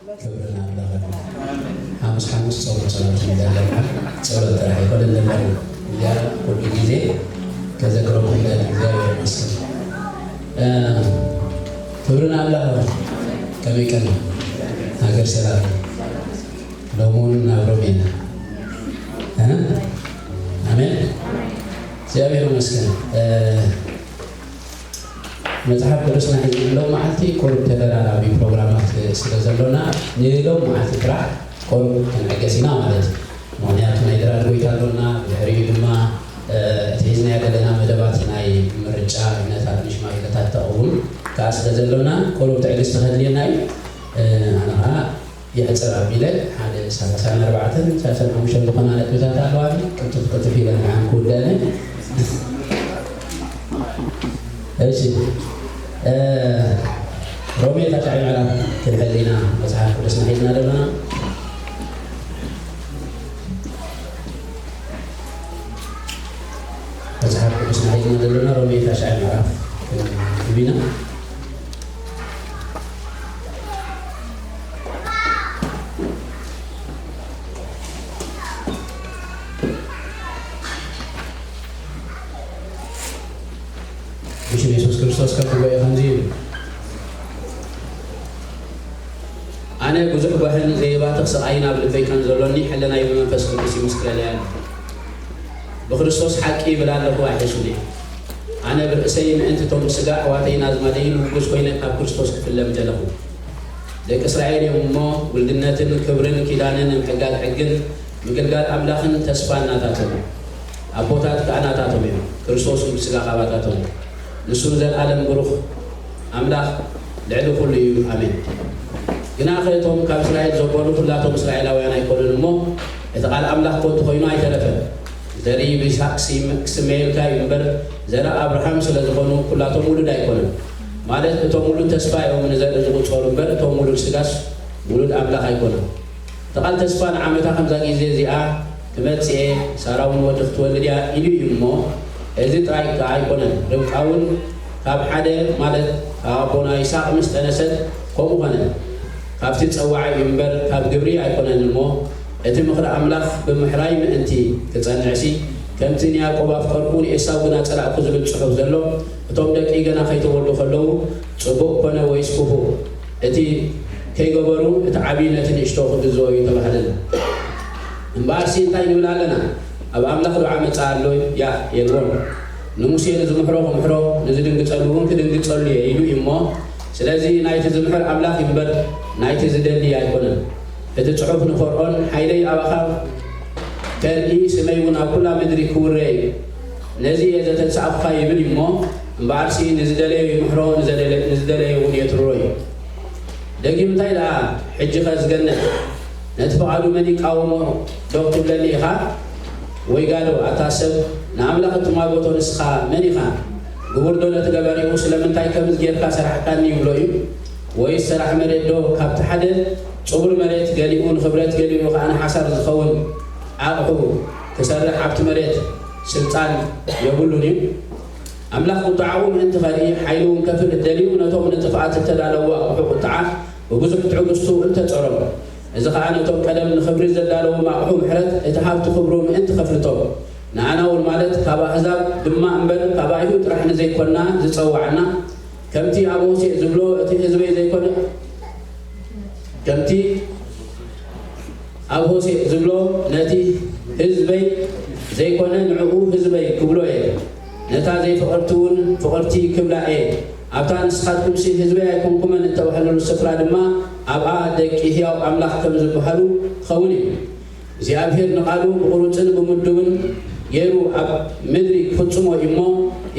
ክብሪ ንኣምላኽ ይኹን። ሓሙስ ሓሙስ ጾም ጸሎት ንደለና፣ ጸሎት ጥራሕ ኣይኮነን ዘለና። እዚኣ ኩሉ ግዜ ከዘክረኩም ደሊ። እግዚኣብሔር ይመስገን። እ፣ ክብሪ ንኣምላኽ ይኹን። ከመይ ቀኒ? ሃገር ሰላም። ሎሚ እውን ናብ ሮሜ ኢና። እ? ኣሜን። እግዚኣብሔር ይመስገን። እ፣ መጽሓፍ ቅዱስና ሒዝና ሎም መዓልቲ ቁሩብ ተደራራቢ ፕሮግራማት ስለ ዘሎና፣ ንሎም መዓልቲ ጥራሕ ቁሩብ ክንዕገስ ኢና ማለት እዩ። ምኽንያቱ ናይ ድራር ጎይታ ኣሎና፣ ብድሕሪኡ ድማ፣ እ፣ እቲ ሒዝናዮ ዘለና መደባት ናይ ምርጫ እምነታት ንሽማግለታት ተቐውም ከኣ ስለ ዘሎና፣ ቁሩብ ትዕግስቲ ከድልየና እዩ። እ፣ ኣነ ኸኣ የሕጽር ኣቢለ ሓደ ሰላሳን ኣርባዕተን ሰላሳን ሓሙሽተን ዝኾና ነጥብታት ኣለዋኒ። ቅልጥፍ ቅልጥፍ ኢለ ንዓን ክውደአኒ። እሺ፣ እ፣ ሮሜ ታሽዓይ ምዕራፍ ክንሕዝ ኢና መጽሓፍ ቅዱስና ሒዝና ዘለና። መጽሓፍ ቅዱስና ሒዝና ዘለና ሮሜ ታሽዓይ ምዕራፍ ክንብብ ኢና። ብሽም የሱስ ክርስቶስ ከንብቦ እየ። ከምዚ ይብል፣ ኣነ ብዙሕ ጓህን ዘይባትኽ ስቓይን ኣብ ልበይ ከም ዘሎኒ ሕልናይ ብመንፈስ ቅዱስ ይምስክረለይ ኣሎ። ብክርስቶስ ሓቂ ይብል ኣለኹ፣ ኣይሕሱን እየ። ኣነ ብርእሰይ ምእንቲ እቶም ብስጋ ኣሕዋተይን ኣዝማደይን ውጉዝ ኮይነ ካብ ክርስቶስ ክፍለ ምደለኹ። ደቂ እስራኤል እዮም እሞ፣ ውልድነትን ክብርን ኪዳንን ምሕጋግ ሕግን ምግልጋል ኣምላኽን ተስፋን ናታቶም፣ ኣቦታት ከኣ ናታቶም እዮም። ክርስቶስ እውን ብስጋ ካባታቶም፣ ንሱ ንዘለኣለም ብሩኽ ኣምላኽ ልዕሊ ኩሉ እዩ። ኣሜን። ግና ከእቶም ካብ እስራኤል ዘበሉ ኩላቶም እስራኤላውያን ኣይኮኑን እሞ፣ እቲ ቃል ኣምላኽ ኮንቱ ኮይኑ ኣይተረፈን። ዘርኢ ብይስሓቅ ክስመየልካ እዩ እምበር፣ ዘርኢ ኣብርሃም ስለ ዝኾኑ ኩላቶም ውሉድ ኣይኮኑን። ማለት እቶም ውሉድ ተስፋ እዮም ንዘርኢ ዝቑጸሩ እምበር፣ እቶም ውሉድ ስጋስ ውሉድ ኣምላኽ ኣይኮኑን። እቲ ቃል ተስፋ ንዓመታ ከምዛ ግዜ እዚኣ ክመጽእ እየ፣ ሳራ እውን ወዲ ክትወልድ እያ ኢሉ እዩ እሞ፣ እዚ ጥራይ ከኣ ኣይኮነን። ርብቃ እውን ካብ ሓደ፣ ማለት ካብ ኣቦና ይስሓቅ ምስ ጠነሰት ከምኡ ኾነ። ካብቲ ጸዋዒ እዩ እምበር ካብ ግብሪ ኣይኮነን እሞ፣ እቲ ምኽሪ ኣምላኽ ብምሕራይ ምእንቲ ክጸንዕሲ፣ ከምቲ ንያዕቆብ ኣፍቀርኩ ንኤሳው ግና ጸላእኩ ዝብል ጽሑፍ ዘሎ፣ እቶም ደቂ ገና ከይተወልዱ ከለዉ፣ ጽቡቕ ኮነ ወይስ ክፉእ፣ እቲ ከይገበሩ እቲ ዓብዪ ነቲ ንእሽቶ ክግዝኦ እዩ ተባህለና። እምበኣርሲ እንታይ ንብል ኣለና? ኣብ ኣምላኽ ዶ ዓመጻ ኣሎ? ያ፣ የልቦን። ንሙሴ ንዝምሕሮ ክምሕሮ፣ ንዝድንግጸሉ እውን ክድንግጸሉ እየ ኢሉ እዩ እሞ፣ ስለዚ ናይቲ ዝምሕር ኣምላኽ እዩ እምበር ናይቲ ዝደሊ ኣይኮነን። እቲ ጽሑፍ ንፈርዖን፣ ሓይለይ ኣባኻ ከርኢ፣ ስመይ እውን ኣብ ኩላ ምድሪ ክውረ እዩ። ነዚ እየ ዘተንሳእኩኻ ይብል እዩ እሞ፣ እምበኣርሲ ንዝደለዮ ይምሕሮ፣ ንዘደለ-፣ ንዝደለዮ እውን የትርሮ እዩ። ደጊም እንታይ ደኣ ሕጂኸ ዝገነ? ነቲ ፍቓዱ መን ይቃወሞ ዶ ክትብለኒ ኢኻ? ወይ ጋዶ፣ ኣታ ሰብ፣ ንኣምላኽ እትማጎቶ ንስኻ መን ኢኻ? ግቡር ዶ ነቲ ገባሪኡ ስለምንታይ ከምዚ ጌርካ ሰራሕካኒ ይብሎ እዩ? ወይስ ሰራሕ መሬት ዶ ካብቲ ሓደ ጽቡር መሬት ገሊኡ ንኽብረት ገሊኡ ከኣ ንሓሳር ዝኸውን ኣቕሑ ክሰርሕ ኣብቲ መሬት ስልጣን የብሉን እዩ? ኣምላኽ ቁጥዓኡ ምእንቲ ኸርኢ፣ ሓይሉ እውን ከፍልጥ ደልዩ፣ ነቶም ንጥፍኣት እተዳለዉ ኣቕሑ ቁጥዓ ብብዙሕ ትዕግስቱ እንተጸሮም፣ እዚ ኸኣ ነቶም ቀደም ንኽብሪ ዘዳለዎም ኣቕሑ ምሕረት እቲ ሃብቲ ክብሩ ምእንቲ ኸፍልጦም፣ ንኣና እውን ማለት ካብ ኣህዛብ ድማ እምበር ካብ ኣይሁድ ጥራሕ ንዘይኮንና ዝጸዋዕና፣ ከምቲ ኣብ ሆሴዕ ዝብሎ፣ እቲ ህዝበይ ዘይኮነ፣ ከምቲ ኣብ ሆሴዕ ዝብሎ፣ ነቲ ህዝበይ ዘይኮነ ንዕኡ ህዝበይ ክብሎ እየ፣ ነታ ዘይፍቕርቲ እውን ፍቕርቲ ክብላ እየ። ኣብታ ንስኻትኩምሲ ህዝበይ ኣይኮንኩምን እተባህለሉ ስፍራ ድማ ኣብኣ ደቂ ህያው ኣምላኽ ከም ዝበሃሉ ክኸውን እዩ። እግዚኣብሄር ንቓሉ ብቑሩጽን ብምዱብን ገይሩ ኣብ ምድሪ ክፍጽሞ እዩ እሞ፣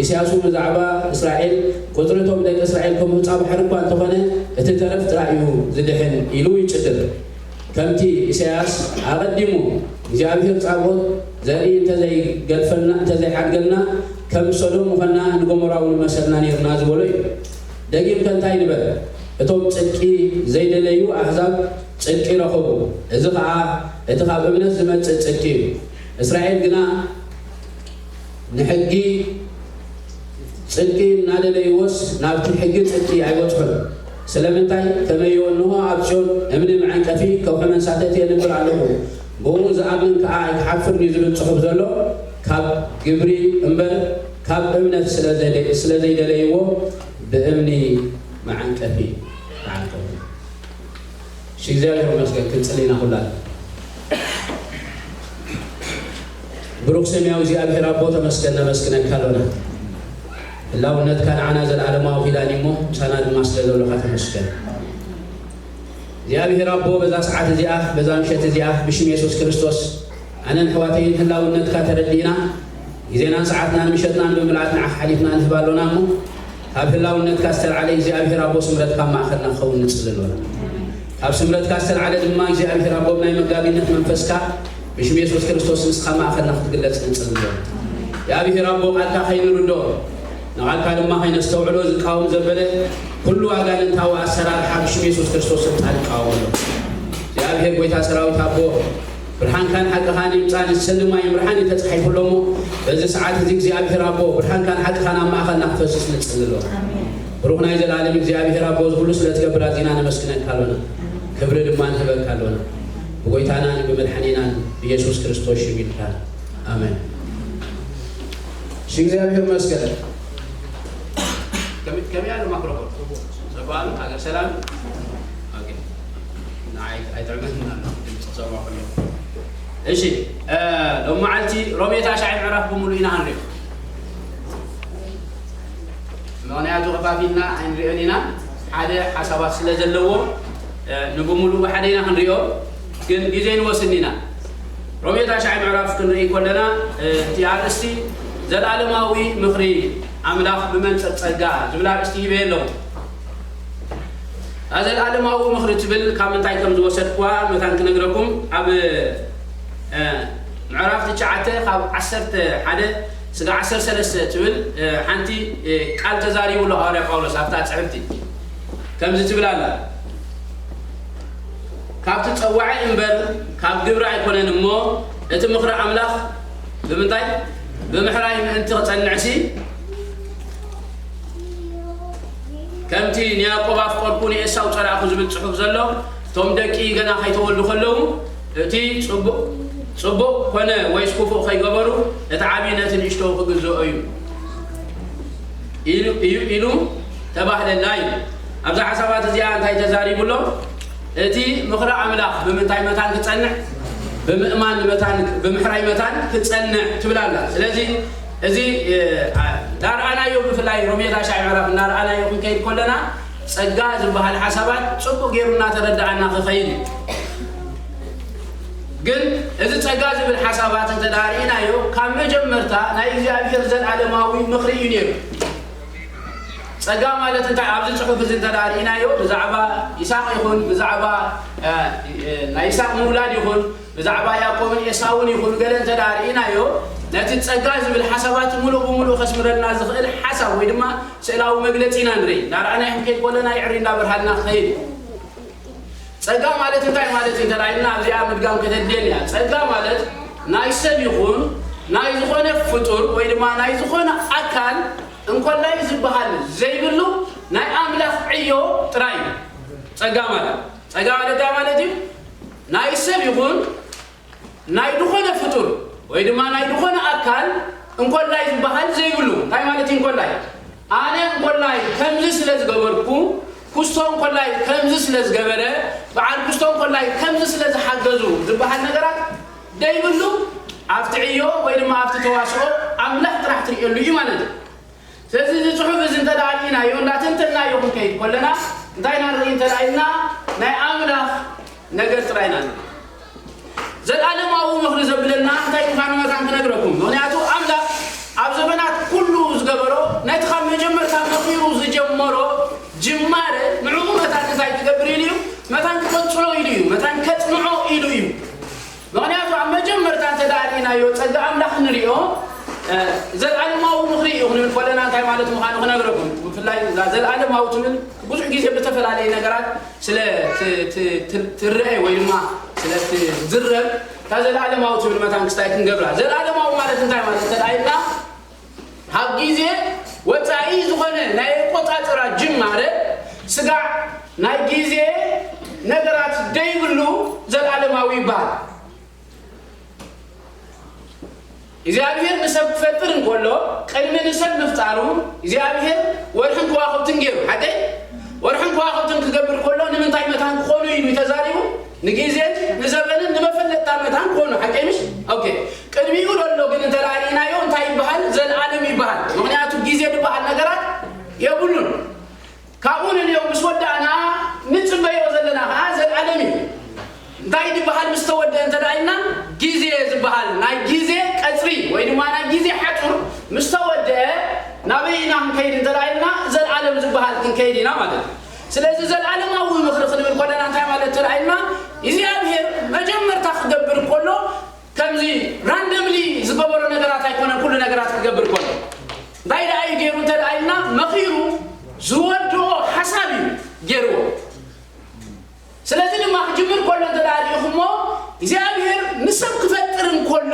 ኢሳያስ እውን ብዛዕባ እስራኤል፣ ቁጽሪ እቶም ደቂ እስራኤል ከም ሑጻ ባሕሪ እኳ እንተኾነ፣ እቲ ተረፍ ጥራይ እዩ ዝድሕን ኢሉ ይጭድር። ከምቲ ኢሳያስ ኣቐዲሙ እግዚኣብሄር ጻብኦት ዘርኢ እንተዘይገድፈልና፣ እንተዘይሓድገልና፣ ከም ሶዶም ምኾንና ንጎሞራ እውን መሰልና ነይርና ዝበሎ እዩ። ደጊምከ እንታይ ንበል? እቶም ጽድቂ ዘይደለዩ ኣህዛብ ጽድቂ ረኸቡ። እዚ ኸኣ እቲ ካብ እምነት ዝመጽእ ጽድቂ እዩ። እስራኤል ግና ንሕጊ ጽድቂ እናደለይዎስ ናብቲ ሕጊ ጽድቂ ኣይበጽሑን። ስለምንታይ ከመዮ እንሆ ኣብ ጽዮን እምኒ መዐንቀፊ ከውሒ መንሳተት የንብር ኣለኹ፣ ብኡ ዝኣምን ከኣ ኣይክሓፍርን እዩ ዝብል ጽሑፍ ዘሎ፣ ካብ ግብሪ እምበር ካብ እምነት ስለ ዘይደለይዎ ብእምኒ መዐንቀፊ ተዓንቀፉ። እሺ እግዚኣብሔር ይመስገን። ክንጽሊ ኢና ኩላን። ብሩክ ሰማያዊ እግዚኣብሔር ኣቦ ተመስገን፣ ነመስግነካ ኣሎና። ህላውነትካ ንዓና ዘለዓለማዊ ኪዳን እሞ ምሳና ድማ ስለ ዘሎካ ተመስገን። እግዚኣብሔር ኣቦ በዛ ሰዓት እዚኣ በዛ ምሸት እዚኣ ብሽም የሱስ ክርስቶስ ኣነን ኣሕዋተይን ህላውነትካ ተረዲእና ግዜናን ሰዓትናን ምሸትናን ብምልኣት ንዓኻ ሓሊፍና ንህብ ኣሎና እሞ ካብ ህላውነትካ ዝተልዓለ እግዚኣብሔር ኣቦ ስምረትካ ኣብ ማእኸልና ክኸውን ንጽሊ ኣሎና። ካብ ስምረትካ ዝተልዓለ ድማ እግዚኣብሔር ኣቦ ብናይ መጋቢነት መንፈስካ ብሽም የሱስ ክርስቶስ ንስኻ ማእኸልና ክትግለጽ ንጽሊ ኣሎና። እግዚኣብሔር ኣቦ ቃልካ ከይንርድኦ ንቓልካ ድማ ከይነስተውዕሎ ዝቃወም ዘበለ ኩሉ ኣጋንንታዊ ኣሰራርሓ ብሽም የሱስ ክርስቶስ ስልጣን ይቃወም ኣሎ። እግዚኣብሔር ጎይታ ሰራዊት ኣቦ ብርሃንካን ሓቅኻን ይምጻእ ንሰን ድማ ይምርሓን እዩ ተጻሒፉ ኣሎ እሞ በዚ ሰዓት እዚ እግዚኣብሔር ኣቦ ብርሃንካን ሓቅኻን ኣብ ማእኸልና ክፈስስ ንጽሊ ኣሎ። ብሩኽ ናይ ዘላለም እግዚኣብሔር ኣቦ እዚ ኩሉ ስለ ትገብር ኣዚና ነመስግነካ ኣሎና። ክብሪ ድማ ንህበካ ኣሎና። ብጎይታናን ብመድሓኒናን ብየሱስ ክርስቶስ ሽም ኢልካ ኣሜን። እሺ እግዚኣብሔር ይመስገን። ከመይ ኣሎ ማክሮፎን? ሰባሉ ሃገር ሰላም። ኦኬ። ንዓይ ኣይጥዕመን ኣሎ ድምፂ ክሰምዖ ከሎ። እሺ እ፣ ሎም መዓልቲ ሮሜ ታሽዓይ ምዕራፍ ብምሉእ ኢና ክንሪኦ። ምኽንያቱ ከፋፊልና ኣይንሪኦን ኢና፣ ሓደ ሓሳባት ስለ ዘለዎ እ፣ ንብምሉእ ብሓደ ኢና ክንሪኦ፣ ግን ግዜ ንወስን ኢና። ሮሜ ታሽዓይ ምዕራፍ ክንርኢ ከለና እ፣ እቲ ኣርእስቲ ዘላለማዊ ምኽሪ ኣምላኽ ብመንጽር ጸጋ ዝብል ኣርእስቲ ሂበ ኣለኹ። እዛ ዘለኣለማዊ ምኽሪ ትብል ካብ ምንታይ ከም ዝወሰድኩዋ መታን ክነግረኩም። ኣብ እ፣ ምዕራፍ ትሽዓተ ካብ ዓሰርተ ሓደ ስጋ ዓሰርተ ሰለስተ ትብል እ፣ ሓንቲ እ፣ ቃል ተዛሪቡ ኣሎ ሃዋርያ ጳውሎስ ኣብታ ጽሕፍቲ ከምዚ ትብል ኣላ። ካብቲ ጸዋዒ እምበር ካብ ግብሪ ኣይኮነን እሞ እቲ ምኽሪ ኣምላኽ ብምንታይ ብምሕራይ ምእንቲ ክጸንዕሲ ከምቲ ንያዕቆብ ኣፍቀርኩ ንኤሳው ጸላእኩ ዝብል ጽሑፍ ዘሎ እቶም ደቂ ገና ከይተወልዱ ከለዉ እቲ ጽቡቕ ጽቡቕ ኮነ ወይስ ክፉእ ከይገበሩ እቲ ዓብዪ ነቲ ንእሽቶ ክግዝኦ እዩ ኢሉ እዩ ኢሉ ተባህለና እዩ። ኣብዛ ሓሳባት እዚኣ እንታይ ተዛሪቡ ኣሎ? እቲ ምኽሪ ኣምላኽ ብምንታይ መታን ክጸንዕ? ብምእማን መታን ብምሕራይ መታን ክጸንዕ ትብል ኣላ። ስለዚ እዚ እ፣ ኣ- እንዳርኣናዮ ብፍላይ ሮሜ ታሽዓይ ምዕራፍ እንዳርኣናዮ ክንከይድ ከለና ጸጋ ዝበሃል ሓሳባት ጽቡቕ ገይሩ እናተረዳኣና ክኸይድ እዩ። ግን እዚ ጸጋ ዝብል ሓሳባት እንተ ደኣ ርኢናዮ ካብ መጀመርታ ናይ እግዚኣብሔር ዘለኣለማዊ ምኽሪ እዩ ነይሩ። ጸጋ ማለት እንታይ ኣብዚ ጽሑፍ እዚ እንተ ደኣ ርኢናዮ ብዛዕባ ይስሐቅ ይኹን ብዛዕባ እ፣ እ፣ ናይ ይስሐቅ ምውላድ ይኹን ብዛዕባ ያዕቆብን ኤሳውን ይኹን ገለ እንተ ደኣ ርኢናዮ ነቲ ጸጋ ዝብል ሓሳባት ሙሉእ ብሙሉእ ከስምረልና ዝኽእል ሓሳብ ወይ ድማ ስእላዊ መግለጺ ኢና ንርኢ። እንዳረኣና ክንከይድ ከለና ይዕሪ እንዳበርሃልና ክኸይድ እዩ። ጸጋ ማለት እንታይ ማለት እዩ እንተ ኢልና ኣብዚኣ ምድጋም ከተድልየን እያ። ጸጋ ማለት ናይ ሰብ ይኹን ናይ ዝኾነ ፍጡር ወይ ድማ ናይ ዝኾነ ኣካል እንኮላይ ዝበሃል ዘይብሉ ናይ ኣምላኽ ዕዮ ጥራይ እዩ። ጸጋ ማለት ጸጋ ማለት እንታይ ማለት እዩ? ናይ ሰብ ይኹን ናይ ዝኾነ ፍጡር ወይ ድማ ናይ ዝኾነ ኣካል እንኮላይ ዝበሃል ዘይብሉ እንታይ ማለት እዩ? እንኮላይ ኣነ እንኮላይ ከምዚ ስለ ዝገበርኩ ኩስቶ እንኮላይ ከምዚ ስለ ዝገበረ በዓል ኩስቶ እንኮላይ ከምዚ ስለ ዝሓገዙ ዝበሃል ነገራት ደይብሉ ኣብቲ ዕዮ ወይ ድማ ኣብቲ ተዋስኦ ኣምላኽ ጥራሕ ትርእየሉ እዩ ማለት እዩ። ስለዚ እዚ ጽሑፍ እዚ እንተ ደኣ ርኢናዮ እንዳተንተናዮ ክንከይድ ከለና እንታይ ኢና ንርኢ እንተ ደኣ ኢልና ናይ ኣምላኽ ነገር ጥራይ ኢና ንርኢ። ዘለኣለማዊ ምኽሪ ዘብለና እንታይ ምዃኑ መታን ክነግረኩም። ምኽንያቱ ኣምላኽ ኣብ ዘመናት ኩሉ ዝገበሮ ነቲ ካብ መጀመርታ መኺሩ ዝጀመሮ ጅማረ ንዕኡ መታን እንታይ ክገብር ኢሉ እዩ? መታን ክቐጽሎ ኢሉ እዩ። መታን ከጽንዖ ኢሉ እዩ። ምኽንያቱ ኣብ መጀመርታ እንተ ደኣ ርኢናዮ ጸጋ ኣምላኽ ንሪኦ ዘለኣለማዊ ምኽሪ እዩ ክንብል ከለና እንታይ ማለት ምዃኑ ክነግረኩም። ብፍላይ እዛ ዘለኣለማዊ ትብል ብዙሕ ግዜ ብተፈላለየ ነገራት ስለ ትረአ ወይ ድማ ስለ ትዝረብ እታ ዘለኣለማዊ ትብል መታን ክስታይ ክንገብራ። ዘለኣለማዊ ማለት እንታይ ማለት እንተ ደኣ ኢልና ካብ ግዜ ወጻኢ ዝኾነ ናይ ኣቆጻጽራ ጅማረ ስጋዕ ናይ ግዜ ነገራት ደይብሉ ዘላለማዊ ይበሃል። እግዚኣብሔር ንሰብ ክፈጥር እንከሎ፣ ቅድሚ ንሰብ ምፍጣሩ እግዚኣብሔር ወርሕን ከዋኽብትን ገይሩ። ሓቀይ? ወርሕን ከዋኽብትን ክገብር ከሎ ንምንታይ መታን ክኾኑ ኢሉ ተዛሪቡ? ንግዜን ንዘበንን ንመፈለጥታ መታን ክኾኑ። ሓቀይ ምሽ? ኦኬ። ቅድሚኡ ዘሎ ግን እንተ ደኣ ርኢናዮ እንታይ ይበሃል? ዘልኣለም ይበሃል። ምኽንያቱ ግዜ ዝበሃል ነገራት የብሉን። ካብኡ ንንየው ምስ ወዳእና ንጽበዮ ዘለና ኸዓ ዘልኣለም እዩ። እንታይ ዝበሃል ምስ ተወደአ እንተ ደኣ ኢልና፣ ግዜ ዝበሃል ናይ ግዜ ቀጽሪ ወይ ድማ ናይ ግዜ ሓጹር ምስ ተወደአ ናበይ ኢና ክንከይድ እንተ ደኣ ኢልና፣ ዘልኣለም ዝበሃል ክንከይድ ኢና ማለት እዩ። ስለዚ ዘልኣለማዊ ምኽሪ ክንብል ከለና እንታይ ማለት እንተ ደኣ ኢልና፣ እግዚኣብሔር መጀመርታ ክገብር እንከሎ ከምዚ ራንደምሊ ዝገበሮ ነገራት ኣይኮነን። ኩሉ ነገራት ክገብር ከሎ እንታይ ደኣ እዩ ገይሩ እንተ ደኣ ኢልና፣ መኺሩ ዝወድኦ ሓሳብ እዩ ገይርዎ። ስለዚ ድማ ክጅምር ከሎ እንተ ደኣ ርኢኹሞ፣ እግዚኣብሔር ንሰብ ክፈጥር እንከሎ፣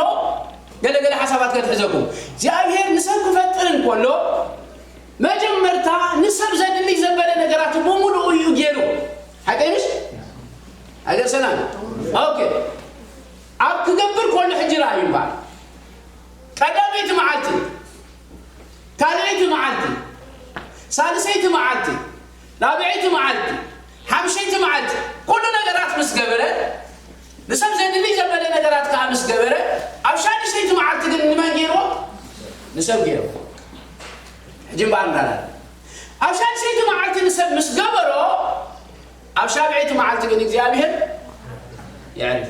ገለገለ ሓሳባት ከትሕዘኩም። እግዚኣብሔር ንሰብ ክፈጥር እንከሎ፣ መጀመርታ ንሰብ ዘድሊ ዘበለ ነገራት ብምሉኡ እዩ ገይሩ። ሓቀይ ምሽ? ኣይገሰናን? ኦኬ። ኣብ ክገብር ከሎ ሕጂ ረኣዩ እምበኣር። ቀዳመይቲ መዓልቲ፣ ካልኣይቲ መዓልቲ፣ ሳልሰይቲ መዓልቲ፣ ራብዐይቲ መዓልቲ፣ ሓምሸይቲ መዓልቲ፣ ኩሉ ነገራት ምስ ገበረ፣ ንሰብ ዘድሊ ዘበለ ነገራት ከኣ ምስ ገበረ፣ ኣብ ሻድሸይቲ መዓልቲ ግን ንመን ገይርዎ? ንሰብ ገይርዎ። ሕጂ እምበኣር እንዳላለ፣ ኣብ ሻድሸይቲ መዓልቲ ንሰብ ምስ ገበሮ፣ ኣብ ሻብዐይቲ መዓልቲ ግን እግዚኣብሔር የዕርፍ።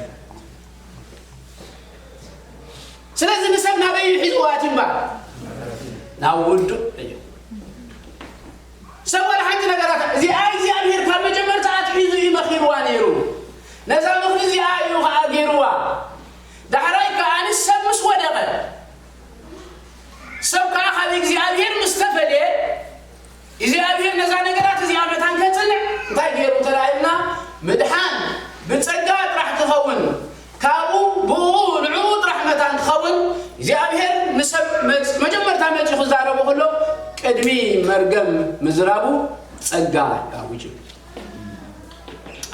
ስለዚ ንሰብ ናበይ እዩ ሒዝዋ እቲ እምበኣር? ናብ ውዱእ እዩ። ሰብ ዋላ ሓንቲ ነገራት እዚኣ እግዚኣብሔር ካብ መጀመርታ ኣትሒዙ እዩ መኺርዋ ነይሩ። ነዛ ምኽሪ እዚኣ እዩ ኸዓ ገይርዋ። ዳሕራይ ከኣ ንሰብ ምስ ወደቐ፣ ሰብ ከኣ ካብ እግዚኣብሔር ምስ ተፈልየ፣ እግዚኣብሔር ነዛ ነገራት እዚኣ መታን ከጽንዕ እንታይ ገይሩ እንተ ደኣ ኢልና፣ ምድሓን ብጸጋ ጥራሕ ክኸውን፣ ካብኡ ብኡ ንዕኡ ጥራሕ መታን ክኸውን፣ እግዚኣብሔር ንሰብ መጽ-፣ መጀመርታ መጺኡ ክዛረቦ ከሎ፣ ቅድሚ መርገም ምዝራቡ ጸጋ ኣዊጁ።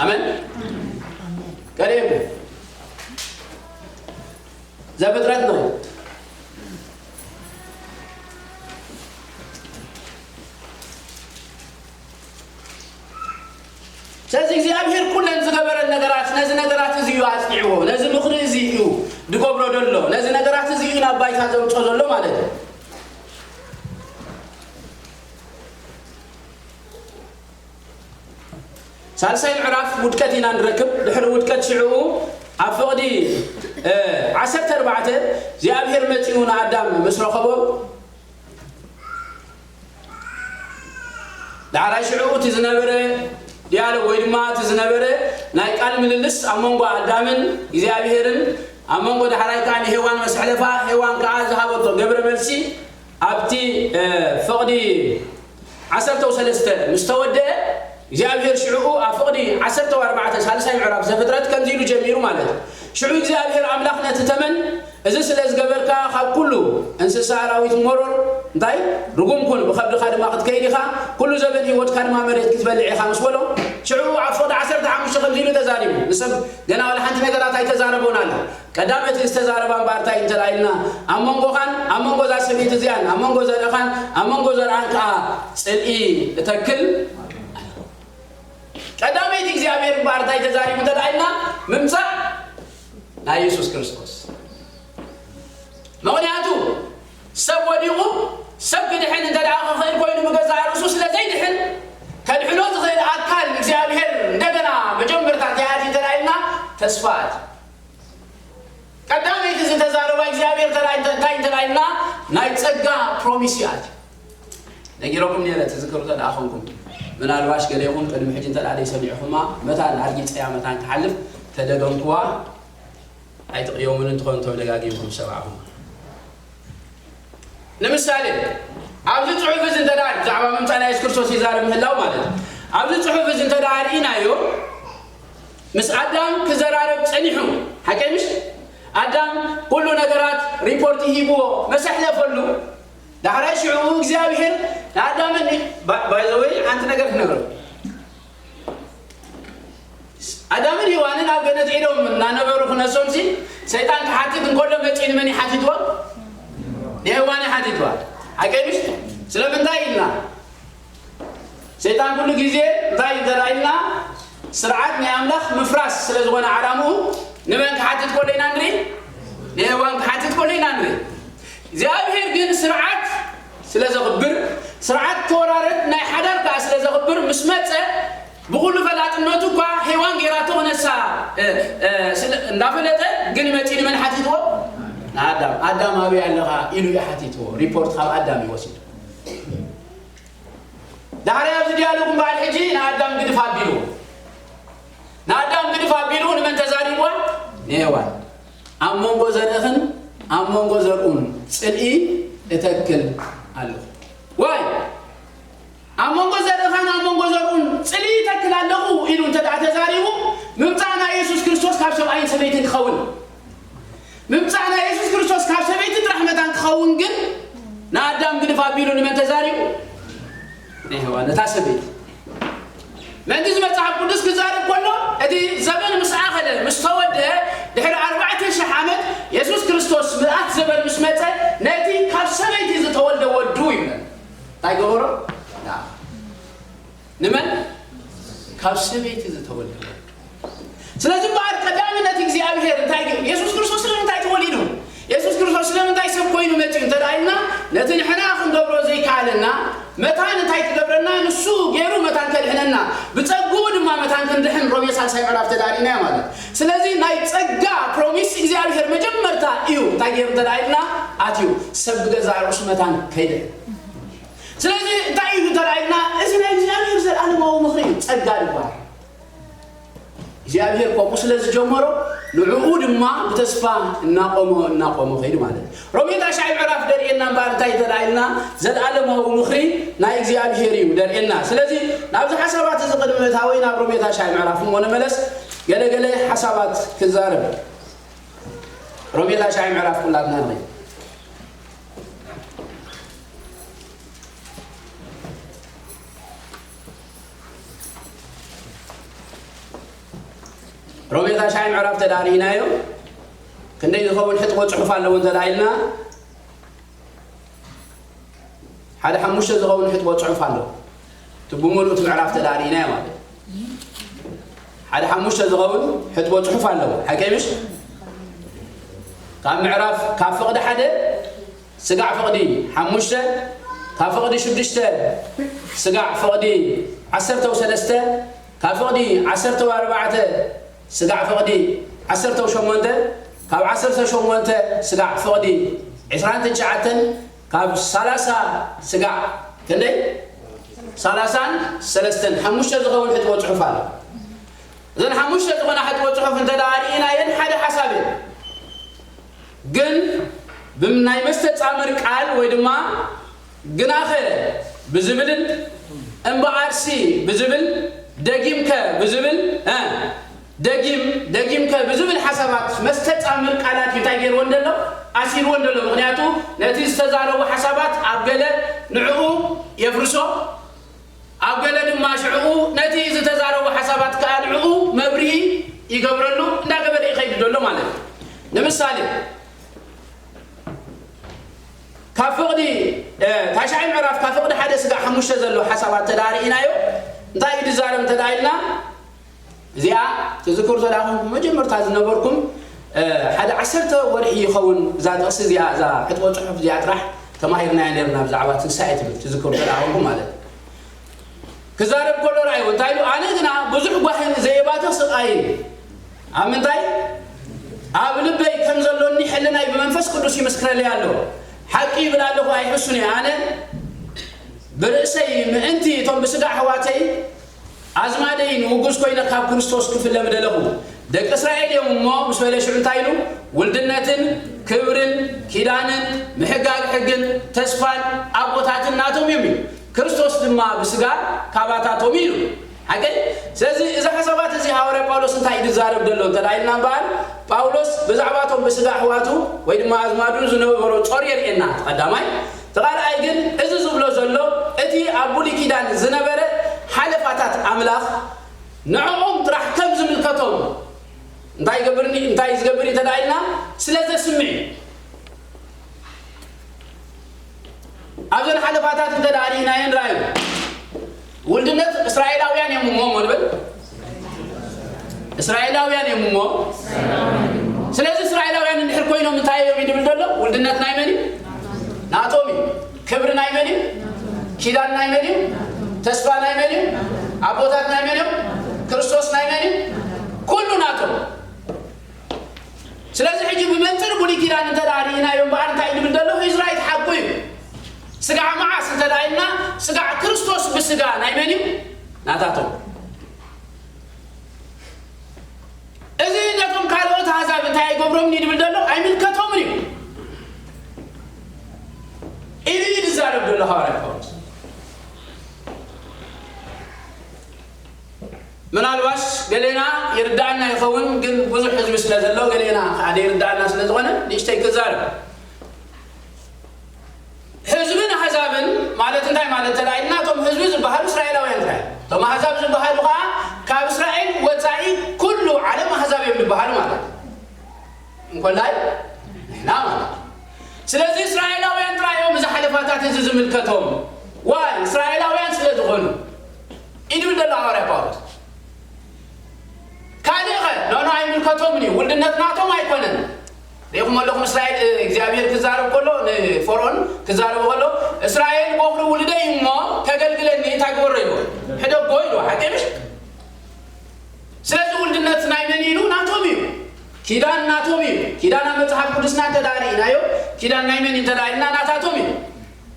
ኣሜን። ቀሪቡ ዘፍጥረት ነው። ስለዚ እግዚኣብሔር ኩለን ዝገበረን ነገራት ነዚ ነገራት እዚ እዩ ኣጽኒዕዎ፣ ነዚ ምኽሪ እዚ እዩ ዝገብሮ ዘሎ፣ ነዚ ነገራት እዚ እዩ ናብ ባይታ ዘምጾ ዘሎ ማለት እዩ። ሳልሳይ ምዕራፍ ውድቀት ኢና ንረክብ። ድሕሪ ውድቀት ሽዕኡ ኣብ ፍቕዲ፣ እ፣ ዓሰርተ ኣርባዕተ እግዚኣብሔር መጺኡ ንኣዳም ምስ ረኸቦ፣ ዳሕራይ ሽዕኡ እቲ ዝነበረ ዲያሎግ ወይ ድማ እቲ ዝነበረ ናይ ቃል ምልልስ ኣብ መንጎ ኣዳምን እግዚኣብሔርን፣ ኣብ መንጎ ዳሕራይ ከኣ ንሄዋን መስሕለፋ፣ ሄዋን ከኣ ዝሃበቶ ግብረ መልሲ ኣብቲ፣ እ፣ ፍቕዲ ዓሰርተው ሰለስተ ምስ ተወደአ፣ እግዚኣብሔር ሽዕኡ ኣብ ፍቕዲ ዓሰርተው ኣርባዕተ ሳልሳይ ምዕራፍ ዘፍጥረት ከምዚ ኢሉ ጀሚሩ ማለት እዩ። ሽዑ እግዚኣብሔር ኣምላኽ ነቲ ተመን፣ እዚ ስለ ዝገበርካ፣ ካብ ኩሉ እንስሳ ኣራዊት መሮር፣ እንታይ? ርጉም ኩን፣ ብኸብድኻ ድማ ክትከይድ ኢኻ፣ ኩሉ ዘበን ህይወትካ ድማ መሬት ክትበልዕ ኢኻ ምስ በሎ፣ ሽዑ ኣብ ፍቕዲ ዓሰርተ ሓሙሽተ ከምዚ ኢሉ ተዛሪቡ። ንሰብ ገና ዋላ ሓንቲ ነገራት ኣይተዛረቦን ኣሎ። ቀዳመይቲ ዝተዛረባ እምበኣር እንታይ እንተ ደኣ ኢልና፣ ኣብ መንጎኻን ኣብ መንጎ እዛ ሰበይቲ እዚኣን፣ ኣብ መንጎ ዘርእኻን ኣብ መንጎ ዘርኣን ከኣ ጽልኢ እተክል። ቀዳመይቲ እግዚኣብሔር እምበኣር እንታይ ተዛሪቡ እንተ ደኣ ኢልና፣ ምምጻእ ናይ የሱስ ክርስቶስ። ምኽንያቱ ሰብ ወዲቑ፣ ሰብ ክድሕን እንተ ደኣ ክኽእል ኮይኑ ብገዛእ ርእሱ ስለ ዘይድሕን፣ ከድሕኖ ዝኽእል ኣካል እግዚኣብሔር እንደገና መጀመርታ እንታይ ኣትዩ እንተ ደኣ ኢልና፣ ተስፋ ኣትዩ። ቀዳመይቲ ዝተዛረባ እግዚኣብሔር ተራይ እንተ-፣ እንታይ እንተ ኢልና፣ ናይ ጸጋ ፕሮሚስ እያ። ነጊረኩም ነይረ፣ ትዝክሩ እንተ ደኣ ኾንኩም። ምናልባሽ ገሌኹም ቅድሚ ሕጂ እንተ ደኣ ዘይሰሚዕኹማ፣ መታን ኣርጊጸያ መታን ክሓልፍ ተደገምኩዋ፣ ኣይትቕየሙኒ እንትኾን እንቶም ደጋጊምኩም ዝሰማዕኹማ። ንምሳሌ፣ ኣብዚ ጽሑፍ እዚ እንተ ደኣ ብዛዕባ ምምጻእ ናይ የሱስ ክርስቶስ ይዛረብ ምህላው ማለት እዩ። ኣብዚ ጽሑፍ እዚ እንተ ደኣ ርኢናዮ፣ ምስ ኣዳም ክዘራረብ ጸኒሑ፣ ሓቀይ ምሽ? ኣዳም ኩሉ ነገራት ሪፖርት ሂብዎ መሰሕለፈሉ። ዳሕራይ ሽዑ እግዚኣብሔር ንኣዳምን ባ-፣ ባይ ዘ ወይ ሓንቲ ነገር ክነግረኩም። ኣዳምን ሔዋንን ኣብ ገነት ዒደን እናነበሩ ክነሶምሲ ሰይጣን ክሓትት እንከሎ መጺኡ ንመን እዩ ሓቲትዎ? ንሔዋን እዩ ሓቲትዋ። ሓቀይ ምሽ? ስለምንታይ ኢልና? ሰይጣን ኩሉ ግዜ እንታይ እዩ ተላኢልና? ስርዓት ናይ ኣምላኽ ምፍራስ ስለ ዝኾነ ዓላምኡ ንመን ክሓትት ከሎ ኢና ንርኢ? ንሔዋን ክሓትት ከሎ ኢና ንርኢ። እግዚኣብሔር ግን ስርዓት ስለ ዘኽብር፣ ስርዓት ተወራረድ ናይ ሓዳር ከኣ ስለ ዘኽብር ምስ መጸ፣ ብኹሉ ፈላጥነቱ እኳ ሔዋን ጌራቶ ክነሳ፣ እ፣ እ፣ ስለ እንዳፈለጠ ግን መጺኡ ንመን ሓቲትዎ? ንኣዳም። ኣዳም ኣበይ ኣለኻ ኢሉ እዩ ሓቲትዎ። ሪፖርት ካብ ኣዳም እዩ ወሲዱ። ዳሕራይ ኣብዚ ዲያሎግ እምበኣር ሕጂ ንኣዳም ግድፍ ኣቢሉ። ንኣዳም ግድፍ ኣቢሉ ንመን ተዛሪብዋ? ንሔዋን። ኣብ መንጎ ዘርእኽን ኣብ መንጎ ዘርኡን ጽልኢ እተክል ኣለኹ። ዋይ! ኣብ መንጎ ዘርእኻን ኣብ መንጎ ዘርኡን ጽልኢ እተክል ኣለኹ ኢሉ እንተ ደኣ ተዛሪቡ፣ ምምጻእ ናይ የሱስ ክርስቶስ ካብ ሰብኣይን ሰበይትን ክኸውን። ምምጻእ ናይ የሱስ ክርስቶስ ካብ ሰበይቲ ጥራሕ መታን ክኸውን ግን፣ ንኣዳም ግድፍ ኣቢሉ ንመን ተዛሪቡ? ንሔዋን፣ እታ ሰበይቲ። ምእንቲ እዚ መጽሓፍ ቅዱስ ክዛረብ ከሎ፣ እቲ ዘበን ምስ ኣኸለ፣ ምስ ተወድአ፣ ድሕሪ ኣርባዕተ ሽሕ ዓመት የሱስ ክርስቶስ ምልኣት ዘበን ምስ መጸ፣ ነቲ ካብ ሰበይቲ ዝተወልደ ወዱ ይብለና። እንታይ ገበሮ? ንመን? ካብ ሰበይቲ ዝተወልደ። ስለዚ እምበኣር ቀዳምነት እግዚኣብሔር እንታይ ገ-፣ የሱስ ክርስቶስ ስለምንታይ ተወሊዱ? የሱስ ክርስቶስ ስለምንታይ ሰብ ኮይኑ መጺኡ እንተ ደኣ ኢልና፣ ነቲ ንሕና ክንገብሮ ዘይከኣለና መታን እንታይ ክገብረና? ንሱ ገይሩ መታን ከድሕነና፣ ብጸግኡ ድማ መታን ክንድሕን ሮሜ ሳልሳይ ምዕራፍ ተዳሪእናዮ ማለት። ስለዚ ናይ ጸጋ ፕሮሚስ እግዚኣብሔር መጀመርታ እዩ እንታይ ገይሩ እንተ ደኣ ኢልና፣ ኣትዩ ሰብ ብገዛእ ርእሱ መታን ከይድሕን። ስለዚ እንታይ እዩ እንተ ደኣ ኢልና፣ እዚ ናይ እግዚኣብሔር ዘለኣለማዊ ምኽሪ እዩ፣ ጸጋ ዝበሃል። እግዚኣብሔር ከምኡ ስለ ዝጀመሮ፣ ንዕኡ ድማ ብተስፋ እናቆሞ፣ እናቆሞ ከይዱ ማለት እዩ። ሮሜ ታሽዓይ ምዕራፍ ደርእየና እምበኣር እንታይ እንተ ደኣ ኢልና፣ ዘለኣለማዊ ምኽሪ ናይ እግዚኣብሔር እዩ ደርእየና። ስለዚ ናብዚ ሓሳባት እዚ ቅድሚ ምእታወይ ናብ ሮሜ ታሽዓይ ምዕራፍ እሞ ንመለስ፣ ገለ ገለ ሓሳባት ክዛረብ። ሮሜ ታሽዓይ ምዕራፍ ኩላትና ንኸይድ። ሮሜ ታሽዓይ ምዕራፍ ተዳሪእናዮ ክንደይ ዝኸውን ሕጥቦ ጽሑፍ ኣለዎ እንተ ደኣ ኢልና፣ ሓደ ሓሙሽተ ዝኸውን ሕጥቦ ጽሑፍ ኣለዎ። እቲ ብምሉእ እቲ ምዕራፍ ተዳሪእናዮ ማለት እዩ። ሓደ ሓሙሽተ ዝኸውን ሕጥቦ ጽሑፍ ኣለዎ። ሓቀይ ምሽ? ካብ ምዕራፍ፣ ካብ ፍቕዲ ሓደ ስጋዕ ፍቕዲ ሓሙሽተ፣ ካብ ፍቕዲ ሽዱሽተ ስጋዕ ፍቕዲ ዓሰርተው ሰለስተ፣ ካብ ፍቕዲ ዓሰርተው ኣርባዕተ ስጋዕ ፍቕዲ ዓሰርተው ሸሞንተ፣ ካብ ዓሰርተ ሸሞንተ ስጋዕ ፍቕዲ ዕስራን ትሽዓተን፣ ካብ ሰላሳ ስጋዕ ክንደይ? ሰላሳን ሰለስተን፣ ሓሙሽተ ዝኸውን ሕጥቦ ጽሑፍ ኣሎ። እዘን ሓሙሽተ ዝኾና ሕጥቦ ጽሑፍ እንተ ደኣ ርኢናየን ሓደ ሓሳብ እየን። ግን ብናይ መስተጻምር ቃል ወይ ድማ ግናኸ ብዝብልን እምበኣርሲ ብዝብል ደጊምከ ብዝብል፣ እ፣ ደጊም፣ ደጊምከ ብዝብል ሓሳባት መስተጻምር ቃላት እዩ እንታይ ገይርዎ እንደሎ? ኣሲርዎ እንደሎ። ምኽንያቱ ነቲ ዝተዛረቦ ሓሳባት ኣብ ገለ ንዕኡ የፍርሶ፣ ኣብ ገለ ድማ ሽዕኡ ነቲ ዝተዛረቦ ሓሳባት ከኣ ንዕኡ መብርሂ ይገብረሉ፣ እንዳገበረ ይኸይድ ዘሎ ማለት እዩ። ንምሳሌ፣ ካብ ፍቕዲ፣ እ፣ ታሽዓይ ምዕራፍ ካብ ፍቕዲ ሓደ ስጋዕ ሓሙሽተ ዘሎ ሓሳባት ተዳሪእናዮ፣ እንታይ እዩ ዝዛረብ እንተ ደኣ ኢልና፣ እዚኣ ትዝክሩ ተደኣ ኮንኩም፣ መጀመርታ ዝነበርኩም፣ እ፣ ሓደ ዓሰርተ ወርሒ ይኸውን እዛ ጥቕሲ እዚኣ፣ እዛ ሕጥቦ ጽሑፍ እዚኣ ጥራሕ ተማሂርናያ ነርና፣ ብዛዕባ ትንሳኤ ትብል ትዝክሩ ተደኣ ኮንኩም ማለት እዩ። ክዛረብ ከሎ ረኣይዎ፣ እንታይ ኢሉ? ኣነ ግና ብዙሕ ጓህን ዘየባትኽ ስቓይን ኣብ ምንታይ? ኣብ ልበይ ከም ዘሎኒ ሕልናይ ብመንፈስ ቅዱስ ይምስክረለይ ኣሎ። ሓቂ ይብል ኣለኹ፣ ኣይሕሱን እየ። ኣነ ብርእሰይ ምእንቲ እቶም ብስጋ ኣሕዋተይ ኣዝማደይን ውጉዝ ኮይነ ካብ ክርስቶስ ክፍለ ምደለኹ። ደቂ እስራኤል እዮም እሞ ምስ በለ ሽዑ እንታይ ኢሉ? ውልድነትን ክብርን ኪዳንን ምሕጋግ ሕግን ተስፋን ኣቦታትን ናቶም እዮም እዩ። ክርስቶስ ድማ ብስጋ ካባታቶም እዩ ኢሉ። ሓቀይ? ስለዚ እዚ ሓሳባት እዚ ሃዋርያ ጳውሎስ እንታይ እዩ ዝዛረብ ዘሎ እንተ ደኣ ኢልና እምበኣር፣ ጳውሎስ ብዛዕባቶም ብስጋ ኣሕዋቱ ወይ ድማ ኣዝማዱ ዝነበሮ ጾር የርእየና፣ እቲ ቀዳማይ። እቲ ካልኣይ ግን እዚ ዝብሎ ዘሎ እቲ ኣብ ብሉይ ኪዳን ዝነበረ ሓለፋታት ኣምላኽ ንዕኦም ጥራሕ ከም ዝምልከት ግብርኒ እንታይ ዝገብር እዩ እንተ ደኣ ኢልና፣ ስለ ዘስምዕ እዩ። ኣብዘን ሓለፋታት እንተ ደኣ ርኢናየን፣ ርኣዩ፣ ውልድነት እስራኤላውያን እዮም እሞ፣ እሞ ንብል፣ እስራኤላውያን እዮም እሞ። ስለዚ እስራኤላውያን እንድሕር ኮይኖም እንታይ እዮም ይድብል ዘሎ? ውልድነት ናይ መን እዩ? ናቶም እዩ። ክብሪ ናይ መን እዩ? ኪዳን ናይ መን እዩ? ተስፋ ናይ መን እዩ? ኣቦታት ናይ መን እዮም? ክርስቶስ ናይ መን እዩ? ኩሉ ናቶም። ስለዚ ሕጂ ብመንጽር ብሉይ ኪዳን እንተ ደኣ ርኢናዮ እምበኣር እንታይ እዩ ዝብል ዘሎ? ህዝራ ይትሓቁ እዩ። ስጋዕ መዓስ እንተ ደኣ ኢልና፣ ስጋዕ ክርስቶስ ብስጋ ናይ መን እዩ? ናታቶም። እዚ ነቶም ካልኦት ኣህዛብ እንታይ ኣይገብሮምን እዩ ዝብል ዘሎ? ኣይምልከቶምን እዩ። ኢሉ እዩ ዝዛረብ ዘሎ ሃዋርያ ጳውሎስ። ምናልባሽ ገሌና ይርዳእና ይኸውን፣ ግን ብዙሕ ህዝቢ ስለ ዘሎ ገሌና ሓደ ይርዳእና ስለ ዝኾነ ንእሽተይ ክዛረብ። ህዝብን ኣህዛብን ማለት እንታይ ማለት ተላኢልና፣ እቶም ህዝቢ ዝበሃሉ እስራኤላውያን ጥራይ፣ እቶም ኣህዛብ ዝበሃሉ ከዓ ካብ እስራኤል ወፃኢ ኩሉ ዓለም ኣህዛብ እዮም ዝበሃሉ ማለት እዩ። እንኮላይ ንሕና ማለት እዩ። ስለዚ እስራኤላውያን ጥራይ እዮም እዚ ሓለፋታት እዚ ዝምልከቶም። ዋይ? እስራኤላውያን ስለ ዝኾኑ ኢሉ ይብል ዘሎ ሃዋርያ ጳውሎስ። ካልእ ኸ? ኖኖ፣ ኣይምልከቶምን እዩ። ውልድነት ናቶም ኣይኮነን። ሪኢኹም ኣለኹም እስራኤል፣ እ፣ እግዚኣብሔር ክዛረብ ከሎ፣ ንፈርዖን ክዛረብ ከሎ፣ "እስራኤል ቦኽሪ ውልደይ እዩ እሞ ከገልግለኒ እንታይ ግበሮ?" ኢልዎ። "ሕደጎ" ኢልዎ። ሓቂ ምሽ? ስለዚ ውልድነት ናይ መን ኢሉ? ናቶም እዩ። ኪዳን ናቶም እዩ። ኪዳን ኣብ መጽሓፍ ቅዱስና እንተ ደኣ ርኢናዮ፣ ኪዳን ናይ መን እንተ ደኣ ኢልና፣ ናታቶም እዩ።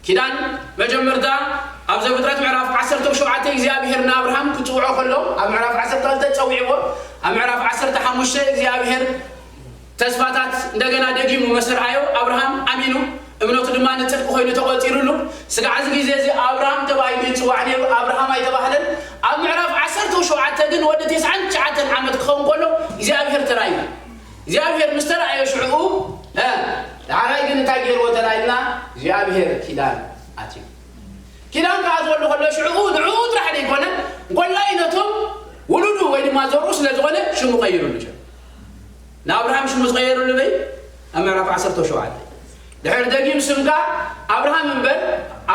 ኪዳን መጀመርታ ኣብ ዘፍጥረት ምዕራፍ ዓሰርተ ሸውዓተ እግዚኣብሔር ንኣብርሃም ክጽውዖ ከሎ፣ ኣብ ምዕራፍ ዓሰርተ ክልተ ጸዊዕዎ፣ ኣብ ምዕራፍ ዓሰርተ ሓሙሽተ እግዚኣብሔር ተስፋታት እንደገና ደጊሙ መሰርዓዮ፣ ኣብርሃም ኣሚኑ፣ እምነቱ ድማ ንጽድቂ ኮይኑ ተቖጺሩሉ። ስጋዕ እዚ ግዜ እዚ ኣብርሃም ተባሂሉ ይጽዋዕ ነይሩ፣ ኣብርሃም ኣይተባህለን። ኣብ ምዕራፍ ዓሰርተ ሸውዓተ ግን ወዲ ተስዓን ትሽዓተን ዓመት ክኸውን ከሎ እግዚኣብሔር ተራእዩ። እግዚኣብሔር ምስ ተራእዮ ሽዕኡ፣ እ፣ ዳሕራይ ግን እንታይ ገይርዎ ተላኢልና? እግዚኣብሔር ኪዳን ኣትዩ። ኪዳን ክኣትወሉ ከሎ ሽዕኡ ንዕኡ ጥራሕ ዘይኮነ፣ እንኮላይ ነቶም ውሉዱ ወይ ድማ ዘርኡ ስለ ዝኾነ ሽሙ ቀይሩሉ። ንኣብርሃም ሽሙ ዝቐየረሉ በይ? ኣብ ምዕራፍ ዓሰርተ ሸውዓተ። ድሕሪ ደጊም ስምካ ኣብርሃም እምበር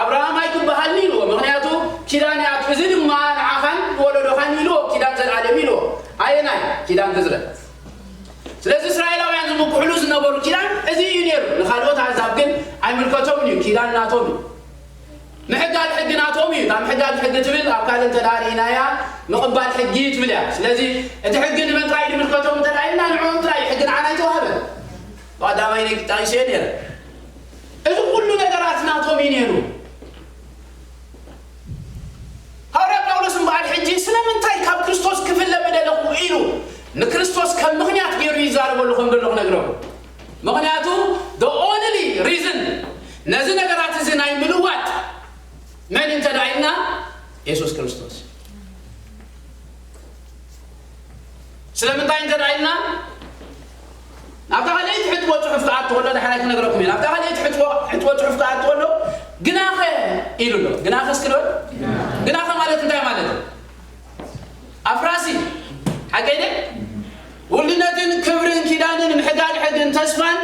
ኣብርሃም ኣይትበሃልኒ ኢልዎ። ምኽንያቱ ኪዳን ይኣቱ፣ እዚ ድማ ንዓኻን ወለዶኻን ኢልዎ፣ ኪዳን ዘላለም ኢልዎ። ኣየናይ ኪዳን ግዝረት? ስለዚ እስራኤላውያን ዝምክሕሉ ዝነበሩ ኪዳን እዚ እዩ ነይሩ። ንኻልኦት ኣህዛብ ግን ኣይምልከቶምን እዩ፣ ኪዳን ናቶም እዩ። ምሕጋግ ሕጊ ናቶም እዩ። እታ ምሕጋግ ሕጊ ትብል ኣብ ካልእ እንተ ደኣ ርኢናያ ምቕባል ሕጊ ትብል እያ። ስለዚ እቲ ሕጊ ንመን ጥራይ እዩ ዝምልከቶም እንተ ደኣ ኢልና ንዕኦም ጥራይ እዩ። ሕጊ ንዓና ኣይተዋህበን። ብቐዳማይ ነይ ጠቒሰዮ ነይረ። እዚ ኩሉ ነገራት ናቶም እዩ ነይሩ። ሃዋርያ ጳውሎስ እምበኣር ሕጂ ስለምንታይ ካብ ክርስቶስ ክፍለ ምደለኹ ኢሉ ንክርስቶስ ከም ምኽንያት ገይሩ ይዛረበሉ ከም ዘሎ ክነግረኩም። ምኽንያቱ the only reason ነዚ ነገራት እዚ ናይ ምልዋጥ መን እንተ ደኣ ኢልና የሱስ ክርስቶስ። ስለምንታይ እንተ ደኣ ኢልና ናብታ ካልኣይቲ ሕጥቦ ጽሑፍ ክኣቱ ከሎ ዳሕራይ ክነግረኩም እየ። ናብታ ካልኣይቲ ሕጥቦ ሕጥቦ ጽሑፍ ክኣቱ ከሎ ግናኸ ኢሉ ኣሎ። ግናኸ እስኪ ዶ? ግናኸ ማለት እንታይ ማለት እዩ? ኣፍራሲ። ሓቀይ ደ? ውልድነትን ክብርን ኪዳንን ምሕጋግ ሕግን ተስፋን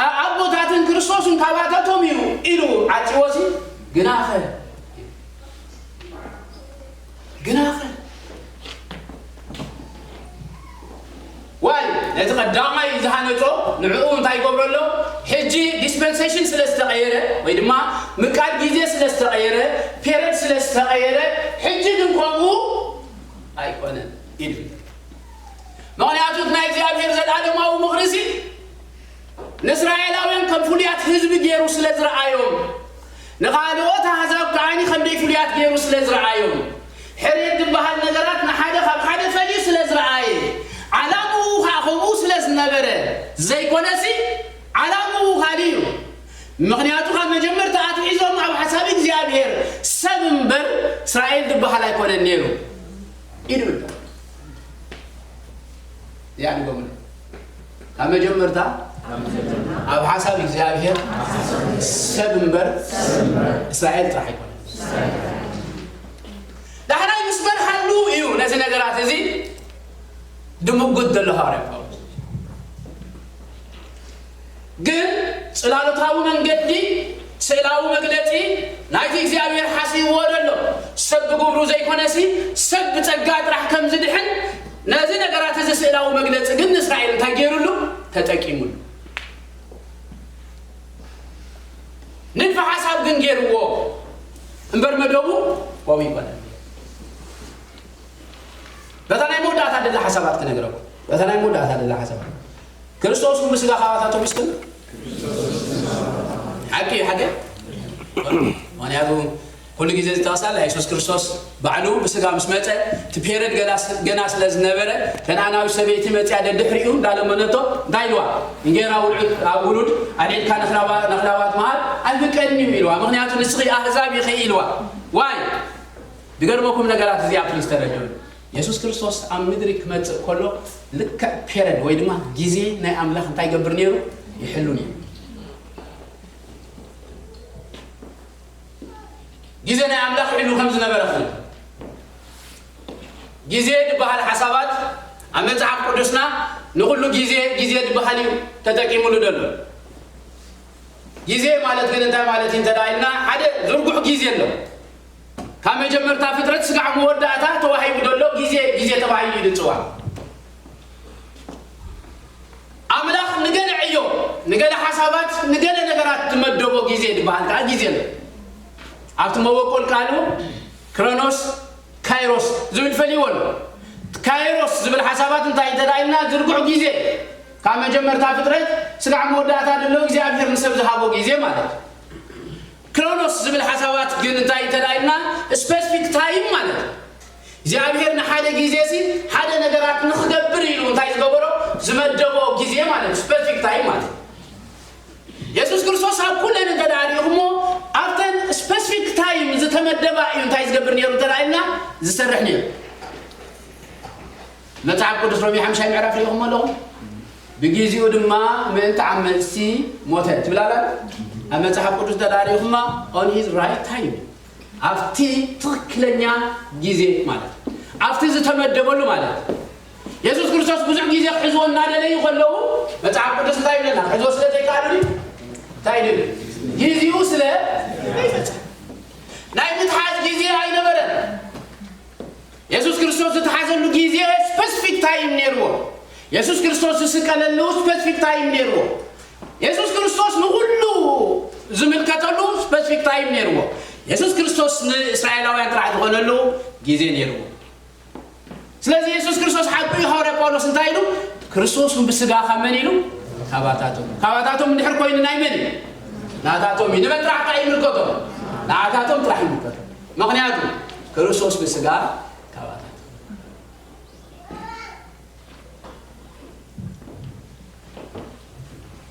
ኣ-፣ ኣቦታትን ክርስቶስን ካባታቶም እዩ ኢሉ ዓጺዎሲ ግናኸ፣ ግናኸ ዋይ ነቲ ቀዳማይ ዝሃነጾ ንዕኡ እንታይ ይገብሮ ኣሎ? ሕጂ ዲስፐንሴሽን ስለ ዝተቐየረ ወይ ድማ ምቃድ ግዜ ስለ ዝተቐየረ፣ ፔረድ ስለ ዝተቐየረ፣ ሕጂ ግን ከምኡ ኣይኮነን ኢሉ። ምኽንያቱ እቲ ናይ እግዚኣብሔር ዘላለማዊ ምኽርሲ ንእስራኤላውያን ከም ፍሉያት ህዝቢ ገይሩ ስለ ዝረኣዮም፣ ንኻልኦት ኣህዛብ ከኣኒ ከም ደይ ፍሉያት ገይሩ ስለ ዝረኣዮም፣ ሕርየት ዝበሃል ነገራት ንሓደ ካብ ሓደ ፈልዩ ስለ ዝረኣየ፣ ዓላምኡ ኸኣ ከምኡ ስለ ዝነበረ ዘይኮነሲ፣ ዓላምኡ ካልእ እዩ። ምኽንያቱ ካብ መጀመርታ ኣትሒዞም ኣብ ሓሳብ እግዚኣብሔር ሰብ እምበር እስራኤል ዝበሃል ኣይኮነን ነይሩ። ኢሉ ኣሎ። ያዕቆብ ካብ መጀመርታ ኣብ ሓሳብ እግዚኣብሔር ሰብ እምበር እስራኤል ጥራሕ ኣይኮነን። ዳሕራይ ምስ በርሃሉ እዩ ነዚ ነገራት እዚ ድምጉት ዘሎ ሃዋርያ ጳውሎስ። ግን ጽላሎታዊ መንገዲ፣ ስእላዊ መግለጺ ናይቲ እግዚኣብሔር ሓሲብዎ ዘሎ፣ ሰብ ብግብሩ ዘይኮነሲ ሰብ ብጸጋ ጥራሕ ከም ዝድሕን፣ ነዚ ነገራት እዚ ስእላዊ መግለጺ ግን ንእስራኤል እንታይ ገይሩሉ? ተጠቂሙሉ። ንድፈ ሓሳብ ግን ገይርዎ እምበር መደቡ ዋው ይባላል። በታ ናይ መወዳእታ ደላ ሓሳባት ክነግረኩም። በታ ናይ መወዳእታ ደላ ሓሳባት። ክርስቶስ እውን ብስጋ ካባታቶም ይስከም። ሓቂ እዩ፣ ሓቂ። ምኽንያቱ ኩሉ ግዜ ዝጠቕሳላ የሱስ ክርስቶስ ባዕሉ ብስጋ ምስ መጸ፣ እቲ ፔረድ ገና ስ-፣ ገና ስለ ዝነበረ፣ ከነኣናዊት ሰበይቲ መጺኣ ደድሕሪኡ እንዳለመነቶ፣ እንታይ ኢልዋ? እንጌራ ውልዑ-፣ ኣብ ውሉድ ኣልዒልካ ንኽላባ-፣ ንኽላባት ምሃብ ኣይፍቀድን እዩ ኢልዋ። ምኽንያቱ ንስኺ ኣህዛብ ኢኺ ኢልዋ። ዋይ? ዝገርመኩም ነገራት እዚ ኣብ ፍልስተ ረድዮ። የሱስ ክርስቶስ ኣብ ምድሪ ክመጽእ ከሎ ልክዕ ፔረድ ወይ ድማ ግዜ ናይ ኣምላኽ እንታይ ይገብር ነይሩ? ይሕሉ ነይሩ። ግዜ ናይ ኣምላኽ ይሕሉ ከም ዝነበረ ፍለጥ። ግዜ ዝበሃል ሓሳባት ኣብ መጽሓፍ ቅዱስና ንኹሉ ግዜ፣ ግዜ ዝበሃል እዩ ተጠቂሙሉ ዘሎ። ግዜ ማለት ግን እንታይ ማለት እዩ እንተ ደኣ ኢልና፣ ሓደ ዝርጉሕ ግዜ ኣሎ። ካብ መጀመርታ ፍጥረት ስጋዕ መወዳእታ ተዋሂቡ ዘሎ ግዜ፣ ግዜ ተባሂሉ እዩ ዝጽዋዕ። ኣምላኽ ንገለ ዕዮ፣ ንገለ ሓሳባት፣ ንገለ ነገራት ዝመደቦ ግዜ ዝበሃል ከኣ ግዜ ኣሎ። ኣብቲ መበቆል ቃሉ ክሮኖስ፣ ካይሮስ ዝብል ፈልይዎ ኣሎ። ካይሮስ ዝብል ሓሳባት እንታይ እንተ ደኣ ኢልና፣ ዝርጉሕ ግዜ፣ ካብ መጀመርታ ፍጥረት ስጋዕ መወዳእታ ዘሎ እግዚኣብሔር ንሰብ ዝሃቦ ግዜ ማለት እዩ። ክሮኖስ ዝብል ሓሳባት ግን እንታይ እንተ ደኣ ኢልና፣ ስፔሲፊክ ታይም ማለት እዩ። እግዚኣብሔር ንሓደ ግዜ ሲ ሓደ ነገራት ንኽገብር ኢሉ እንታይ ዝገበሮ፣ ዝመደቦ ግዜ ማለት እዩ። ስፔሲፊክ ታይም ማለት እዩ። የሱስ ክርስቶስ ኣብ ኩለን እንተ ደኣ ሪኢኹሞ፣ ኣብተን ስፔሲፊክ ታይም ዝተመደባ እዩ እንታይ ዝገብር ነይሩ እንተ ደኣ ኢልና፣ ዝሰርሕ ነይሩ። መጽሓፍ ቅዱስ ሮሜ ሓምሻይ ምዕራፍ ሪኢኹሞ ኣለኹም። ብግዜኡ ድማ ምእንቲ ዓመጽቲ ሞተ ትብል ኣላ። ኣብ መጽሓፍ ቅዱስ እንተ ደኣ ሪኢኹማ፣ on his right time፣ ኣብቲ ትኽክለኛ ግዜ ማለት እዩ። ኣብቲ ዝተመደበሉ ማለት እዩ። የሱስ ክርስቶስ ብዙሕ ግዜ ክሕዝዎ እናደለዩ ከለዉ፣ መጽሓፍ ቅዱስ እንታይ ይብለና? ክሕዝዎ ስለ ዘይከኣሉ ድዩ? እንታይ ድዩ? ግዜኡ ስለ ዘይፈጸመ። ናይ ምትሓዝ ግዜ ኣይነበረን። የሱስ ክርስቶስ ዝተሓዘሉ ግዜ ስፔሲፊክ ታይም ነይርዎ። የሱስ ክርስቶስ ዝስቀለሉ ስፔሲፊክ ታይም ነይርዎ። የሱስ ክርስቶስ ንኹሉ ዝምልከተሉ ስፔሲፊክ ታይም ነይርዎ። የሱስ ክርስቶስ ንእስራኤላውያን ጥራሕ ዝኾነሉ ግዜ ነይርዎ። ስለዚ የሱስ ክርስቶስ ሓቁ እዩ። ሃዋርያ ጳውሎስ እንታይ ኢሉ? ክርስቶስ እውን ብስጋ ካብ መን ኢሉ? ካባታቶም። ካባታቶም እንድሕር ኮይኑ ናይ መን እዩ? ናታቶም እዩ። ንመን ጥራሕ ከ ይምልከቶም? ናታቶም ጥራሕ ይምልከቶም። ምኽንያቱ ክርስቶስ ብስጋ ካባታቶም።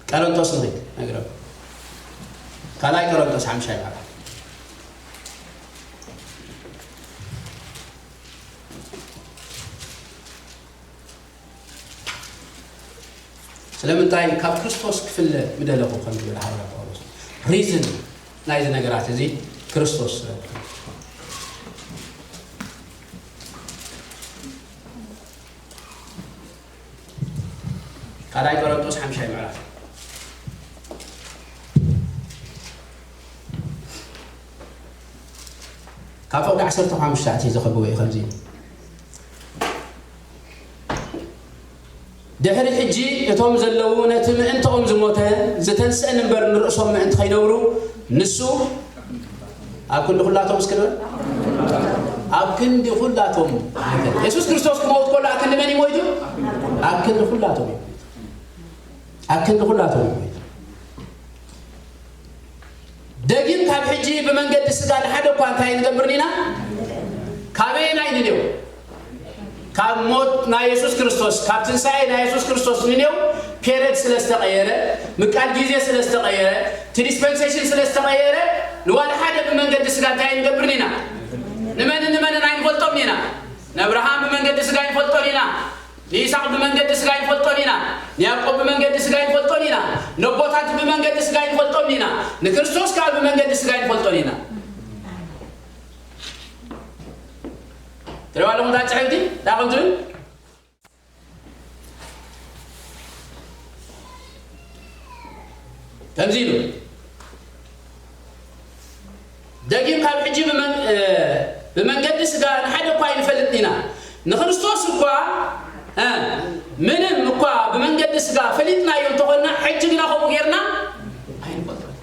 ቀረንቶስ ንኺድ ነግረኩም። ካልኣይ ቀረንቶስ ሓምሻይ ምዕራፍ። ስለምንታይ ካብ ክርስቶስ ክፍለ ምደለኹ ከም ዝብል ሃዋርያ ጳውሎስ። ሪዝን ናይዚ ነገራት እዚ ክርስቶስ ስለ ዝኾነ። ካልኣይ ቆሮንቶስ ሓምሻይ ምዕራፍ። ካብ ፍቕዲ ዓሰርተ ሓሙሽተ ኣትየ ዘኸብቦ እዩ ከምዚ። ድሕሪ ሕጂ እቶም ዘለዉ ነቲ ምእንትኦም ዝሞተ ዝተንስአን እምበር ንርእሶም ምእንቲ ከይነብሩ ንሱ ኣብ ክንዲ ኩላቶም እስኪ ንበል። ኣብ ክንዲ ኩላቶም። የሱስ ክርስቶስ ክመውት ከሎ ኣብ ክንዲ መን እዩ ሞይቱ? ኣብ ክንዲ ኩላቶም እዩ ሞይቱ። ኣብ ክንዲ ኩላቶም እዩ ሞይቱ። ደጊም ካብ ሕጂ ብመንገዲ ስጋ ንሓደ እኳ እንታይ ንገብር ኢና? ካበየናይ ንኔው? ካብ ሞት ናይ የሱስ ክርስቶስ፣ ካብ ትንሳኤ ናይ የሱስ ክርስቶስ ንኔው ፔሬድ ስለ ዝተቐየረ፣ ምቃል ግዜ ስለ ዝተቐየረ፣ እቲ ዲስፐንሴሽን ስለ ዝተቐየረ፣ ንዋላ ሓደ ብመንገዲ ስጋ እንታይ ንገብርን ኢና? ንመንን ንመንን ኣይንፈልጦምን ኢና። ንኣብርሃም ብመንገዲ ስጋ ኣይንፈልጦን ኢና። ንይስሐቅ ብመንገዲ ስጋ ኣይንፈልጦን ኢና። ንያዕቆብ ብመንገዲ ስጋ ኣይንፈልጦን ኢና። ነቦታት ብመንገዲ ስጋ ኣይንፈልጦምን ኢና። ንክርስቶስ ከኣ ብመንገዲ ስጋ ኣይንፈልጦን ኢና። ትሪእዋ ኣለኹም እታ ጽሕፍቲ? እንታይ ከም ትብል? ከምዚ ኢሉ፣ ደጊም ካብ ሕጂ ብመን-፣ እ፣ ብመንገዲ ስጋ ንሓደ እኳ ኣይንፈልጥን ኢና። ንክርስቶስ እኳ፣ እ፣ ምንም እኳ ብመንገዲ ስጋ ፈሊጥናዮ እንተኾንና፣ ሕጂ ግና ከምኡ ጌርና ኣይንፈልጦን።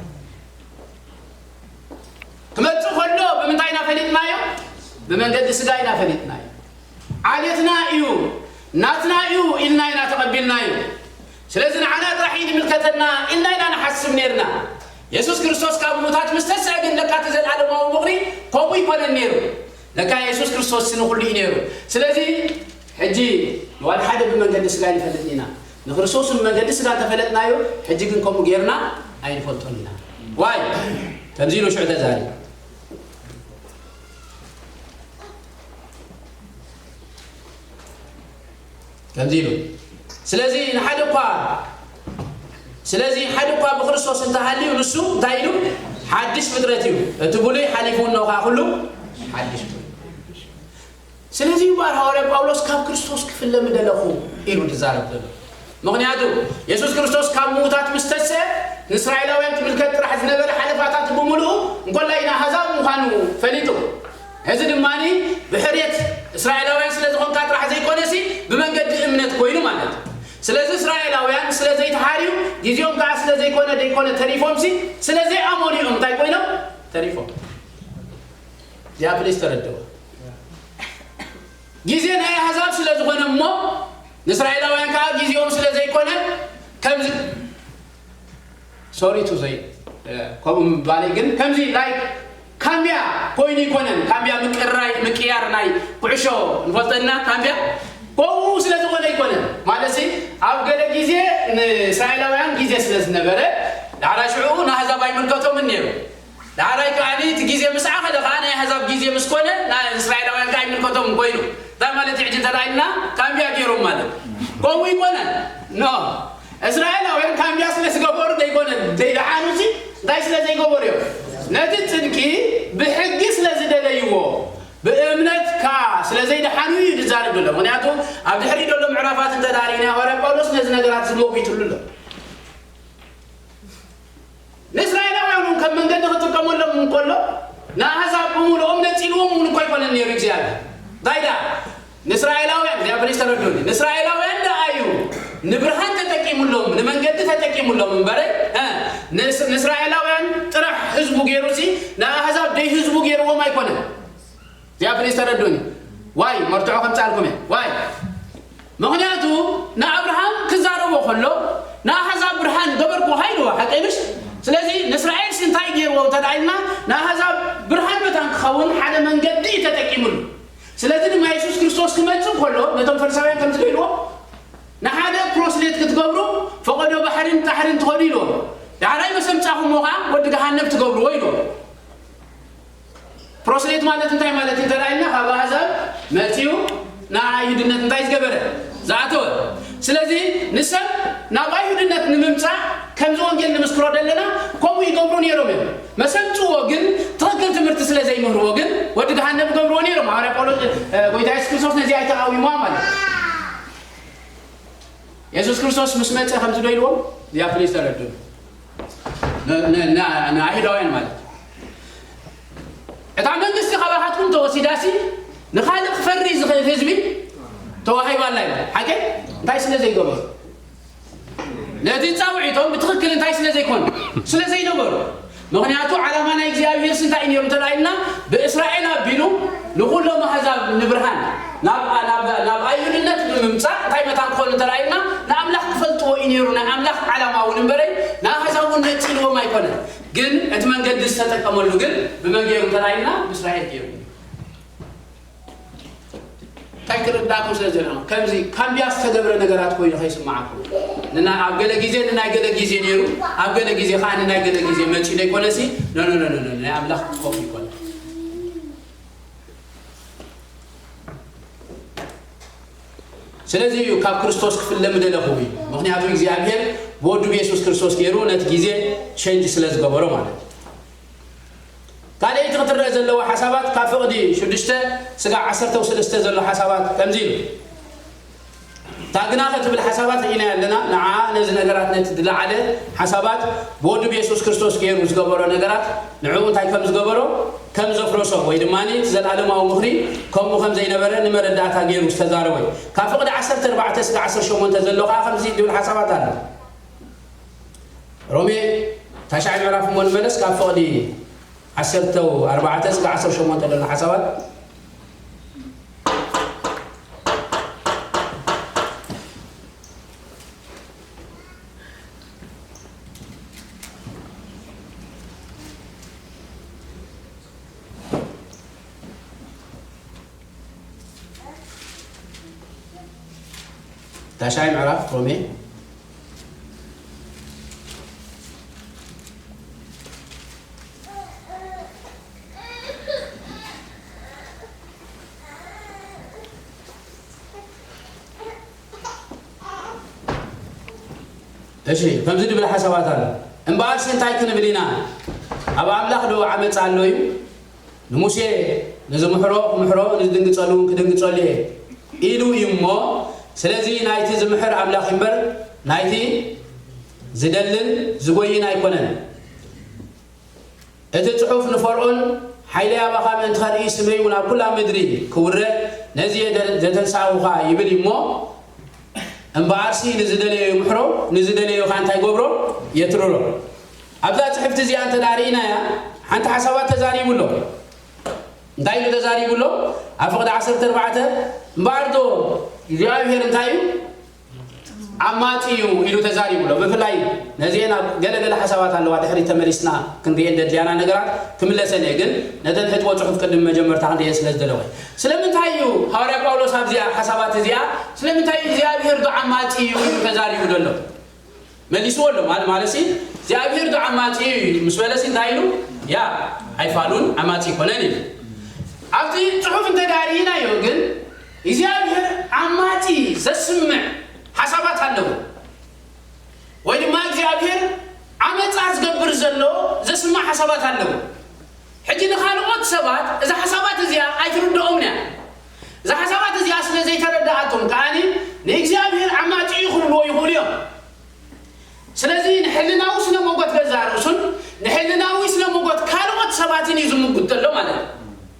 ክመጽእ ከሎ ብምንታይ ኢና ፈሊጥናዮ? ብመንገዲ ስጋ ኢና ፈሊጥናዮ። ዓሌትና እዩ፣ ናትና እዩ ኢልና ኢና ተቐቢልናዮ። ስለዚ ንዓና ጥራሕ እዩ ዝምልከተና ኢልና ኢና ንሓስብ ነይርና። የሱስ ክርስቶስ ካብ ምዉታት ምስ ተስአ ግን ለካ እቲ ዘለኣለማዊ ምኽሪ ከምኡ ይኮነን ነይሩ። ለካ የሱስ ክርስቶስ ንኹሉ እዩ ነይሩ። ስለዚ ሕጂ ዋላ ሓደ ብመንገዲ ስጋ ኣይንፈልጥን ኢና። ንክርስቶስ ብመንገዲ ስጋ እንተፈለጥናዮ፣ ሕጂ ግን ከምኡ ጌርና ኣይንፈልጦን ኢና። ዋይ፣ ከምዚ ኢሉ ሽዑ ተዛሪቡ። ከምዚ ኢሉ፣ ስለዚ ንሓደ እኳ፣ ስለዚ ሓደ እኳ ብክርስቶስ እንተሃልዩ፣ ንሱ እንታይ ኢሉ? ሓድሽ ፍጥረት እዩ። እቲ ብሉይ ሓሊፉ፣ እነሆ ከኣ ኩሉ ሓድሽ እዩ። ስለዚ እዩ እምበኣር ሃዋርያ ጳውሎስ፣ "ካብ ክርስቶስ ክፍለ ምደለኹ" ኢሉ ዝዛረብ ዘሎ። ምኽንያቱ፣ የሱስ ክርስቶስ ካብ ምዉታት ምስ ተስአ፣ ንእስራኤላውያን ትምልከት ጥራሕ ዝነበረ ሓለፋታት ብምሉኡ፣ እንኮላይ ንኣህዛብ ምዃኑ ፈሊጡ። እዚ ድማ ብሕርየት እስራኤላውያን ስለ ዝኾንካ ጥራሕ ዘይኮነሲ፣ ብመንገዲ እምነት ኮይኑ ማለት እዩ። ስለዚ እስራኤላውያን ስለ ዘይተሓርዩ፣ ግዜኦም ከኣ ስለ ዘይኮነ ደይኮነ ተሪፎምሲ፣ ስለ ዘይኣመኑ እዮም እንታይ ኮይኖም? ተሪፎም። እዚኣ ፕሊስ ተረድእዋ። ግዜ ናይ ኣህዛብ ስለ ዝኾነ እሞ፣ ንእስራኤላውያን ከኣ ግዜኦም ስለ ዘይኮነ፣ ከምዚ፣ ሶሪ ቱ ዘይ፣ እ፣ ከምኡ ምባለይ ግን፣ ከምዚ፣ ላይክ፣ ካምብያ ኮይኑ ኣይኮነን። ካምብያ ምቅራይ፣ ምቅያር ናይ ኩዕሾ ንፈልጠና፣ ካምብያ ከምኡ ስለ ዝኾነ ኣይኮነን። ማለትሲ፣ ኣብ ገለ ግዜ ንእስራኤላውያን ግዜ ስለ ዝነበረ፣ ዳሕራይ ሽዑ ንኣህዛብ ኣይምልከቶምን ነይሩ። ዳሕራይ ከኣ እቲ ግዜ ምስ ኣኸለ ከኣ ናይ ኣህዛብ ግዜ ምስ ኮነ፣ ናይ እስራኤላውያን ከኣ ኣይምልከቶምን ኮይኑ። እንታይ ማለት እዩ? ሕጂ እንተ ደኣ ኢልና፣ ካምብያ ገይሮም ማለት። ከምኡ ኣይኮነን። ኖ። እስራኤላውያን ካምብያ ስለ ዝገበሩ ዘይኮነ፣ ዘይደሓኑሲ እንታይ ስለ ዘይገበሩ እዮም? ነቲ ጽድቂ ብሕጊ ስለ ዝደለይዎ፣ ብእምነት ከኣ ስለ ዘይደሓኑ እዩ ዝዛረብ ዘሎ። ምኽንያቱ፣ ኣብ ድሕሪት ዘሎ ምዕራፋት እንተ ደኣ ርኢና፣ ሃዋርያ ጳውሎስ ነዚ ነገራት እዚ መጒትሉ ኣሎ። ንእስራኤላውያን እውን ከም መንገዲ ክጥቀመሎም እንከሎ፣ ንኣህዛብ ብምሉኦም ነጺልዎም እውን እኮ ኣይኮነን ነይሩ እግዚኣብሔር። እንታይ ደኣ? ንእስራኤላውያን፣ እግዚኣብሔር ይተረድኡኒ። ንእስራኤላውያን ደኣ እዩ ንብርሃን ተጠቂሙሎም፣ ንመንገዲ ተጠቂሙሎም እምበረ፣ እ፣ ንእስ-፣ ንእስራኤላውያን ጥራሕ ህዝቡ ገይሩሲ፣ ንኣህዛብ ደይ ህዝቡ ገይርዎም ኣይኮነን። እዚኣ ፕሊስ ተረድኡኒ። ዋይ፣ መርትዖ ከምጻልኩም እየ። ዋይ። ምኽንያቱ ንኣብርሃም ክዛረቦ ከሎ፣ "ንኣሕዛብ ብርሃን ገበርኩኻ" ኢልዎ፣ ሓቀይ ምሽ? ስለዚ ንእስራኤልሲ እንታይ ገይርዎ እንተ ደኣ ኢልና፣ ንኣሕዛብ ብርሃን መታን ክኸውን ሓደ መንገዲ እዩ ተጠቂሙሉ። ስለዚ ድማ የሱስ ክርስቶስ ክመጽእ ከሎ፣ ነቶም ፈሪሳውያን ከምዚ ዶ ኢልዎ? "ንሓደ ፕሮስሌት ክትገብሩ ፈቐዶ ባሕርን ጣሕርን ትኸዱ" ኢልዎ። "ዳሕራይ ምስ ኣምጻኹምዎ ኸኣ ወዲ ገሃነብ ትገብርዎ" ኢልዎ። ፕሮስሌት ማለት እንታይ ማለት እዩ እንተ ደኣ ኢልና፣ ካብ ኣህዛብ መጺኡ ንኣይሁድነት እንታይ ዝገበረ? ዝኣተወ። ስለዚ ንሰብ ናብ ኣይሁድነት ንምምጻእ ከምዚ ወንጌል ንምስክሮ ዘለና ከምኡ ይገብሩ ነይሮም እዮም። መሰምጽዎ ግን ትኽክል ትምህርቲ ስለ ዘይምህርዎ ግን ወዲ ገሃነብ ይገብርዎ ነይሮም። ሃዋርያ ጳውሎስ፣ እ፣ ጎይታ የሱስ ክርስቶስ ነዚ ኣይተቃዊምዋ ማለት እዩ። የሱስ ክርስቶስ ምስ መጸ ከምዚ ዶ ኢልዎም? እዚኣ ፕሊስ ተረድኡ። ን-፣ ን-፣ ን-፣ ንኣይሁዳውያን ማለት እዩ። "እታ መንግስቲ ካባኻትኩም ተወሲዳሲ ንኻልእ ክፈሪ ዝኽእል ህዝቢ ተዋሂባላ" ይብል። ሓቂ እንታይ ስለ ዘይገበሩ? ነቲ ጻውዒቶም ብትኽክል እንታይ ስለ ዘይኮኑ? ስለ ዘይነበሩ። ምኽንያቱ ዓላማ ናይ እግዚኣብሄርስ እንታይ እዩ ነይሩ እንተ ደኣ ኢልና፣ ብእስራኤል ኣቢሉ ንኹሎም ኣህዛብ ንብርሃን፣ ናብ፣ ናብ፣ ናብ ኣይሁድነት ብምምጻእ እንታይ መታን ክኾኑ እንተ ደኣ ኢልና፣ ንኣምላኽ ክፈልጥዎ እዩ ነይሩ ናይ ኣምላኽ ዓላማ እውን እምበረይ፣ ንኣህዛብ እውን ነጺልዎም ኣይኮነን። ግን እቲ መንገዲ ዝተጠቀመሉ ግን ብመን ገይሩ እንተ ደኣ ኢልና፣ ብእስራኤል ገይሩ። እንታይ ክርዳእኩም ስለ ዝደለኹ፣ ከምዚ ካምብያ ዝተገብረ ነገራት ኮይኑ ከይስምዓኩም። ንና-፣ ኣብ ገለ ግዜ ንናይ ገለ ግዜ ነይሩ፣ ኣብ ገለ ግዜ ከኣ ንናይ ገለ ግዜ መጺኡ ዘይኮነሲ፣ ኖ፣ ኖ፣ ኖ፣ ኖ፣ ኖ፣ ናይ ኣምላኽ ከምኡ ይኮነ። ስለዚ እዩ ካብ ክርስቶስ ክፍለ ምደለኹ እዩ። ምኽንያቱ እግዚኣብሔር ብወዱ ብየሱስ ክርስቶስ ገይሩ ነቲ ግዜ ቸንጅ ስለ ዝገበሮ ማለት እዩ። ካልኣይቲ ክትረአ ዘለዋ ሓሳባት ካብ ፍቕዲ ሽዱሽተ ስጋዕ ዓሰርተ ሰለስተ ዘሎ ሓሳባት ከምዚ ኢሉ። እታ ግናኸ ትብል ሓሳባት ርኢና ኣለና። ንዓ ነዚ ነገራት፣ ነቲ ዝለዓለ ሓሳባት ብወዱ ብየሱስ ክርስቶስ ገይሩ ዝገበሮ ነገራት፣ ንዕኡ እንታይ ከም ዝገበሮ፣ ከም ዘፍረሶ፣ ወይ ድማ እቲ ዘለኣለማዊ ምኽሪ ከምኡ ከም ዘይነበረ ንመረዳእታ ገይሩ ዝተዛረበ እዩ። ካብ ፍቕዲ ዓሰርተ ኣርባዕተ እስከ ዓሰርተ ሸሞንተ ዘሎ ከዓ ከምዚ ዝብል ሓሳባት ኣሎ። ሮሜ ታሽዓይ ምዕራፍ እሞ ንመለስ፣ ካብ ፍቕዲ ዓሰርተ ኣርባዕተ እስከ ዓሰርተ ሸሞንተ ዘሎ ሓሳባት። ታሽዓይ ምዕራፍ ሮሜ። እሺ፣ ከምዚ ዝብል ሓሳባት ኣሎ። እምበኣርሲ እንታይ ክንብል ኢና? ኣብ ኣምላኽ ዶ ዓመፃ ኣሎ እዩ? ንሙሴ ንዝምሕሮ ክምሕሮ፣ ንዝድንግጸሉ እውን ክድንግጸሉ እየ ኢሉ እዩ እሞ፣ ስለዚ ናይቲ ዝምሕር ኣምላኽ እምበር ናይቲ ዝደልን ዝጎይን ኣይኮነን። እቲ ጽሑፍ ንፈርኦን፣ ሓይለይ ኣባኻ ምእንቲ ኸርኢ ስመይ እውን ኣብ ኩላ ምድሪ ክውረ፣ ነዚ እየ ዘተንሳእኹኻ ይብል እዩ እሞ፣ እምበኣርሲ ንዝደለዮ ይምሕሮ፣ ንዝደለዮ ኸኣ እንታይ ይገብሮ? የትርሮ። ኣብዛ ጽሕፍቲ እዚኣ እንተ ደኣ ርኢናያ፣ ሓንቲ ሓሳባት ተዛሪቡ ኣሎ። እንታይ ኢሉ ተዛሪቡ ኣሎ? ኣብ ፍቕዲ ዓሰርተ ኣርባዕተ፣ እምበኣር ዶ እግዚኣብሔር እንታይ እዩ? ዓማጺ እዩ ኢሉ ተዛሪቡ ኣሎ። ብፍላይ ነዚኤን ኣብ ገለገለ ሓሳባት ኣለዋ፣ ድሕሪት ተመሊስና ክንሪኤን ደድልያና ነገራት ክምለሰን እየ። ግን ነተን ሕጥቦ ጽሑፍ ቅድሚ መጀመርታ ክንሪኤን ስለ ዝደለወ፣ ስለምንታይ እዩ ሃዋርያ ጳውሎስ ኣብዚኣ ሓሳባት እዚኣ፣ ስለምንታይ እዩ እግዚኣብሔር ዶ ዓማጺ እዩ ኢሉ ተዛሪቡ ዘሎ? መሊስዎ ኣሎ። ማለ-፣ ማለትሲ እግዚኣብሔር ዶ ዓማጺ እዩ ምስ በለሲ እንታይ ኢሉ? ያ፣ ኣይፋሉን፣ ዓማጺ ኣይኮነን ኢሉ። ኣብቲ ጽሑፍ እንተ ደኣ ርኢናዮ ግን እግዚኣብሔር ዓማጺ ዘስምዕ ሓሳባት ኣለዎ። ወይ ድማ እግዚኣብሔር ዓመጻ ዝገብር ዘሎ ዘስምዕ ሓሳባት ኣለዎ። ሕጂ ንኻልኦት ሰባት እዛ ሓሳባት እዚኣ ኣይትርድኦምን እያ። እዛ ሓሳባት እዚኣ ስለ ዘይተረድኣቶም ከኣ ንእግዚኣብሔር ዓማጺ እዩ ክብልዎ ይኽእሉ እዮም። ስለዚ ንሕልናዊ ስነ ሞጎት ገዛእ ርእሱን ንሕልናዊ ስነ ሞጎት ካልኦት ሰባትን እዩ ዝምጉት ዘሎ ማለት እዩ።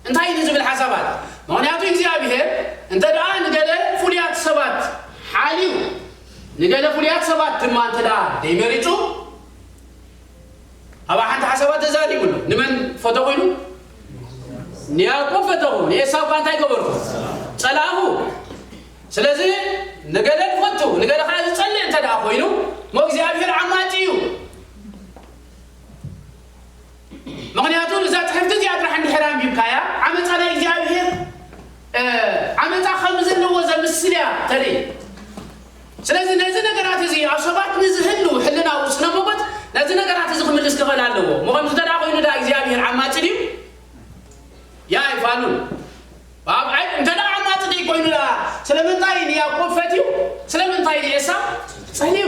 እንታይ እዩ ዝብል ሓሳባት? ምኽንያቱ እግዚኣብሔር እንተ ደኣ ንገለ ፍሉያት ሰባት ሓልዩ፣ ንገለ ፍሉያት ሰባት ድማ እንተ ደኣ ደይመሪጹ፣ ኣብ ሓንቲ ሓሳባት ተዛሪቡ ኣሎ። ንመን ፈተኹ ኢሉ? ንያዕቆብ ፈተኹ። ንኤሳው ከ እንታይ ገበርኩ? ጸላእኹ። ስለዚ ንገለ ዝፈቱ፣ ንገለ ከኣ ዝጸልእ እንተ ደኣ ኮይኑ፣ እሞ እግዚኣብሔር ዓማጺ እዩ። ምኽንያቱ እዛ ጽሕፍቲ እዚኣ ጥራሕ እንድሕር ኣንቢብካያ፣ ዓመጻ ናይ እግዚኣብሔር፣ እ፣ ዓመጻ ከም ዘለዎ ዘምስል እያ ተርኢ። ስለዚ ነዚ ነገራት እዚ ኣብ ሰባት ንዝህሉ ሕልናዊ ስነ ሞጎት ነዚ ነገራት እዚ ክምልስ ክኽእል ኣለዎ። እሞ ከምዚ እንተ ደኣ ኮይኑ ደኣ እግዚኣብሔር ዓማጺ ድዩ? ያ ኣይፋሉን። ኣብ ዓይ-፣ እንተ ደኣ ዓማጺ ደይ ኮይኑ ደኣ ስለምንታይ ንያዕቆብ ፈትዩ? ስለምንታይ ንኤሳው ጸልዩ?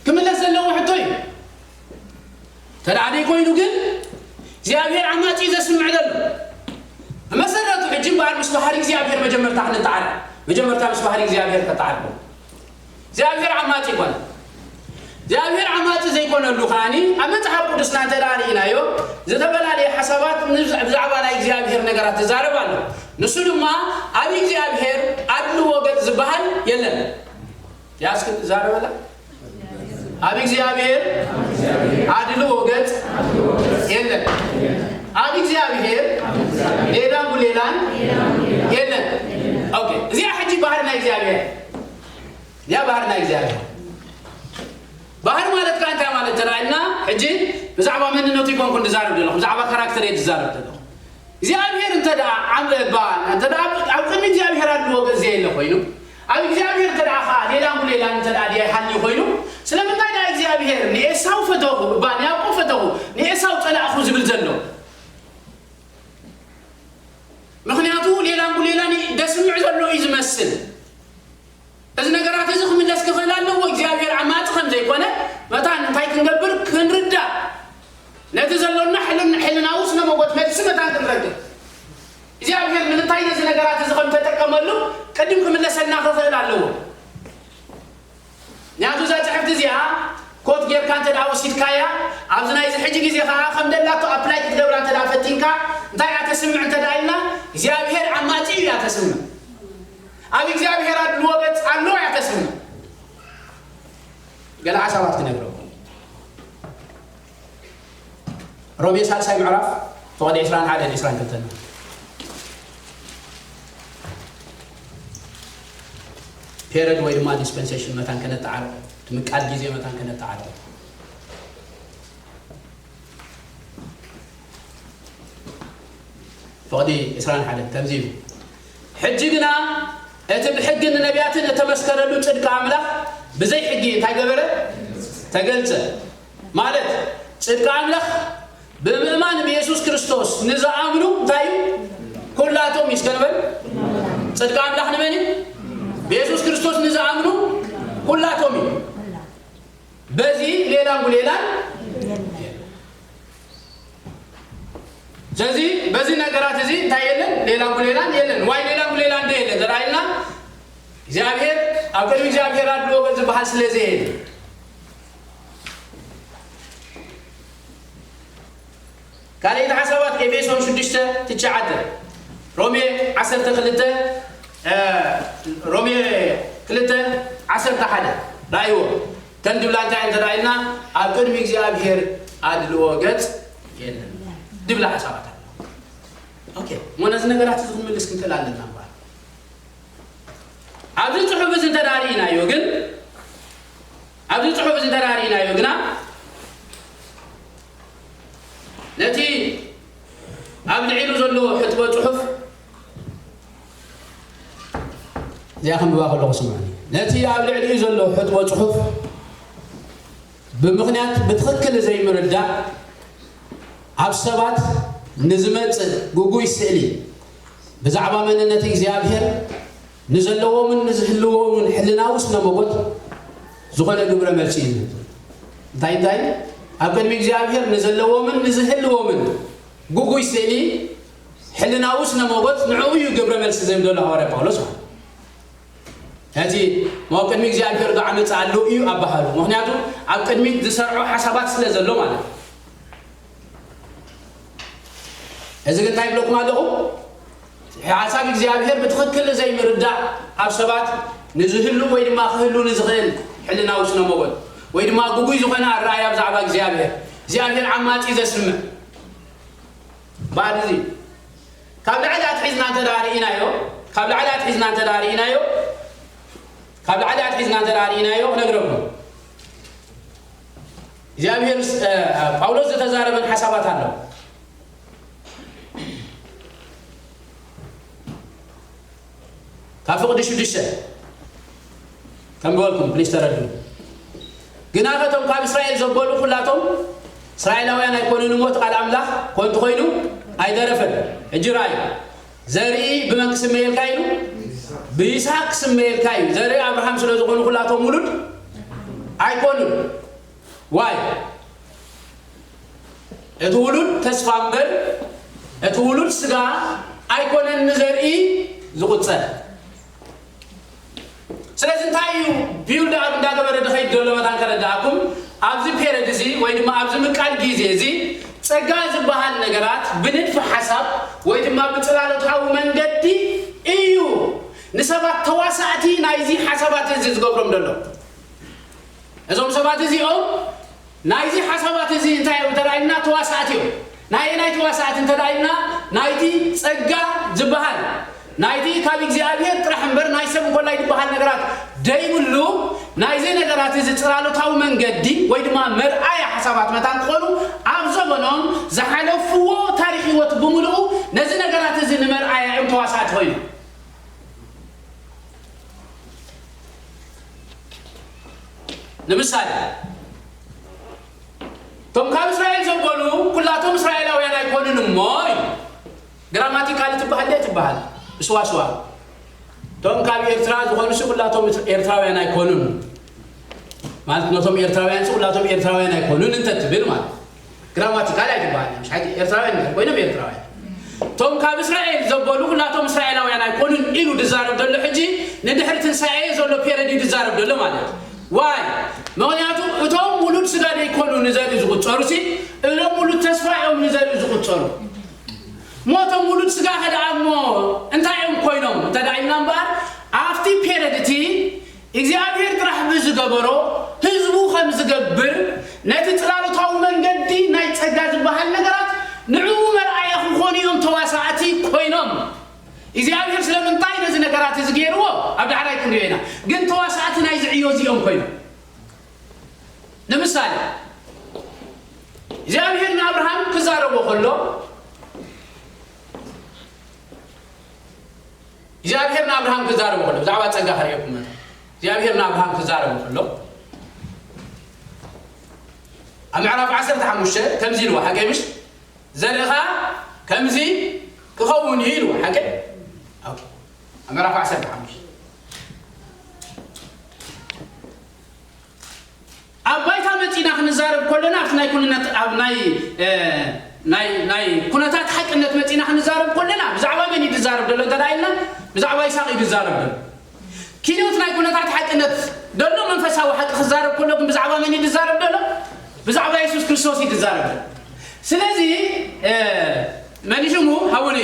ክምለስ ዘለዎ ሕቶ እዩ። እንተ ደኣ ደይ ኮይኑ ግን እግዚኣብሔር ዓማጺ እዩ ዘስምዕ ዘሎ። ብመሰረቱ ሕጂ እምበኣር ምስ ባህሪ እግዚኣብሔር መጀመርታ ክንተዓረቕ፣ መጀመርታ ምስ ባህሪ እግዚኣብሔር ከተዓርቕ። እግዚኣብሔር ዓማጺ ይኮነ። እግዚኣብሔር ዓማጺ ዘይኮነሉ ከኣኒ ኣብ መጽሓፍ ቅዱስና እንተ ደኣ ርኢናዮ፣ ዝተፈላለየ ሓሳባት ንብዛ-፣ ብዛዕባ ናይ እግዚኣብሔር ነገራት ትዛረብ ኣሎ። ንሱ ድማ ኣብ እግዚኣብሔር ኣድልዎ ገጽ ዝበሃል የለን። ያ እስኪ ትዛረበላ። ኣብ እግዚኣብሔር ኣድልዎ ገጽ የለን። ኣብ እግዚኣብሔር ሌላን ጉሌላን የለን። ኦኬ፣ እዚኣ ሕጂ ባህሪ ናይ እግዚኣብሔር፣ እዚኣ ባህሪ ናይ እግዚኣብሔር። ባህሪ ማለት ከኣ እንታይ ማለት ተራእና? ሕጂ ብዛዕባ መንነቱ ይኮንኩ ዝዛረብ ዘለኹ፣ ብዛዕባ ካራክተር እየ ዝዛረብ ዘለኹ። እግዚኣብሔር እንተ ደኣ ዓም-፣ እባ፣ እንተ ደኣ ኣብ ቅድሚ እግዚኣብሔር ኣድልዎ ገጽ ዘየለ ኮይኑ፣ ኣብ እግዚኣብሔር እንተ ደኣ ኸኣ ሌላን ጉሌላን እንተ ደኣ ድያ ይሃልዩ ኮይኑ፣ ስለምንታይ ደኣ እግዚኣብሔር ንኤሳው ፈተኹ፣ እባ፣ ንያዕቆብ ፈተኹ፣ ንኤሳው ጸላእኹ ዝብል ዘሎ? ምኽንያቱ ሌላን ጉሌላን ደስምዕ ዘሎ እዩ ዝመስል። እዚ ነገራት እዚ ክምለስ ክኽእል ኣለዎ። እግዚኣብሔር ዓማጺ ከም ዘይኮነ መታን እንታይ ክንገብር? ክንርዳእ። ነቲ ዘሎና ሕልን-፣ ሕልናዊ ስነ መጎት መልሲ መታን ክንረክብ። እግዚኣብሔር ንምንታይ ነዚ ነገራት እዚ ከም ተጠቀመሉ ቅድም ክምለስ እዚኣ ኮት ጌርካ እንተ ደኣ ወሲድካያ፣ ኣብዚ ናይዚ ሕጂ ግዜ ኸዓ ከም ደላቶ ኣፕላይ ክትገብራ እንተ ደኣ ፈቲንካ፣ እንታይ እያ ተስምዕ እንተ ደኣ ኢልና፣ እግዚኣብሔር ዓማጺ እዩ እያ ተስምዕ። ኣብ እግዚኣብሔር ኣድልዎ ገጽ ኣሎ እያ ተስምዕ። ገለ ሓሳባት ክነግረኩም። ሮሜ ሳልሳይ ምዕራፍ፣ ፍቕዲ ዕስራን ሓደን ዕስራን ክልተን። ፔረድ ወይ ድማ ዲስፐንሴሽን መታን ከነጠዓርቕ፣ እቲ ምቃል ግዜ መታን ከነጠዓርቕ። ፍቕዲ ዕስራን ሓደን ከምዚ እዩ። ሕጂ ግና እቲ ብሕግን ነቢያትን እተመስከረሉ ጽድቂ ኣምላኽ ብዘይ ሕጊ እንታይ ገበረ? ተገልጸ። ማለት ጽድቂ ኣምላኽ ብምእማን ብየሱስ ክርስቶስ ንዝኣምኑ እንታይ እዩ? ኩላቶም እዩ። እስከ ንበል። ጽድቂ ኣምላኽ ንመን እዩ? ብየሱስ ክርስቶስ ንዝኣምኑ ኩላቶም እዩ። በዚ ሌላን ጉሌላን የለን። ስለዚ በዚ ነገራት እዚ እንታይ የለን? ሌላን ጉሌላን የለን። ዋይ ሌላን ጉሌላን እንደ የለን ተራኢልና እግዚኣብሔር ኣብ ቅድሚ እግዚኣብሔር ኣድልዎ ገጽ ዝበሃል ስለ ዘየለ። ካልኣይቲ ሓሳባት ኤፌሶን ሽዱሽተ ትሽዓተ፣ ሮሜ ዓሰርተ ክልተ፣ እ፣ ሮሜ ክልተ ዓሰርተ ሓደ ራእይዎ። እተን ድብላ እንታይ እንተ ደኣ ኢልና፣ ኣብ ቅድሚ እግዚኣብሔር ኣድልዎ ገጽ የለን ድብላ ሓሳባት ኣሎ። ኦኬ፣ እሞ ነዚ ነገራት እዚ ክንምልስ ክንክእል ኣለና እምበኣር። ኣብዚ ጽሑፍ እዚ እንተ ደኣ ርኢናዮ ግን፣ ኣብዚ ጽሑፍ እዚ እንተ ደኣ ርኢናዮ ግና፣ ነቲ ኣብ ልዕሊኡ ዘሎ ሕጥቦ ጽሑፍ፣ እዚኣ ከንብባ ከለኹ ስምዑኒ። ነቲ ኣብ ልዕሊኡ ዘሎ ሕጥቦ ጽሑፍ ብምኽንያት ብትኽክል ዘይምርዳእ፣ ኣብ ሰባት ንዝመጽእ ግጉይ ስእሊ ብዛዕባ መንነት እግዚኣብሔር ንዘለዎምን ንዝህልዎምን ሕልናዊ ስነ-መጎት ዝኾነ ግብረ መልሲ እዩ ዝህብ። እንታይ እንታይ? ኣብ ቅድሚ እግዚኣብሔር ንዘለዎምን ንዝህልዎምን ግጉይ ስእሊ ሕልናዊ ስነ-መጎት ንዕኡ እዩ ግብረ መልሲ ዝህብ ዘሎ ሃዋርያ ጳውሎስ ማለት እዩ። ነቲ ኣብ ቅድሚ እግዚኣብሔር ዶ ዓመጻ ኣሎ እዩ ኣባሃሉ። ምኽንያቱ ኣብ ቅድሚት ዝሰርዖ ሓሳባት ስለ ዘሎ ማለት እዩ። እዚ ግን እንታይ ይብለኩም ኣለኹ? ሓሳብ እግዚኣብሔር ብትኽክል ዘይምርዳእ ኣብ ሰባት ንዝህሉ ወይ ድማ ክህሉ ንዝኽእል ሕልናዊ ስነ-መጎት ወይ ድማ ግጉይ ዝኾነ ኣረኣእያ ብዛዕባ እግዚኣብሔር፣ እግዚኣብሔር ዓማጺ ዘስምዕ ባዕሉ እዚ ካብ ላዕሊ ኣትሒዝና እንተ ደኣ ርኢናዮ፣ ካብ ላዕሊ ኣትሒዝና እንተ ደኣ ርኢናዮ፣ ካብ ላዕሊ ኣትሒዝና እንተ ደኣ ርኢናዮ ክነግረኩም። እግዚኣብሔር፣ እ፣ ጳውሎስ ዝተዛረበን ሓሳባት ኣሎ። ካብ ፍቕዲ ሽዱሽተ ከም በልኩም ፕሊስ ተረዱ። ግና ከቶም ካብ እስራኤል ዘበሉ ኩላቶም እስራኤላውያን ኣይኮኑን እሞ፣ እቲ ቃል ኣምላኽ ኮንቱ ኮይኑ ኣይተረፈን። ሕጂ ርኣዩ፣ ዘርኢ ብመን ክስመየልካ ኢሉ? ብይስሐቅ ክስመየልካ እዩ። ዘርኢ ኣብርሃም ስለ ዝኾኑ ኩላቶም ውሉድ ኣይኮኑን። ዋይ? እቲ ውሉድ ተስፋ እምበር፣ እቲ ውሉድ ስጋ ኣይኮነን ንዘርኢ ዝቑጸር። ስለዚ እንታይ እዩ ቢውልድ ኣፕ እንዳገበረ ድኸይድ ዘሎ መታን ከረድኣኩም፣ ኣብዚ ፔረድ እዚ ወይ ድማ ኣብዚ ምቃል ግዜ እዚ ጸጋ ዝበሃል ነገራት ብንድፊ ሓሳብ ወይ ድማ ብጽላሎታዊ መንገዲ እዩ ንሰባት ተዋሳእቲ ናይዚ ሓሳባት እዚ ዝገብሮም ዘሎ። እዞም ሰባት እዚኦም ናይዚ ሓሳባት እዚ እንታይ እዮም እንተ ደኣ ኢልና ተዋሳእቲ እዮም። ናይ ናይ ተዋሳእቲ እንተ ደኣ ኢልና ናይቲ ጸጋ ዝበሃል ናይቲ ካብ እግዚኣብሔር ጥራሕ እምበር ናይ ሰብ እንኮላይ ዝበሃል ነገራት ደይብሉ ናይዚ ነገራት እዚ ጽላሎታዊ መንገዲ ወይ ድማ መርኣያ ሓሳባት መታን ክኾኑ ኣብ ዘበኖም ዝሓለፍዎ ታሪኽ ህይወት ብምልኡ ነዚ ነገራት እዚ ንመርኣያ እዮም ተዋሳእቲ ኮይኑ። ንምሳሌ እቶም ካብ እስራኤል ዘበሉ ኩላቶም እስራኤላውያን ኣይኮኑን እሞ እዩ። ግራማቲካሊ ትበሃል ድያ ትበሃል ብስዋስዋ። እቶም ካብ ኤርትራ ዝኾኑሲ ኩላቶም ኤርትራውያን ኣይኮኑን ማለት ነቶም ኤርትራውያንሲ ኩላቶም ኤርትራውያን ኣይኮኑን እንተ ትብል ማለት ግራማቲካል ኣይትበሃል። ምሽ ሓቂ ኤርትራውያን ኮይኖም ኤርትራውያን እቶም ካብ እስራኤል ዘበሉ ኩላቶም እስራኤላውያን ኣይኮኑን ኢሉ ድዛረብ ዘሎ ሕጂ ንድሕሪ ትንሳኤ ዘሎ ፔረድ እዩ ድዛረብ ዘሎ ማለት እዩ። ዋይ? ምኽንያቱ እቶም ውሉድ ስጋ ደይኮኑ ንዘርኢ ዝቑጸሩ ሲ እሎም ውሉድ ተስፋ እዮም ንዘርኢ ዝቑጸሩ። ሞ እቶም ውሉድ ስጋ ከደኣ እሞ እንታይ እዮም ኮይኖም እንተ ደኣ ኢልና እምበኣር ኣብቲ ፔረድ እቲ እግዚኣብሔር ጥራሕ ብዝገበሮ ህዝቡ ከም ዝገብር ነቲ ጽላሎታዊ መንገዲ ናይ ጸጋ ዝበሃል ነገራት ንዕኡ መርኣያ ክኾኑ እዮም ተዋሳእቲ ኮይኖም። እግዚኣብሔር ስለምንታይ ነዚ ነገራት እዚ ገይርዎ ኣብ ዳሕራይ ክንሪኦ ኢና። ግን ተዋሳእቲ ናይዚ ዕዮ እዚኦም ኮይኖም ንምሳሌ እግዚኣብሔር ንኣብርሃም ክዛረቦ ከሎ እግዚኣብሔር ንኣብርሃም ክዛረቦ ከሎ ብዛዕባ ጸጋ ከርእየኩም መ እግዚኣብሔር ንኣብርሃም ክዛረቦ ከሎ ኣብ ምዕራፍ ዓሰርተ ሓሙሽተ ከምዚ ኢልዎ ሓቀይ ምሽ ዘርእኻ ከምዚ ክኸውን እዩ ኢልዎ ሓቀይ ኣብ ምዕራፍ ዓሰርተ ሓሙሽተ ኣብ ባይታ መጺና ክንዛረብ ከለና ኣብቲ ናይ ኩንነት ኣብ ናይ ናይ ናይ ኩነታት ሓቅነት መጺና ክንዛረብ ከለና ብዛዕባ መን እዩ ዝዛረብ ዘሎ እንተ ኢልና ብዛዕባ ይስሐቅ እዩ ዝዛረብ ዘሎ። ኪኖት ናይ ኩነታት ሓቅነት ዘሎ መንፈሳዊ ሓቂ ክዛረብ ከሎ ግን ብዛዕባ መን እዩ ዝዛረብ ዘሎ? ብዛዕባ የሱስ ክርስቶስ እዩ ዝዛረብ ዘሎ። ስለዚ መን ሽሙ ሃውኒ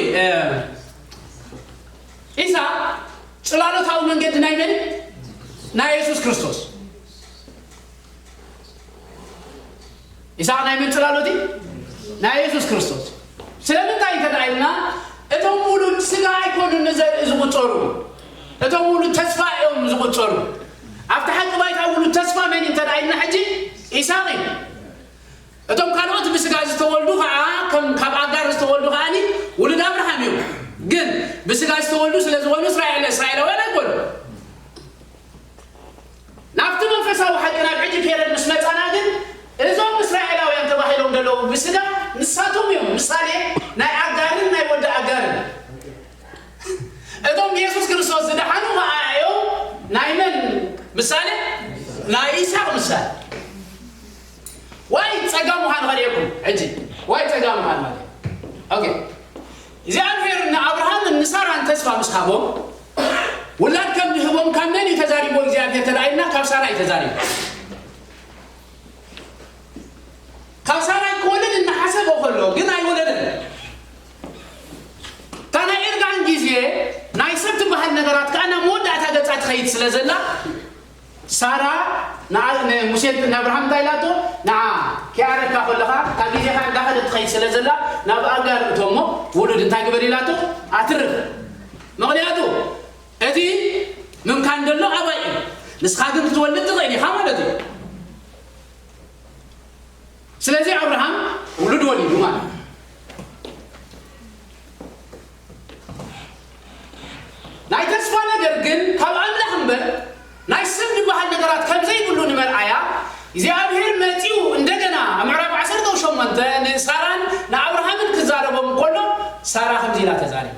ኢሳ ጽላሎታዊ መንገዲ ናይ መን ናይ የሱስ ክርስቶስ ኢሳቅ ናይ መን ጽላሎት ናይ የሱስ ክርስቶስ ስለምንታይ እንተ ኢልና እቶም ውሉድ ስጋ ኣይኮኑን ንዘርኢ ዝቁጸሩ እቶም ውሉድ ተስፋ እዮም ዝቁጸሩ ኣብቲ ሓቂ ባይታ ውሉድ ተስፋ መን እንተ ኢልና ሕጂ ኢሳቅ እዩ እቶም ካልኦት ብስጋ ዝተወልዱ ከዓ ከም ካብ ኣጋር ዝተወልዱ ከዓ ውሉድ ኣብርሃም እዮም ግን ብስጋ ዝተወልዱ ስለ ዝኾኑ እስራኤል እስራኤላውያን ኣይኮኑ ናብቲ መንፈሳዊ ሓቂ ናብ ሕጂ ፔረድ ምስ መጻና ግን እዞም እስራኤላውያን ተባሂሎም ዘለዉ ብስጋ ንሳቶም እዮም ምሳሌ ናይ ኣጋርን ናይ ወዲ ኣጋርን እቶም ብየሱስ ክርስቶስ ዝደሓኑ ከዓ እዮም ናይ መን ምሳሌ ናይ ይስሐቅ ምሳሌ ዋይ ጸጋ ምዃን ኸርእየኩም ሕጂ ዋይ ጸጋ ምዃን ማለት ኦኬ እግዚኣብሔር ንኣብርሃምን ንሳራን ተስፋ ምስ ሃቦም ውላድ ከም ዝህቦም ካብ መን እዩ ተዛሪቦ እግዚኣብሔር ተዳኢልና ካብ ሳራ እዩ ተዛሪቦ ካብ ሳራ ክወለድ እናሓሰበ ከሎ ግን ኣይወለደን እታ ናይ እርጋን ግዜ ናይ ሰብ ትበሃል ነገራት ከዓ ናብ መወዳእታ ገፃ ትኸይድ ስለ ዘላ ሳራ ንሙሴ ንኣብርሃም እንታይ ኢላቶ ንዓ ኪኣረካ ከለኻ ካብ ግዜኻ እንዳኸደት ትኸይድ ስለ ዘላ ናብ ኣጋር እቶሞ ውሉድ እንታይ ግበር ኢላቶ ኣትርፍ ምኽንያቱ እቲ ምምካን ዘሎ ኣባይ እዩ ንስኻ ግን ክትወልድ ትኽእል ኢኻ ማለት እዩ ስለዚ ኣብርሃም ውሉድ ወሊዱ ማለት ናይ ተስፋ ነገር ግን ካብ ኣምላኽ እምበር ናይ ሰብ ዝበሃል ነገራት ከም ዘይብሉ ንመርኣያ እግዚኣብሔር መፂኡ እንደገና ኣብ ምዕራፍ ዓሰርተ ሸሞንተ ንሳራን ንኣብርሃምን ክዛረቦም እንከሎ ሳራ ከምዚ ኢላ ተዛሪባ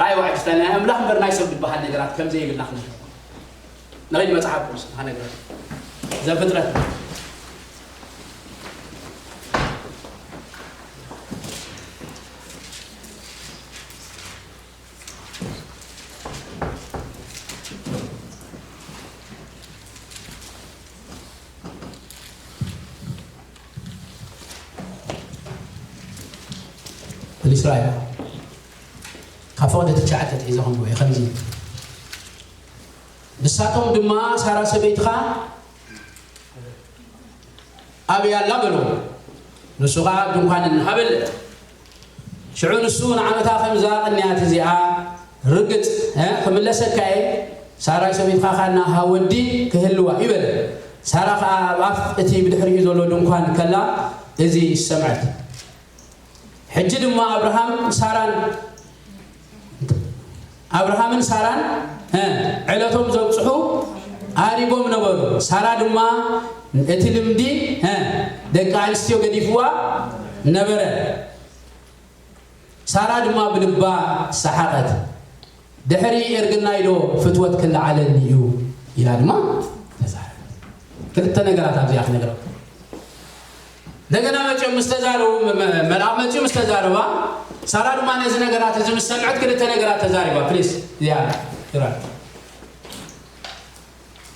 ራእይ ዋዕጅታ ናይ ኣምላኽ እምበር ናይ ሰብ ዝበሃል ነገራት ከም ዘይብላ ክንርኢ ንኸይድ መጽሓፍ ቅዱስ ንኸነግረን ዘፍጥረት ንስራኤል ካብ ፈቐደ ትሽዓተ ትሒዘ ከምዝዎ ከምዚ ንሳቶም ድማ ሳራ ሰበይትኻ ኣበይ ኣላ በልዎ። ንሱ ኸዓ ኣብ ድንኳን እንሃበለ። ሽዑ ንሱ ንዓመታ ከምዛ ቅንያት እዚኣ ርግጽ ክምለሰካ እየ፣ ሳራይ ሰበይትኻ ኸኣ ንኣኻ ወዲ ክህልዋ እዩ በለ። ሳራ ኸኣ ኣብ ኣፍ እቲ ብድሕሪኡ ዘሎ ድንኳን ከላ እዚ ሰምዐት። ሕጂ ድማ ኣብርሃም ሳራን ኣብርሃምን ሳራን ዕለቶም ዘብጽሑ ኣሪጎም ነበሩ። ሳራ ድማ እቲ ልምዲ ደቂ ኣንስትዮ ገዲፍዋ ነበረ። ሳራ ድማ ብልባ ሰሓቐት። ድሕሪ እርግናይ ዶ ፍትወት ክለዓለኒ እዩ ኢላ ድማ ተዛረበት። ክልተ ነገራት ኣብዚኣ ክነግረኩም። እንደገና መፂኦም ምስ ተዛረቡ መልኣኽ መፂኡ ምስ ተዛረባ ሳራ ድማ ነዚ ነገራት እዚ ምስ ሰምዐት ክልተ ነገራት ተዛሪባ ፕሊስ እዚኣ ግራ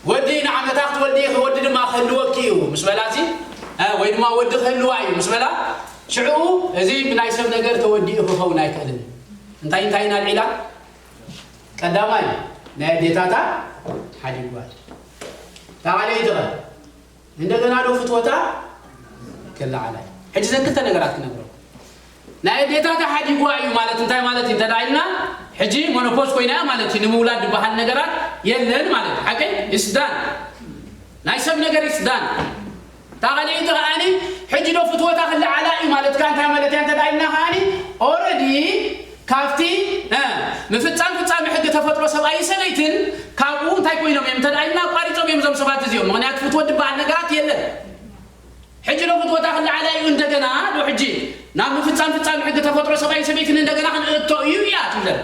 ወዲ ንዓ ወዲ ወዲ ድማ ክህልወኪ እዩ ምስ በላሲ፣ እ፣ ወይ ድማ ወዲ ክህልዋ እዩ ምስ በላ፣ ሽዑ እዚ ብናይ ሰብ ነገር ተወዲኡ ክኸውን ኣይክእልን እዩ። እንታይ እንታይ ኢና ኣልዒላ? ቀዳማይ ናይ ኣዴታታ ሓዲጓ እዩ። እታ ካልኣይቲ ኸ? እንደገና ዶ ፍትወታ ክለዓላ እዩ። ሕጂ ዘን ክልተ ነገራት ክነግረኩም። ናይ ኣዴታታ ሓዲጓ እዩ ማለት እንታይ ማለት እዩ እንተ ደኣ ኢልና፣ ሕጂ ሞኖፖዝ ኮይና እያ ማለት እዩ። ንምውላድ ዝበሃል ነገራት የለን ማለት እዩ። ሓቀይ? It's done። ናይ ሰብ ነገር it's done። እታ ካልኣይቲ ከኣኒ ሕጂ ዶ ፍትወታ ክለዓላ እዩ ማለት ከኣ እንታይ ማለት እያ እንተ ደኣ ኢልና ከኣኒ፣ ኦረዲ ካብቲ፣ እ፣ ምፍጻም ፍጻሜ ሕጊ ተፈጥሮ ሰብኣይን ሰበይትን ካብኡ እንታይ ኮይኖም እዮም እንተ ደኣ ኢልና ኣቋሪጾም እዮም እዞም ሰባት እዚኦም። ምኽንያቱ ፍትወት ዝበሃል ነገራት የለን። ሕጂ ዶ ፍትወታ ክለዓላ እዩ እንደገና ዶ ሕጂ ናብ ምፍጻም ፍጻሜ ሕጊ ተፈጥሮ ሰብኣይን ሰበይትን እንደገና ክንእቶ እዩ እያ ትብለና።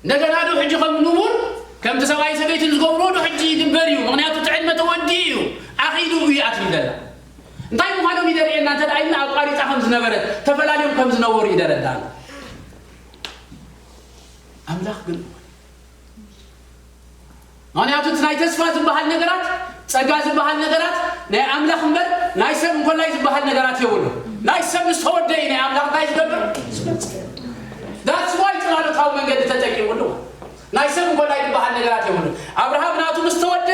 እንደገና ዶ ሕጂ ከም ንቡር ከምቲ ሰብኣይ ሰበይትን ዝገብርዎ ዶ ሕጂ ይግበር እዩ? ምኽንያቱ እቲ ዕድመ ተወዲኡ እዩ፣ ኣኺሉ እዩ ኣትዩ ዘላ። እንታይ ምዃኖም ይደርእየና እንተ ደኣ ኢልና ኣቋሪጻ ከም ዝነበረት፣ ተፈላልዮም ከም ዝነበሩ ይደረዳና። ኣምላኽ ግን ምኽንያቱ እቲ ናይ ተስፋ ዝበሃል ነገራት፣ ጸጋ ዝበሃል ነገራት ናይ ኣምላኽ እምበር ናይ ሰብ እንኮላይ ዝበሃል ነገራት የብሉ። ናይ ሰብ ምስ ተወደ እዩ ናይ ኣምላኽ እንታይ ዝገብር? ዝገልጽ። That's why ጽላሎታዊ መንገዲ ተጠቂሙሉ። ናይ ሰብ እንኮላይ ዝበሃል ነገራት የብሉ። ኣብርሃም ናቱ ምስ ተወደ፣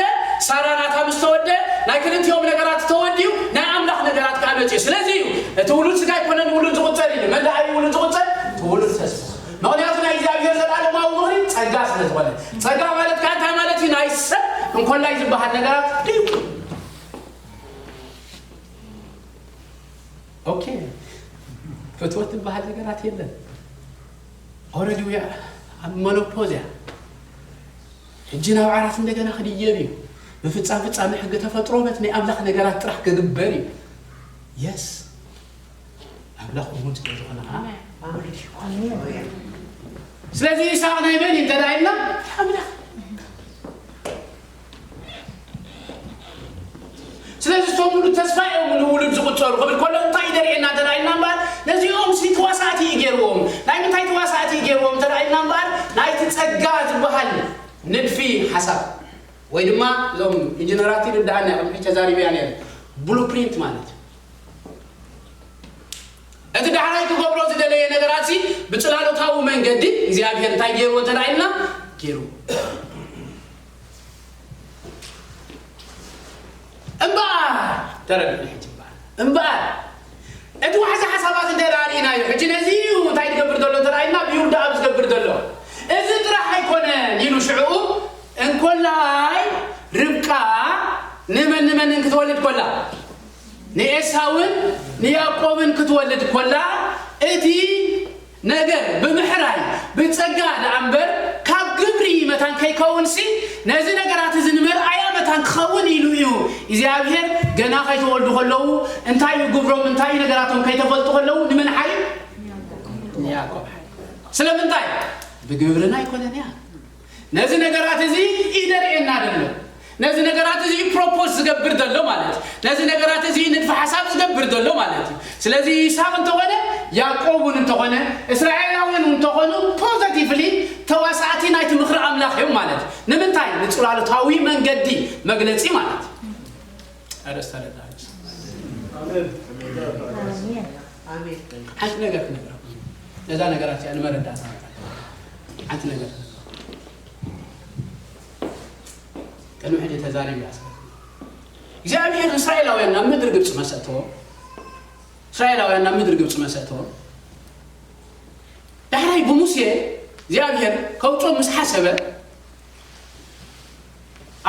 ሳራ ናታ ምስ ተወደ፣ ናይ ክልቲኦም ነገራት ተወዲኡ፣ ናይ ኣምላኽ ነገራት ከኣ መጽኡ። ስለዚ እዩ እቲ ውሉድ ስጋ ኣይኮነን ውሉድ ዝቑጸር ኢሉ። መን ደኣ እዩ ውሉድ ዝቑጸር? እቲ ውሉድ ተስፋ። ምኽንያቱ ናይ እግዚኣብሔር ዘላለማዊ ምኽሪ ጸጋ ስለ ዝኾነ። ጸጋ ማለት ከኣ እንታይ ማለት እዩ? ናይ ሰብ እንኮላይ ዝበሃል ነገራት እዩ። ኦኬ፣ ፍትወት ዝበሃል ነገራት የለን። ኦረዲ ውያ ኣብ መኖፖዝ እያ። ሕጂ ናብ ዓራት እንደገና ክድየብ እዩ። ምፍጻም ፍጻሜ ሕጊ ተፈጥሮ በት ናይ ኣምላኽ ነገራት ጥራሕ ክግበር እዩ። የስ፣ ኣምላኽ እሙን ስለ ዝኾነ ኸዓ ስለዚ ይስሐቅ ናይ መን እዩ እንተ ደኣ ኢልና ኣምላኽ። ስለዚ እቶም ሙሉ ተስፋ እዮም ንውሉድ ዝቁጸሩ ክብል ከሎ እንታይ እዩ ደርእየና እንተ ደኣ ኢልና እምበኣር ነዚኦም ሲ ተዋሳእቲ እዩ ገይርዎም። ናይ ምንታይ ተዋሳእቲ እዩ ገይርዎም እንተ ደኣ ኢልና እምበኣር ናይቲ ጸጋ ዝበሃል ንድፊ ሓሳብ ወይ ድማ እዞም ኢንጂነራት ይርድኣና ቅድሚ ተዛሪበያ ነይረ ብሉፕሪንት ማለት እዩ። እቲ ዳሕራይ ክገብሮ ዝደለየ ነገራት ሲ ብጽላሎታዊ መንገዲ እግዚኣብሔር እንታይ ገይርዎ እንተ ደኣ ኢልና ገይርዎ። እምበኣር ተረድእኒ ሕጂ እምበኣር እምበኣር እቲ ዋሕዚ ሓሳባት እንተ ደኣ ርኢናዮ ሕጂ ነዚ እዩ እንታይ ዝገብር ዘሎ እንተ ደኣ ኢልና ብይሁዳ ኣብ ዝገብር ዘሎ እዚ ጥራሕ ኣይኮነን ኢሉ ሽዕኡ እንኮላይ ርብቃ ንመን ንመንን ክትወልድ ኮላ ንኤሳውን ንያዕቆብን ክትወልድ ኮላ እቲ ነገር ብምሕራይ ብጸጋ ደኣ እምበር ካብ ግብሪ መታን ከይከውንሲ ነዚ ነገራት እዚ ንመርኣያ መታን ክኸውን ኢሉ እዩ እግዚኣብሔር ገና ከይተወልዱ ከለዉ እንታይ እዩ ግብሮም እንታይ እዩ ነገራቶም ከይተፈልጡ ከለዉ ንመን ሓዩ ንያዕቆብ ሓዩ ስለምንታይ ብግብርና ኣይኮነን እያ ነዚ ነገራት እዚ ኢደርእየና ደሎ ነዚ ነገራት እዚ ፕሮፖዝ ዝገብር ዘሎ ማለት እዩ ነዚ ነገራት እዚ ንድፊ ሓሳብ ዝገብር ዘሎ ማለት እዩ ስለዚ ይስሐቅ እንተኾነ ያዕቆብ እውን እንተኾነ እስራኤላውያን እንተኾኑ ፖዘቲቭሊ ተዋሳእቲ ናይቲ ምኽሪ ኣምላኽ እዮም ማለት እዩ ንምንታይ ንጽላሎታዊ መንገዲ መግለጺ ማለት እዩ ሓንቲ ነገር ክነግረኩም ነዛ ነገራት እዚኣ ንመረዳእታ ሓንቲ ነገር ቅድሚ ሕጂ ተዛሪብ እያ እግዚኣብሔር እስራኤላውያን ናብ ምድሪ ግብፂ መሰእተዎም እስራኤላውያን ናብ ምድሪ ግብፂ መሰእተዎም ዳሕራይ ብሙሴ እግዚኣብሔር ከውፅኦም ምስ ሓሰበ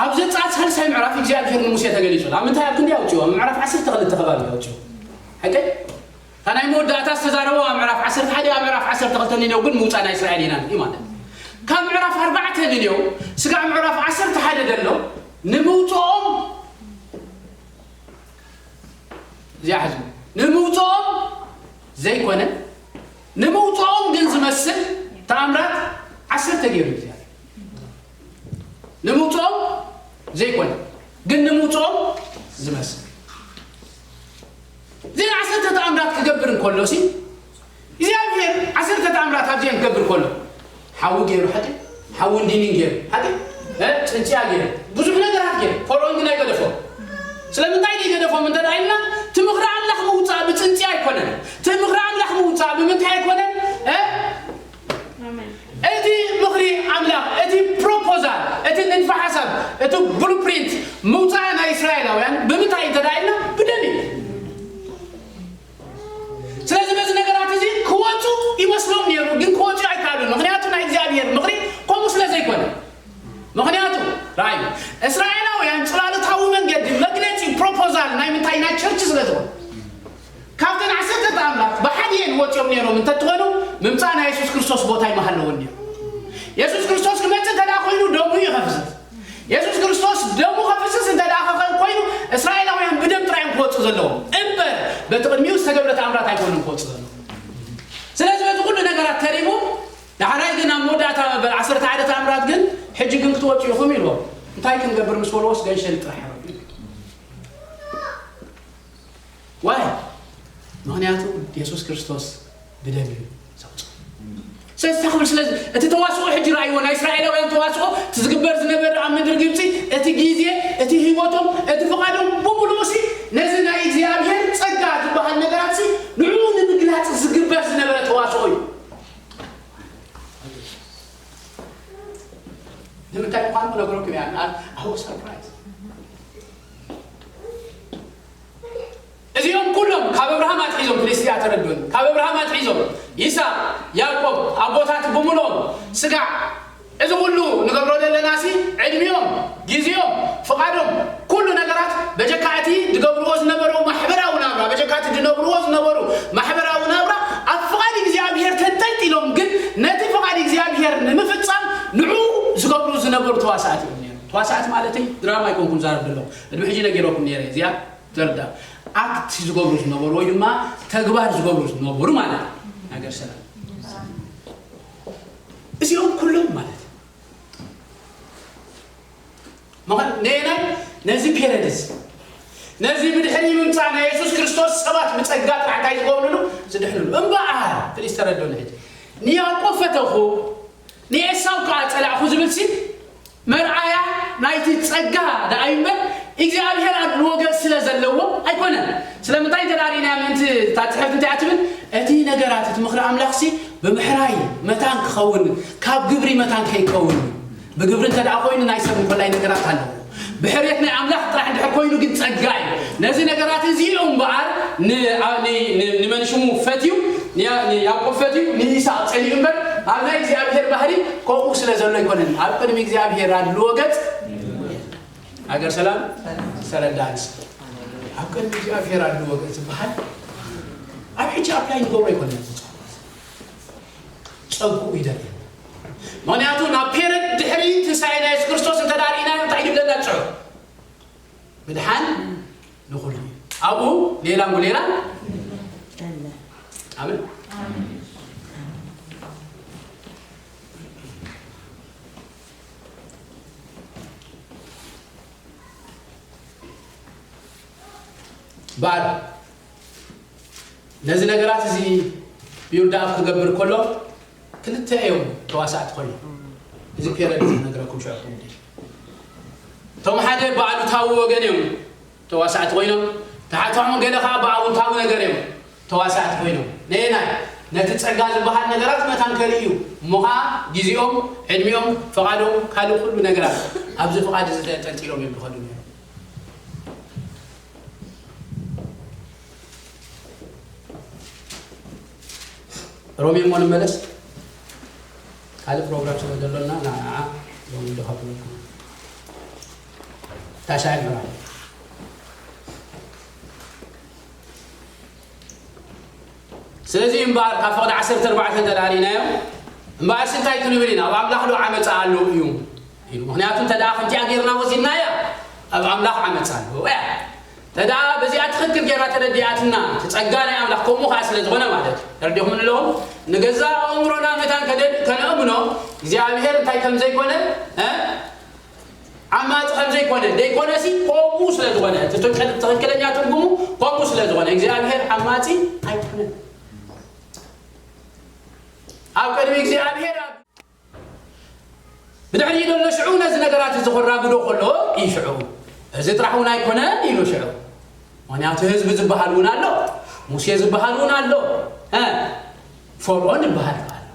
ኣብ ዘጸኣት ሳልሳይ ምዕራፍ እግዚኣብሔር ንሙሴ ተገሊጹ ኣብ ምንታይ ኣብ ክንዲ ኣውፅዎ ኣብ ምዕራፍ ዓሰርተ ክልተ ከባቢ ኣውፅዎ ሓቀይ እታ ናይ መወዳእታ ዝተዛረቦ ኣብ ምዕራፍ ዓሰርተ ሓደ ኣብ ምዕራፍ ዓሰርተ ክልተ ንኔው ግን ምውፃእ ናይ እስራኤል ኢና ንርኢ ማለት ካብ ምዕራፍ ኣርባዕተ ንኔው ስጋዕ ምዕራፍ ዓሰርተ ሓደ ዘሎ ንምውፅኦም እዚኣ ሕዚ ንምውፅኦም ዘይኮነ ንምውፅኦም ግን ዝመስል ተኣምራት ዓሰርተ ገይሩ እግዚኣብሔር ንምውፅኦም ዘይኮነ ግን ንምውፅኦም ዝመስል እዘን ዓሰርተ ተኣምራት ክገብር እንከሎ ሲ እግዚኣብሔር ዓሰርተ ተኣምራት ኣብዚአን ክገብር ከሎ ሓዊ ገይሩ ሓቂ ሓዊ እንዲኒን ገይሩ ሓቂ እ፣ ጽንጽያ ገይሩ፣ ብዙሕ ነገራት ገይሩ፣ ፈርዖን ግን ኣይገደፎ። ስለምንታይ ዘይገደፎም እንተ ደኣ ኢልና፣ እቲ ምኽሪ ኣምላኽ ምውጻእ ብጽንጽያ ኣይኮነን። እቲ ምኽሪ ኣምላኽ ምውጻእ ብምንታይ ኣይኮነን? እ? ኣሜን። እቲ ምኽሪ ኣምላኽ፣ እቲ ፕሮፖዛል፣ እቲ ንድፈ ሓሳብ፣ እቲ ብሉፕሪንት ምውጻእ ናይ እስራኤላውያን ብምንታይ እንተ ደኣ ኢልና፣ ብደም እዩ። ስለዚ በዚ ነገራት እዚ ክወጹ ይመስሎም ነይሩ፣ ግን ክወጹ ኣይከኣሉን። ምኽንያቱ ናይ እግዚኣብሔር ምኽሪ ከምኡ ስለ ዘይኮነ። ምኽንያቱ ራእዩ እስራኤላውያን ጽላሎታዊ መንገዲ መግለጺ ፕሮፖዛል ናይ ምንታይ ናይ ቸርች ስለ ዝኾነ። ካብተን ዓሰርተ ተኣምራት ብሓዲኤን ወጺኦም ነይሮም እንተትኾኑ፣ ምምጻእ ናይ የሱስ ክርስቶስ ቦታ ኣይምሃለዎን ነይሩ። የሱስ ክርስቶስ ክመጽእ እንተ ደኣ ኮይኑ ደሙ እዩ ከፍስስ። የሱስ ክርስቶስ ደሙ ከፍስስ እንተ ደኣ ከኸ-፣ ኮይኑ እስራኤላውያን ብደም ጥራይ እዮም ክወጹ ዘለዎም እምበር በቲ ቅድሚኡ ዝተገብረ ተኣምራት ኣይኮኑን ክወጹ ዘለዎም። ስለዚ በዚ ኩሉ ነገራት ተሪቡ ዳሕራይ ግን ኣብ መወዳእታ በል ዓሰርተ ሓደ ተኣምራት ግን ሕጂ ግን ክትወጹ ኢኹም ኢልዎም። እንታይ ክንገብር ምስ በልዎስ ገንሸል ጥራሕ እዮም። ዋይ? ምኽንያቱ የሱስ ክርስቶስ ብደም እዩ ዘውጽእ። ስለዚ ተኽብል ስለዚ እቲ ተዋስኦ ሕጂ ረኣይዎ ናይ እስራኤላውያን ተዋስኦ እቲ ዝግበር ዝነበረ ኣብ ምድሪ ግብጺ እቲ ግዜ እቲ ህይወቶም እቲ ፍቓዶም ብምሉኡ ሲ ነዚ ናይ እግዚኣብሔር ጸጋ ዝበሃል ነገራት ሲ ንዕኡ ንምግላጽ ዝግበር ዝነበረ ተዋስኦ እዩ። ንምንታይ ምዃኑ ክነግረኩም እያ። ኣን ኣሁ ሰርፕራይዝ እዚኦም ኩሎም ካብ ኣብርሃም ኣትሒዞም ፍልስጥያ ተረድኡን ካብ ኣብርሃም ኣትሒዞም ይስሐቅ ያዕቆብ ኣቦታት ብምልኦም ስጋዕ እዚ ኩሉ ንገብሮ ዘለና ሲ ዕድሚኦም ግዜኦም ፍቓዶም ኩሉ ነገራት በጀካ እቲ ዝገብርዎ ዝነበሩ ማሕበራዊ ናብራ በጀካ እቲ ዝነብርዎ ዝነበሩ ማሕበራዊ ናብራ ኣብ ፍቓድ እግዚኣብሔር ተንጠልጢሎም ግን ነቲ ፍቓድ እግዚኣብሔር ንምፍጻም ንዑ ዝገብሩ ዝነበሩ ተዋሳእቲ እዮም ነይሮም። ተዋሳእቲ ማለተይ ድራማ ኣይኮንኩም ዛረብ ዘለኹ ቅድሚ ሕጂ ነጊረኩም ነይረ እዚኣ ዘርዳ ኣክት ዝገብሩ ዝነበሩ ወይ ድማ ተግባር ዝገብሩ ዝነበሩ ማለት እዩ። ነገር ሰላም እዚኦም ኩሎም ማለት እዩ። መኸን ነየናይ ነዚ ፔረድስ ነዚ ብድሕሪ ምምፃእ ናይ የሱስ ክርስቶስ ሰባት ብፀጋ ጥራሕ እንታይ ዝገብርሉ ዝድሕንሉ እምበኣር ፍልይ ዝተረድኡኒ ሕጂ ንያዕቆብ ፈተኹ ንኤሳው ከዓ ፀላእኹ ዝብል ሲ መርኣያ ናይቲ ጸጋ ደኣ እዩ እምበር እግዚኣብሔር ኣድልዎ ገጽ ስለ ዘለዎ ኣይኮነን። ስለምንታይ እንተ ደኣ ርኢናዮ ምእንቲ እታ ጽሕፍቲ እንታይ እያ ትብል? እቲ ነገራት እቲ ምኽሪ ኣምላኽሲ ብምሕራይ መታን ክኸውን ካብ ግብሪ መታን ከይከውን እዩ። ብግብሪ እንተ ደኣ ኮይኑ ናይ ሰብ እንኮላይ ነገራት ኣለዎ። ብሕርየት ናይ ኣምላኽ ጥራሕ እንድሕር ኮይኑ ግን ጸጋ እዩ። ነዚ ነገራት እዚ እዩ እምበኣር ን- ን- ን- ንመን ሽሙ ፈትዩ ንያ- ንያዕቆብ ፈትዩ ንይስሐቅ ጸሊኡ እምበር ኣብ ናይ እግዚኣብሔር ባህሪ ከምኡ ስለ ዘሎ ኣይኮነን። ኣብ ቅድሚ እግዚኣብሔር ኣድልዎ ገጽ ሃገር ሰላም ዝተረዳ ኣንስ ኣብ ቅድሚ እግዚኣብሔር ኣድልዎ ገጽ ዝበሃል ኣብ ሕጂ ኣፕላይ ንገብሮ ኣይኮነን። ጸጉኡ ይደል ምክንያቱ ናብ ፔረድ ድሕሪ ትንሳኤ ናይ የሱስ ክርስቶስ እንተ ዳሪእና እንታይ ይብለና ጽሑፍ ምድሓን ንኹሉ እዩ። ኣብኡ ሌላ እሞ ሌላ ኣለ። ኣሜን። በዓል ነዚ ነገራት እዚ ቢውልድ ኣፕ ክገብር ከሎ ክልተ እዮም ተዋሳእቲ ኮይኖም። እዚ ፔረድ እዚ ክነግረኩም ሽዑ ክምዲ እቶም ሓደ ብኣሉታዊ ወገን እዮም ተዋሳእቲ ኮይኖም፣ ተሓቶም ገለ ከዓ ብኣውንታዊ ነገር እዮም ተዋሳእቲ ኮይኖም። ነየናይ ነቲ ጸጋ ዝበሃል ነገራት መታን ከርኢ እዩ እሞ ከዓ ግዜኦም፣ ዕድሚኦም፣ ፈቓዶም፣ ካልእ ኩሉ ነገራት ኣብዚ ፍቓድ እዚ ተንጠልጢሎም እዮም ዝኸዱ ነይሮም። ሮሜ እሞ ንመለስ ካልእ ፕሮግራም ስለ ዘሎና ንዓ ሎሚ ዶ ካብለኩም ታሻይ ምዕራፍ ስለዚ እምበኣር ካብ ፍቕዲ ዓሰርተ ኣርባዕተ እንተ ደኣ ርኢናዮ እምበኣርሲ እንታይ ክንብል ኢና ኣብ ኣምላኽ ዶ ዓመፃ ኣሎ እዩ ኢሉ ምክንያቱ እንተ ደኣ ከምቲኣ ጌርና ወሲድናያ ኣብ ኣምላኽ ዓመፃ ኣሎ እያ ተደኣ በዚኣ ትኽክል ጌራ ተረዲኣትና እቲ ጸጋ ናይ ኣምላኽ ከምኡ ኸዓ ስለ ዝኾነ ማለት እዩ ተረዲኹም ኣለኹም ንገዛ ኣእምሮና መታን ከደ- ከነእምኖ እግዚኣብሔር እንታይ ከም ዘይኮነ እ? ዓማጺ ከም ዘይኮነ ደይኮነ ሲ ከምኡ ስለ ዝኾነ እቲ ትክክል- ትኽክለኛ ትርጉሙ ከምኡ ስለ ዝኾነ እግዚኣብሔር ዓማጺ ኣይኮነን ኣብ ቅድሚ እግዚኣብሔር ኣብ ብድሕሪኡ ዘሎ ሽዑ ነዚ ነገራት እዚ ክራግዶ ከሎ እዩ ሽዑ፣ "እዚ ጥራሕ እውን ኣይኮነን" ኢሉ ሽዑ። ምኽንያቱ ህዝቢ ዝበሃል እውን ኣሎ፣ ሙሴ ዝበሃል እውን ኣሎ፣ እ፣ ፈርዖን ዝበሃል ከኣ ኣሎ።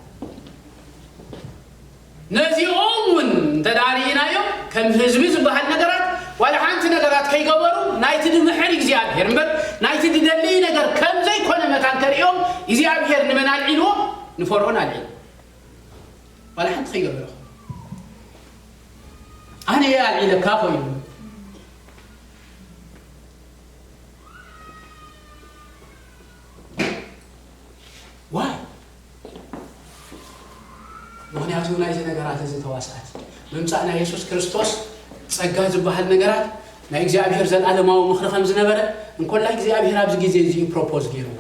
ነዚኦም እውን እንተ ደኣ ርኢናዮም፣ ከም ህዝቢ ዝበሃል ነገራት፣ ዋላ ሓንቲ ነገራት ከይገበሩ፣ ናይቲ ድምሕር እግዚኣብሔር እምበር፣ ናይቲ ድደሊ ነገር ከም ዘይኮነ መታን ከርእዮም፣ እግዚኣብሔር ንመን ኣልዒልዎ? ንፈርዖን ኣልዒልዎ። ዋላ ሓንቲ ከይገበረ። ኣነ እየ ኣልዒለካ ኮይኑ። ዋይ? ምኽንያቱ ናይዚ ነገራት እዚ ተዋስኣት። ምምጻእ ናይ የሱስ ክርስቶስ ጸጋ ዝበሃል ነገራት ናይ እግዚኣብሔር ዘለኣለማዊ ምኽሪ ከም ዝነበረ እንኮላይ እግዚኣብሔር ኣብዚ ግዜ እዚ እዩ ፕሮፖዝ ገይርዎ።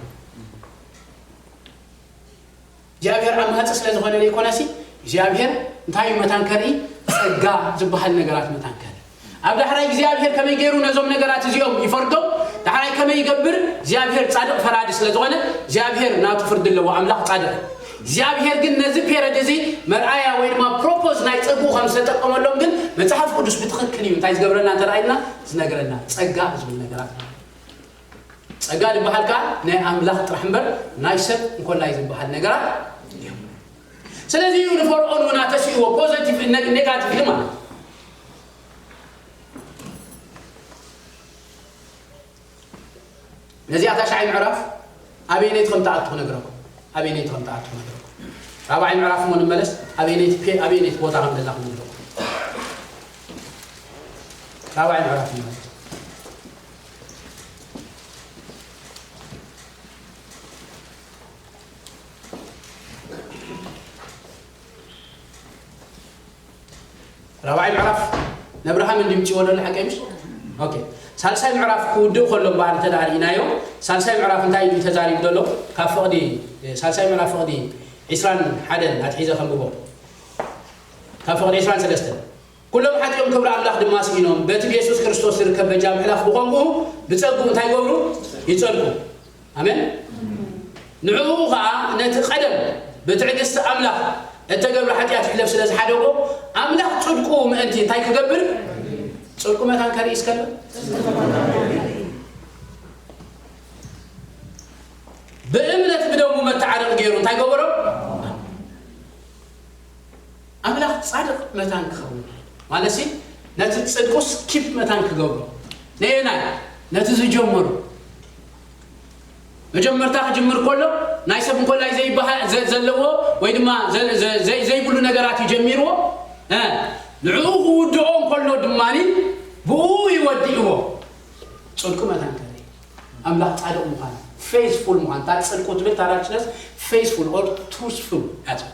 እግዚኣብሔር ዓማጺ ስለ ዝኾነ ዘይኮነሲ፣ እግዚኣብሔር እንታይ እዩ መታን ከርኢ? ጸጋ ዝበሃል ነገራት መታን ከርኢ። ኣብ ዳሕራይ እግዚኣብሔር ከመይ ገይሩ ነዞም ነገራት እዚኦም ይፈርዶም? ዳሕራይ ከመይ ይገብር? እግዚኣብሔር ጻድቕ ፈራዲ ስለ ዝኾነ፣ እግዚኣብሔር ናቱ ፍርዲ ኣለዎ። ኣምላኽ ጻድቕ እዩ። እግዚኣብሔር ግን ነዚ ፔረድ እዚ መርኣያ ወይ ድማ ፕሮፖዝ ናይ ጸግኡ ከም ዝተጠቀመሎም ግን መጽሓፍ ቅዱስ ብትኽክል እዩ እንታይ ዝገብረና እንተ ደኣ ኢልና ዝነግረና። ጸጋ ዝብል ነገራት ማለት እዩ። ጸጋ ዝበሃል ከኣ ናይ ኣምላኽ ጥራሕ እምበር ናይ ሰብ እንኮላይ ዝበሃል ነገራት የብሉን። ስለዚ እዩ ንፈርዖን እውን ኣተሲእዎ፣ ፖዘቲቭ፣ ነ-፣ ኔጋቲቭ ማለት እዩ። ነዚኣ ታሽዓይ ምዕራፍ ኣበየነይቲ ከም ትኣቱ ክነግረኩም። ኣበየነይቲ ከም ትኣቱ ክነግረኩም። ራብዓይ ምዕራፍ እሞ ንመለስ። ኣበየነይቲ ፔ-፣ ኣበየነይቲ ቦታ ከም ዘላ ክነግረኩም። ራብዓይ ምዕራፍ ንመለስ። ራብዓይ ምዕራፍ ንኣብርሃም እንዲ ምጽዎ ዘሎ ሓቂ ምሽ? ኦኬ። ሳልሳይ ምዕራፍ ክውድእ ከሎ እምበኣር እንተ ደኣ ርኢናዮ፣ ሳልሳይ ምዕራፍ እንታይ እዩ ተዛሪቡ ዘሎ? ካብ ፍቕዲ፣ ሳልሳይ ምዕራፍ ፍቕዲ ዒስራን ሓደን ኣትሒዘ ከንብቦ። ካብ ፍቕዲ ዒስራን ሰለስተን። "ኩሎም ሓጢኦም ክብሪ ኣምላኽ ድማ ስኢኖም፣ በቲ ብየሱስ ክርስቶስ ዝርከብ በጃ ምሕላፍ ብኸምኡ ብጸግኡ እንታይ ይገብሩ? ይጸድቁ።" ኣሜን። ንዕኡ ኸኣ ነቲ ቀደም ብትዕግስቲ ኣምላኽ እተገብረ ሓጢኣት ይሕለፍ ስለ ዝሓደጎ፣ ኣምላኽ ጽድቁ ምእንቲ እንታይ ክገብር? ጽድቁ መታን ከርኢ እስከ ኣሎ። ብእምነት ብደሙ መተዓረቂ ገይሩ እንታይ ገበሮ? ኣምላኽ ጻድቕ መታን ክኸውን ማለትሲ፣ ነቲ ጽድቁ ስኪፕ መታን ክገብሮ። ነየናይ? ነቲ ዝጀመሮ። መጀመርታ ክጅምር ከሎ፣ ናይ ሰብ እንኮላይ ዘይበሃ-፣ ዘ-፣ ዘለዎ ወይ ድማ ዘ-፣ ዘ-፣ ዘይ-፣ ዘይብሉ ነገራት እዩ ጀሚርዎ። እ፣ ንዕኡ ክውድኦ እንከሎ ድማኒ፣ ብኡ ይወዲእዎ። ጽድቁ መታን ከርኢ። ኣምላኽ ጻድቕ ምዃን፣ ፌዝፉል ምዃን፣ እታ ጽድቁ ትብል፣ እታ ራይቸስነስ፣ ፌዝፉል ኦር ትሩዝፉል እያ ትብል።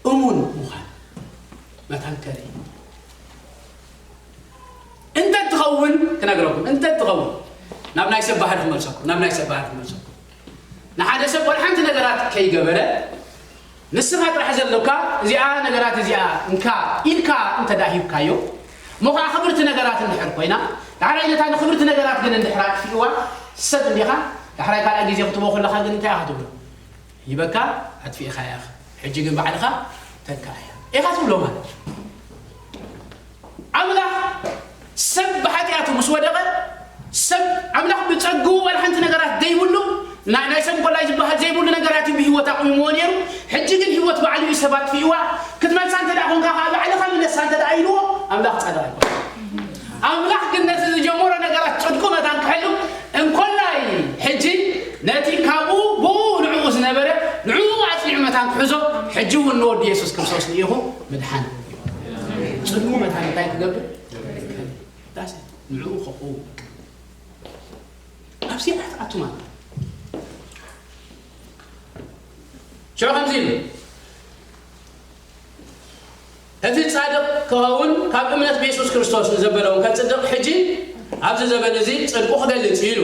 እሙን ምዃን መታን ከርኢ። እንተ ትኸውን፣ ክነግረኩም፣ እንተ ትኸውን፣ ናብ ናይ ሰብ ባህሪ ክመልሰኩም፣ ናብ ናይ ሰብ ባህሪ ክመልሰኩም። ንሓደ ሰብ ወላ ሓንቲ ነገራት ከይገበረ፣ ንስኻ ጥራሕ ዘሎካ፣ እዚኣ ነገራት እዚኣ እንካ ኢልካ እንተ ደኣ ሂብካዮ፣ እሞ ኸዓ ክብርቲ ነገራት እንድሕር ኮይና፣ ዳሕራይ ነታ ንክብርቲ ነገራት ግን እንድሕር ኣጥፊእዋ፣ ሰብ እንዲኻ፣ ዳሕራይ ካልኣይ ግዜ ክትቦ ከለኻ ግን እንታይ ኢኻ ትብሎ? ሂበካ ኣጥፊእኻያ ኢኻ። ሕጂ ግን ባዕልኻ ተካእያ ኢኻ ትብሎ ማለት እዩ። ኣምላኽ ሰብ ብሓጢኣቱ ምስ ወደቐ፣ ሰብ ኣምላኽ ብጸግኡ ዋላ ሓንቲ ነገራት ዘይብሉ፣ ናይ፣ ናይ ሰብ እንኮላይ ዝበሃል ዘይብሉ ነገራት እዩ ብህይወት ኣቑምዎ ነይሩ። ሕጂ ግን ህይወት ባዕሉ እዩ ሰብ ኣጥፊእዋ። ክትመልሳ እንተ ደኣ ኮንካ ከኣ ባዕልኻ ምለሳ እንተ ደኣ ኢልዎ፣ ኣምላኽ ጻድቕ ኣይኮነን። ኣምላኽ ግን ነቲ ዝጀመሮ ነገራት ጽድቁ መታን ክሕሉ እንኮላይ ሕጂ ነቲ ካብኡ ብኡ ንዕኡ ዝነበረ ንዕኡ ኣጽኒዑ መታን ክሕዞ ሕጂ እውን ንወዱ የሱስ ክርስቶስ ልኢኹ ምድሓን እዩ። ጽድቁ መታን እንታይ ክገብር? ዳስ ንዕኡ ክቕውም። ኣብዚ ኣትኣቱ ማለት ሽዑ ከምዚ ኢሉ፣ እቲ ጻድቕ ክኸውን ካብ እምነት ብየሱስ ክርስቶስ ንዘበለ እውን ከጽድቕ፣ ሕጂ ኣብዚ ዘበን እዚ ጽድቁ ክገልጽ እዩ ኢሉ።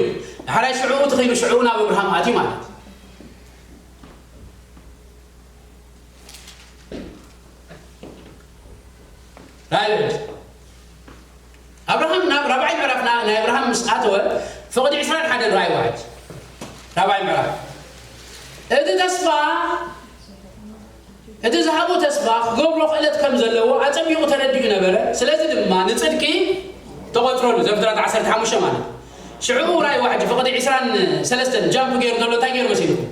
ዳሕራይ ሽዑ ትኺሉ ሽዑ ናብ ኣብርሃም ኣትዩ ማለት እዩ። ራእይ ውሕድ። ኣብርሃም ናብ ራብዓይ ምዕራፍ ና-፣ ናይ ኣብርሃም ምስ ኣተወ፣ ፍቕዲ ዕስራን ሓደን ራእይ ውሕድ። ራብዓይ ምዕራፍ። እቲ ተስፋ እቲ ዝሃቦ ተስፋ ክገብሮ ክእለት ከም ዘለዎ ኣጸቢቑ ተረዲኡ ነበረ። ስለዚ ድማ ንጽድቂ ተቖጽረሉ። ዘፍጥረት ዓሰርተ ሓሙሽተ ማለት። ሽዑ ራእይ ዋሕጂ ፍቕዲ ዕስራን ሰለስተን ጃምፕ ገይሩ ዘሎ እንታይ ገይሩ መሲልኩም?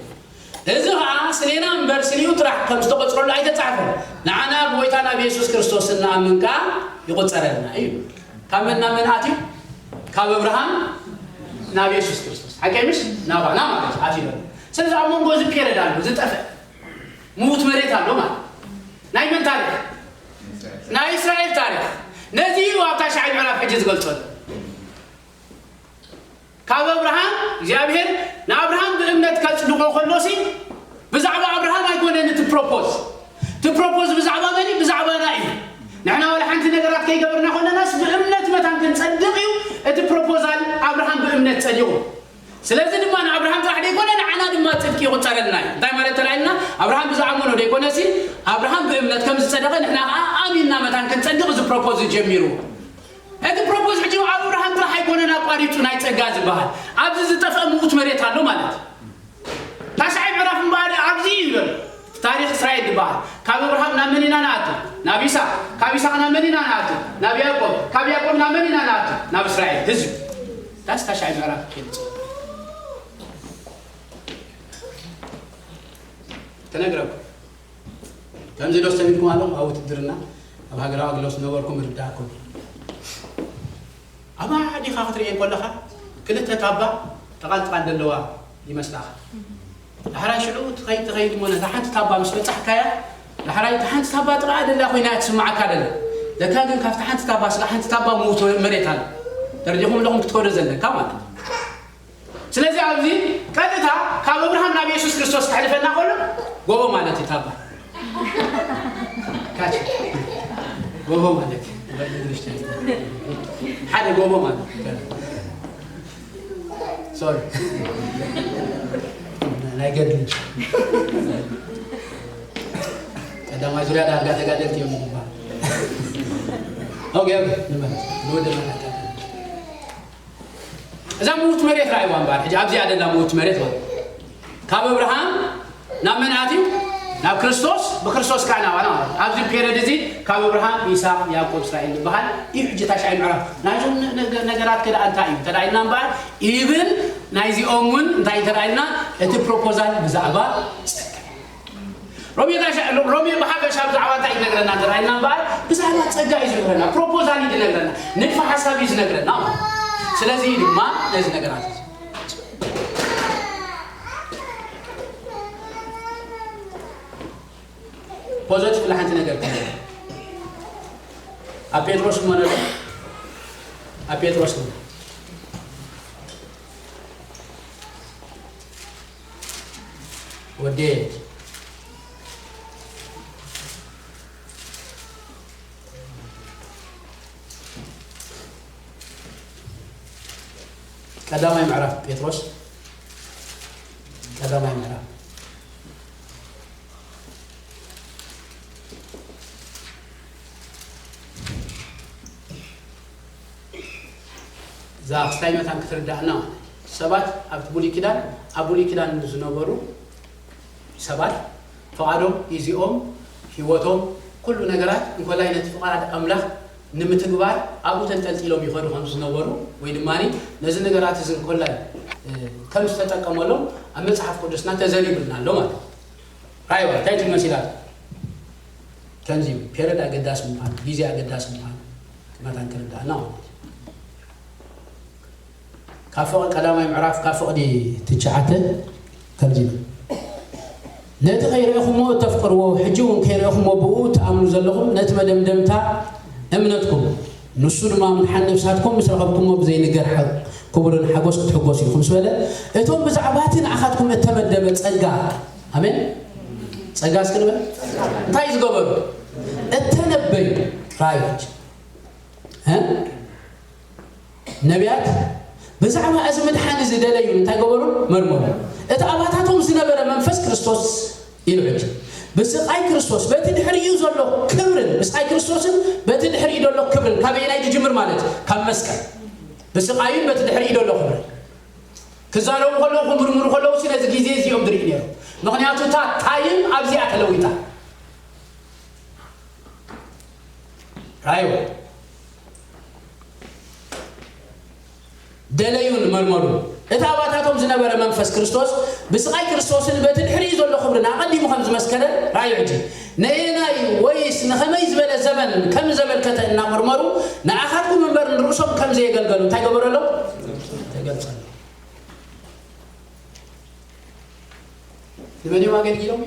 እዚ ኸኣ ስሌና እምበር ስሊኡ ጥራሕ ከም ዝተቖጽረሉ ኣይተጻሕፈን። ንዓና ብጎይታ ናብ የሱስ ክርስቶስ እንኣምን ከኣ ይቑጸረልና እዩ። ካብ መን ናብ መን ኣትዩ? ካብ እብርሃም ናብ የሱስ ክርስቶስ። ሓቀይ ምሽ? ናባና ማለት እዩ ኣትዩ ዘሎ። ስለዚ ኣብ መንጎ እዚ ፔረድ ኣሎ፣ ዝጠፍእ ምዉት መሬት ኣሎ ማለት። ናይ መን ታሪኽ? ናይ እስራኤል ታሪኽ። ነዚ እዩ ኣብ ታሽዓይ ምዕራፍ ሕጂ ዝገልጸሉ። ካብ እብርሃም እግዚኣብሔር ንኣብርሃም ብእምነት ከጽድቆ ከሎሲ ብዛዕባ ኣብርሃም ኣይኮነን እቲ ፕሮፖዝ። እቲ ፕሮፖዝ ብዛዕባ መን እዩ? ብዛዕባና እዩ። ንሕና ወላ ሓንቲ ነገራት ከይገበርና ከለናስ ብእምነት መታን ክንጸድቕ እዩ። እቲ ፕሮፖዛል ኣብርሃም ብእምነት ጸዲቑ። ስለዚ ድማ ንኣብርሃም ጥራሕ ደይኮነ ንዓና ድማ ጽድቂ ይቑጸረልና እዩ። እንታይ ማለት ተራእየና? ኣብርሃም ብዝኣመኖ ደይኮነሲ ኣብርሃም ብእምነት ከም ዝጸደቐ ንሕና ከኣ ኣሚንና መታን ክንጸድቕ እዚ ፕሮፖዝ ጀሚሩ። እቲ ፕሮፖዝ ሕጂ ኣብ ኣብርሃም ጥራሕ ኣይኮነን ኣቋሪጹ ናይ ጸጋ ዝበሃል። ኣብዚ ዝጠፍአ ምዉት መሬት ኣሎ ማለት እዩ። ታሽዓይ ምዕራፍ እምበኣር ኣብዚ እዩ ዘሎ። ታሪኽ እስራኤል ዝበሃል። ካብ ኣብርሃም ናብ መን ኢና ንኣቱ? ናብ ይስሐቅ። ካብ ይስሐቅ ናብ መን ኢና ንኣቱ? ናብ ያዕቆብ። ካብ ያዕቆብ ናብ መን ኢና ንኣቱ? ናብ እስራኤል ህዝቢ። ዳስ ታሽዓይ ምዕራፍ ይገልጽ። ተነግረኩም። ከምዚ ዶ ሰሚዕኩም ኣለኹም? ኣብ ውትድርና፣ ኣብ ሃገራዊ ኣገልግሎት ዝነበርኩም ይርዳእኩም። ኣብ ኣዲኻ ክትርእየን ከለኻ ክልተ ታባ ጥቓን ጥቓን ዘለዋ ይመስላኻ። ዳሕራይ ሽዑ ትኸይድ ትኸይድ እሞ ነታ ሓንቲ ታባ ምስ በጻሕካያ፣ ዳሕራይ እታ ሓንቲ ታባ ጥቓ ደላ ኮይና እያ ትስምዓካ ደላ። ለካ ግን ካብታ ሓንቲ ታባ ስጋ ሓንቲ ታባ ምውት መሬት ኣላ። ተረዲኹም ኣለኹም ክትከዶ ዘለካ ማለት እዩ። ስለዚ ኣብዚ ቀጥታ ካብ ኣብርሃም ናብ የሱስ ክርስቶስ ከሕልፈና ከሎ ጎቦ ማለት እዩ ታባ። ካች ጎቦ ማለት እዩ። ሓደ ጎቦ ማለት እዩ። ሶሪ። ናይ ገድሊ ቀዳማይ ዙርያ ዳርጋ ተጋደልቲ እዮም ዝበሃል። ኦኬ፣ ኦኬ፣ ንመለስ። ንወደ መታታ። እዛ ምውት መሬት ረኣይዋ እምበኣር፣ ሕጂ ኣብዚኣ ደላ ምውት መሬት ማለት ካብ ኣብርሃም ናብ መን ኣትዩ? ናብ ክርስቶስ፣ ብክርስቶስ ከኣ ናባና ማለት እዩ። ኣብዚ ፔሪድ እዚ ካብ ኣብርሃም፣ ይስሐቅ፣ ያዕቆብ፣ እስራኤል ዝበሃል እዩ። ሕጂ ታሽዓይ ምዕራፍ ናይዞም ነ-፣ ነገ-፣ ነገራት ከ ደኣ እንታይ እዩ እንተ ደኣ ኢልና እምበኣር፣ ኢቭን ናይዚኦም እውን እንታይ እንተ ደኣ ኢልና እቲ ፕሮፖዛል ብዛዕባ ጸጋ። ሮሜ ታሽ-፣ ሮሜ ብሓፈሻ ብዛዕባ እንታይ እዩ ዝነግረና እንተ ደኣ ኢልና እምበኣር፣ ብዛዕባ ጸጋ እዩ ዝነግረና፣ ፕሮፖዛል እዩ ዝነግረና፣ ንድፈ ሓሳብ እዩ ዝነግረና ማለት እዩ። ስለዚ ድማ ነዚ ነገራት እዚ ፖዘቲቭ ሓንቲ ነገር ትህብ። ኣብ ጴጥሮስ እሞ ነሎ፣ ኣብ ጴጥሮስ እሞ ወዴ ቀዳማይ ምዕራፍ ጴጥሮስ፣ ቀዳማይ ምዕራፍ። እዛ ክስታይ መታን ክትርዳእና፣ ሰባት ኣብቲ ብሉይ ኪዳን፣ ኣብ ብሉይ ኪዳን ዝነበሩ ሰባት ፍቓዶም፣ ግዜኦም፣ ህይወቶም፣ ኩሉ ነገራት እንኮላይ ነቲ ፍቓድ ኣምላኽ ንምትግባር ኣብኡ ተንጠልጢሎም ይኸዱ ከም ዝነበሩ፣ ወይ ድማ ነዚ ነገራት እዚ እንኮላይ፣ እ፣ ከም ዝተጠቀመሎም ኣብ መጽሓፍ ቅዱስና ተዘሪቡልና ኣሎ ማለት እዩ። ራእይዋ እንታይ ትመስል ኣላ? ከምዚ እዩ፣ ፔረድ ኣገዳሲ ምዃኑ፣ ግዜ ኣገዳሲ ምዃኑ መታን ክርዳእና ማለት እዩ። ካብ ፍቕ-፣ ቀዳማይ ምዕራፍ ካብ ፍቕዲ ትሽዓተ ከምዚ ይብል። ነቲ ከይረእኹሞ እተፍቅርዎ፣ ሕጂ እውን ከይረእኹሞ ብኡ ትኣምኑ ዘለኹም፣ ነቲ መደምደምታ እምነትኩም፣ ንሱ ድማ ምድሓን ነፍሳትኩም ምስ ረኸብኩሞ ብዘይንገር ሓ-፣ ክቡርን ሓጎስ ክትሕጎሱ ኢኹም ምስ በለ፣ እቶም ብዛዕባ እቲ ንዓኻትኩም እተመደበ ጸጋ፣ ኣሜን? ጸጋ እስኪ ንበል። እንታይ ዝገበሩ? እተነበዩ ራእዮች። እ? ነቢያት ብዛዕባ እዚ ምድሓን እዚ ደለዩ እንታይ ገበሩ? መርመሩ። እቲ ኣባታቶም ዝነበረ መንፈስ ክርስቶስ ኢሉ ሕጂ ብስቓይ ክርስቶስ በቲ ድሕሪኡ ዘሎ ክብርን፣ ብስቓይ ክርስቶስን በቲ ድሕሪኡ ዘሎ ክብርን ካበየናይ ዝጅምር ማለት እዩ? ካብ መስቀል። ብስቓዩን በቲ ድሕሪኡ ዘሎ ክብርን ክዛረቡ ከለዉ፣ ክምርምሩ ከለዉ፣ ነዚ ግዜ እዚኦም ዝርኢ ነይሩ። ምኽንያቱ እታ ታይም ኣብዚኣ ተለዊጣ። ራእይዎ፣ ደለዩን መርመሩ። እቲ ኣባታቶም ዝነበረ መንፈስ ክርስቶስ ብስቓይ ክርስቶስን በቲ ድሕሪኡ ዘሎ ክብርን ኣቐዲሙ ከም ዝመስከረ ራእዩ። ሕጂ ነየናይ ወይስ ንኸመይ ዝበለ ዘመን ከም ዘመልከተ እናመርመሩ ንኣኻትኩም እምበር ንርእሶም ከም ዘየገልገሉ እንታይ ገበረሎም? ተገልጸሎም። ንመን እዮም ኣገልጊሎም?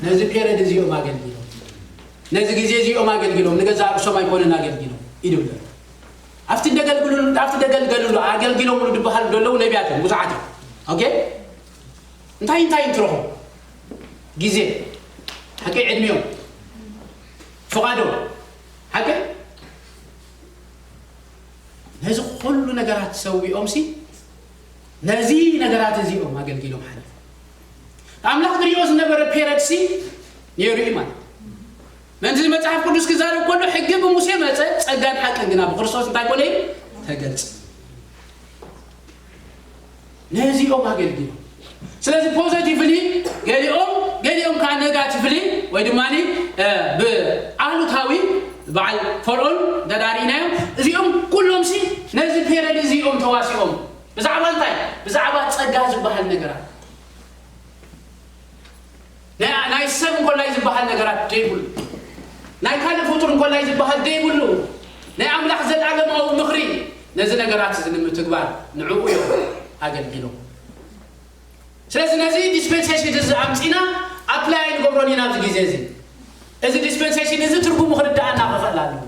ነዚ ፔረድ እዚኦም ኣገልጊሎም፣ ነዚ ግዜ እዚኦም ኣገልጊሎም፣ ንገዛእ ርእሶም ኣይኮነን ኣገልጊሎም ኢሉ ብሎ። ኣብቲ ደገልግሉ ኣብቲ ደገልገልሉ ኣገልጊሎምሉ ዝበሃሉ ዘለዉ ነቢያት እዮም፣ ብዙሓት እዮም። ኦኬ፣ እንታይ እንታይ እንትረኹ? ግዜ ሓቂ፣ ዕድሚኦም፣ ፍቓዶም ሓቂ። ነዚ ኩሉ ነገራት ሰዊኦም ሲ ነዚ ነገራት እዚኦም ኣገልጊሎም ሓሊፎም። ኣምላኽ ዝሪኦ ዝነበረ ፔረድ ሲ ነይሩ እዩ ማለት። ምእንቲ መጽሓፍ ቅዱስ ክዛረብ ከሎ ሕጊ ብሙሴ መጸ፣ ጸጋን ሓቅን ግና ብክርስቶስ እንታይ ኮነ? ተገልጸ። ነዚኦም ኣገልጊሎም። ስለዚ ፖዘቲቭሊ ገሊኦም፣ ገሊኦም ከዓ ኔጋቲቭሊ ወይ ድማ ብኣሉታዊ በዓል ፈርዖን እንተዳሪእናዮም እዚኦም ኩሎም ሲ ነዚ ፔረድ እዚኦም ተዋሲኦም። ብዛዕባ እንታይ? ብዛዕባ ጸጋ ዝበሃል ነገራት። ናይ ናይ ሰብ እንኮላይ ዝበሃል ነገራት ዘይብሉ፣ ናይ ካልእ ፍጡር እንኮላይ ዝበሃል ዘይብሉ፣ ናይ ኣምላኽ ዘለኣለማዊ ምኽሪ፣ ነዚ ነገራት እዚ ንምትግባር ንዕኡ እዮም ኣገልጊሎም። ስለዚ ነዚ ዲስፔንሴሽን እዚ ኣምጺና ኣፕላይ ንገብሮን ኢና ኣብዚ ግዜ እዚ። እዚ ዲስፔንሴሽን እዚ ትርጉሙ ክርድኣና ክኽእል ኣለዎ።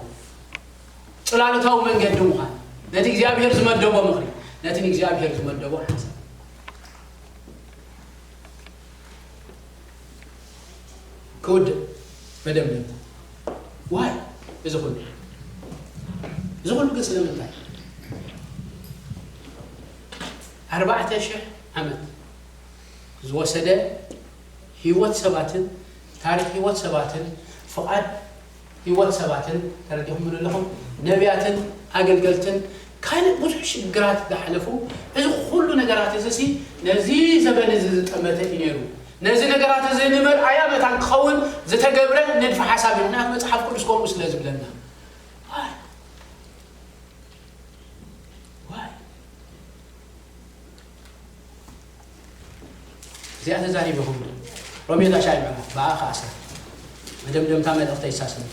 ጽላሎታዊ መንገዲ ምዃን፣ ነቲ እግዚኣብሔር ዝመደቦ ምኽሪ፣ ነቲ ንእግዚኣብሔር ዝመደቦ ሓሳብ። ክውድእ መደምደምታ። ዋይ እዚ ኩሉ፣ እዚ ኩሉ ግን ስለምንታይ? ኣርባዕተ ሽሕ ዓመት ዝወሰደ ህይወት ሰባትን ታሪኽ ህይወት ሰባትን ፍቓድ ህይወት ሰባትን ተረዲኹም ኣለኹም። ነቢያትን ኣገልገልትን ካልእ ብዙሕ ሽግራት ዝሓለፉ፣ እዚ ኩሉ ነገራት እዚ ሲ ነዚ ዘበን እዚ ዝጠመተ እዩ ነይሩ። ነዚ ነገራት እዚ ንምርኣያ መታን ክኸውን ዝተገብረ ንድፊ ሓሳብ እዩ። ምኽንያቱ መጽሓፍ ቅዱስ ከምኡ ስለ ዝብለና። ዋይ? ዋይ? እዚኣ ተዛሪበኹም ሮሜ ታሻይ ምዕራፍ ብኣ ከኣሰር መደምደምታ መልእኽተይ ይሳሰብ።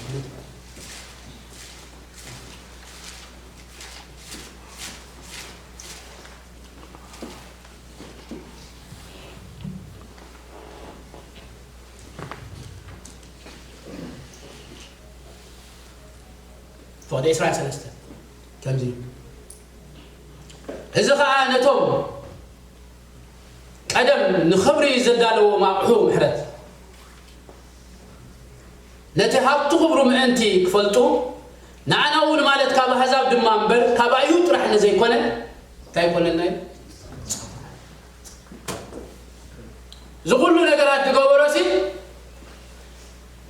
ፍቕዲ ዕስራን ሰለስተን ከምዚ እዩ። እዚ ኸኣ ነቶም ቀደም ንኽብሪ ዘዳለዎም ኣቕሑ ምሕረት፣ ነቲ ሃብቲ ክብሩ ምእንቲ ክፈልጡ፣ ንኣና እውን ማለት ካብ ኣሕዛብ ድማ እምበር ካብ ኣይሁድ ጥራሕ ንዘይኮነ፣ እንታይ ይኮነልና እዩ? እዚ ኩሉ ነገራት ዝገበሮ ሲ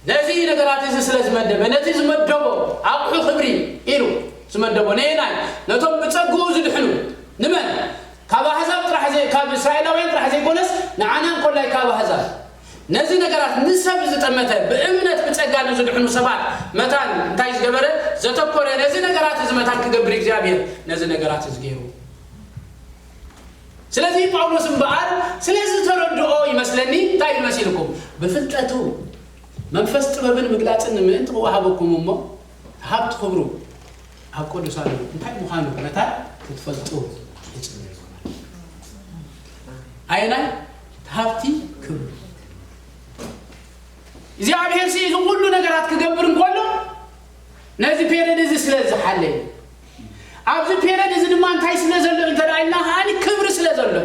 ነዚ ነገራት እዚ ስለ ዝመደበ፣ ነቲ ዝመደቦ ኣቕሑ ክብሪ ኢሉ ዝመደቦ ነየናይ? ነቶም ብጸግኡ ዝድሕኑ። ንመን? ካብ ኣሕዛብ ጥራሕ ዘይ-፣ ካብ እስራኤላውያን ጥራሕ ዘይኮነስ ንዓና እንኮላይ ካብ ኣሕዛብ። ነዚ ነገራት ንሰብ ዝጠመተ ብእምነት ብጸጋ ንዝድሕኑ ሰባት መታን እንታይ ዝገበረ? ዘተኮረ። ነዚ ነገራት እዚ መታን ክገብር እግዚኣብሔር ነዚ ነገራት እዚ ገይሩ። ስለዚ ጳውሎስ እምበኣር ስለዚ ተረድኦ ይመስለኒ እንታይ ኢሉ መሲልኩም? ብፍልጠቱ መንፈስ ጥበብን ምግላጽን ንምእንቲ ክወሃበኩም እሞ ሃብቲ ክብሩ ኣብ ቅዱሳኑ እንታይ ምዃኑ መታን ክትፈልጡ ይጽበየኩም። ኣየናይ? ሃብቲ ክብሩ። እግዚኣብሔር ሲ እዚ ኩሉ ነገራት ክገብር እንከሎ ነዚ ፔሬድ እዚ ስለ ዝሓለየ፣ ኣብዚ ፔሬድ እዚ ድማ እንታይ ስለ ዘሎ እንተ ደኣ ኢልና ከኣ ክብሪ ስለ ዘሎ።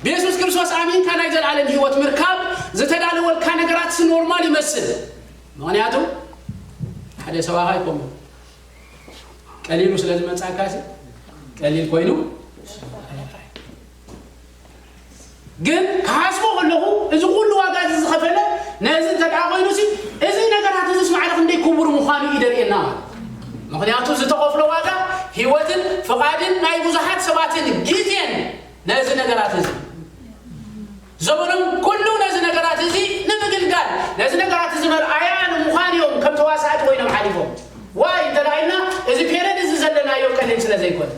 ብየሱስ ክርስቶስ ኣሚንካ ናይ ዘለኣለም ህይወት ምርካብ ዝተዳለወልካ ነገራት ሲ ኖርማል ይመስል። ምኽንያቱ ሓደ ሰብኣኻ ኣይኮኑ ቀሊሉ ስለ ዝመጻካ ሲ ቀሊል ኮይኑ ግን ክሓስቦ ከለኹ እዚ ኩሉ ዋጋ እዚ ዝኸፈለ ነዚ እንተ ደኣ ኮይኑ ሲ እዚ ነገራት እዚ ማዕረ ክንደይ ክቡር ምዃኑ እዩ ደርእየና ማለት። ምኽንያቱ ዝተኸፍሎ ዋጋ ህይወትን ፍቓድን ናይ ብዙሓት ሰባትን ግዜን ነዚ ነገራት እዚ ዘመኖም ኩሉ ነዚ ነገራት እዚ ንምግልጋል፣ ነዚ ነገራት እዚ መርኣያ ንምዃን እዮም ከም ተዋሳእቲ ኮይኖም ሓሊፎም። ዋይ እንተ ደኣ ኢልና፣ እዚ ፔሬድ እዚ ዘለናዮ ቀሊል ስለ ዘይኮነ፣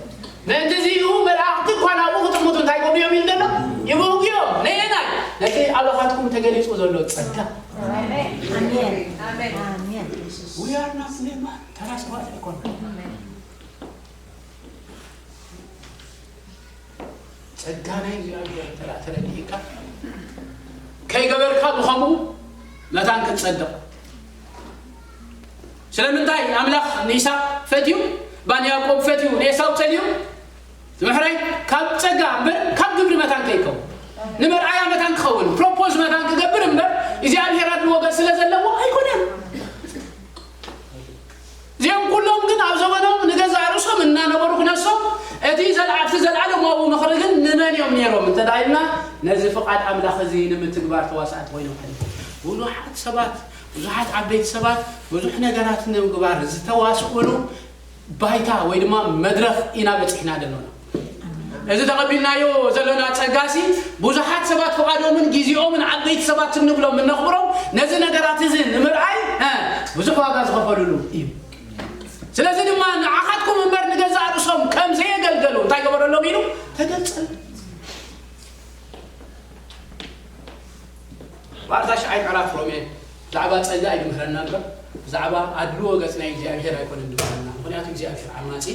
ምእንቲ እዚ እዩ መላእኽቲ እኳ ናብኡ ክጥምቱ እንታይ ይገብሩ እዮም ኢሉ ዘሎ? ይብህጉ እዮም። ነየናይ? ነቲ ኣባኻትኩም ተገሊጹ ዘሎ ጸጋ። ኣሜን። ኣሜን። We are not ሌማን ተራ ሰባት ኣይኮንና። ጸጋ ናይ እግዚኣብሔር እንተ ደኣ ተረዲእካ፣ ከይገበርካ ብኸምኡ መታን ክትጸድቕ። ስለምንታይ ኣምላኽ ንይስሐቅ ፈትዩ፣ ባን ያዕቆብ ፈትዩ፣ ንኤሳው ጸልዩ? ትምሕረይ ካብ ጸጋ እምበር ካብ ግብሪ መታን ከይከውን፣ ንመርኣያ መታን ክኸውን፣ ፕሮፖዝ መታን ክገብር እምበር እግዚኣብሔር ኣድልዎ ገጽ ስለ ዘለዎ ኣይኮነን። እዚኦም ኩሎም ግን ኣብ ዘመኖም ንገዛእ ርእሶም እናነበሩ ክነሶም፣ እቲ ዘልዓ-፣ ኣብቲ ዘለዓለማዊ ምኽሪ ግን ንመን እዮም ነይሮም እንተ ደኣ ኢልና፣ ነዚ ፍቓድ ኣምላኽ እዚ ንምትግባር ተዋሳእቲ ኮይኖም ሓሊፎም። ብዙሓት ሰባት፣ ብዙሓት ዓበይቲ ሰባት ብዙሕ ነገራት ንምግባር ዝተዋስኡሉ ባይታ ወይ ድማ መድረኽ ኢና በጺሕና ዘሎና። እዚ ተቐቢልናዮ ዘሎና ጸጋሲ፣ ብዙሓት ሰባት ፍቓዶምን ግዜኦምን ዓበይቲ ሰባት እንብሎም እነኽብሮም፣ ነዚ ነገራት እዚ ንምርኣይ፣ እ፣ ብዙሕ ዋጋ ዝኸፈልሉ እዩ። ስለዚ ድማ ንዓኻትኩም እምበር ንገዛእ ርእሶም ከም ዘየገልገሉ እንታይ ገበረሎም ኢሉ ተገልጸሎም። ባር ታሽዓይ ምዕራፍ ሮሜ ብዛዕባ ጸጋ እዩ ዝምህረና እምበር፣ ብዛዕባ ኣድልዎ ገጽ ናይ እግዚኣብሔር ኣይኮነን ዝምህረና። ምኽንያቱ እግዚኣብሔር ዓማጺ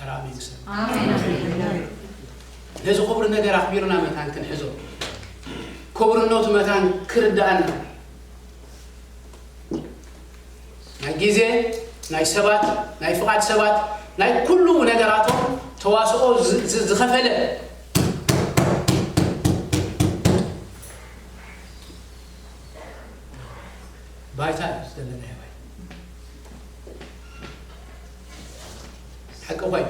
ራእይ ይሰጥ። ኣሜን። ነዚ ክቡር ነገር ኣኽቢርና መታን ክንሕዞ፣ ክቡርነቱ መታን ክርድኣና፣ ናይ ግዜ፣ ናይ ሰባት፣ ናይ ፍቓድ ሰባት፣ ናይ ኩሉ ነገራቶም ተዋስኦ ዝ-፣ ዝ-፣ ዝኸፈለ ባይታ እዩ ዘለናዮ። ሓቂ ኮይኑ፣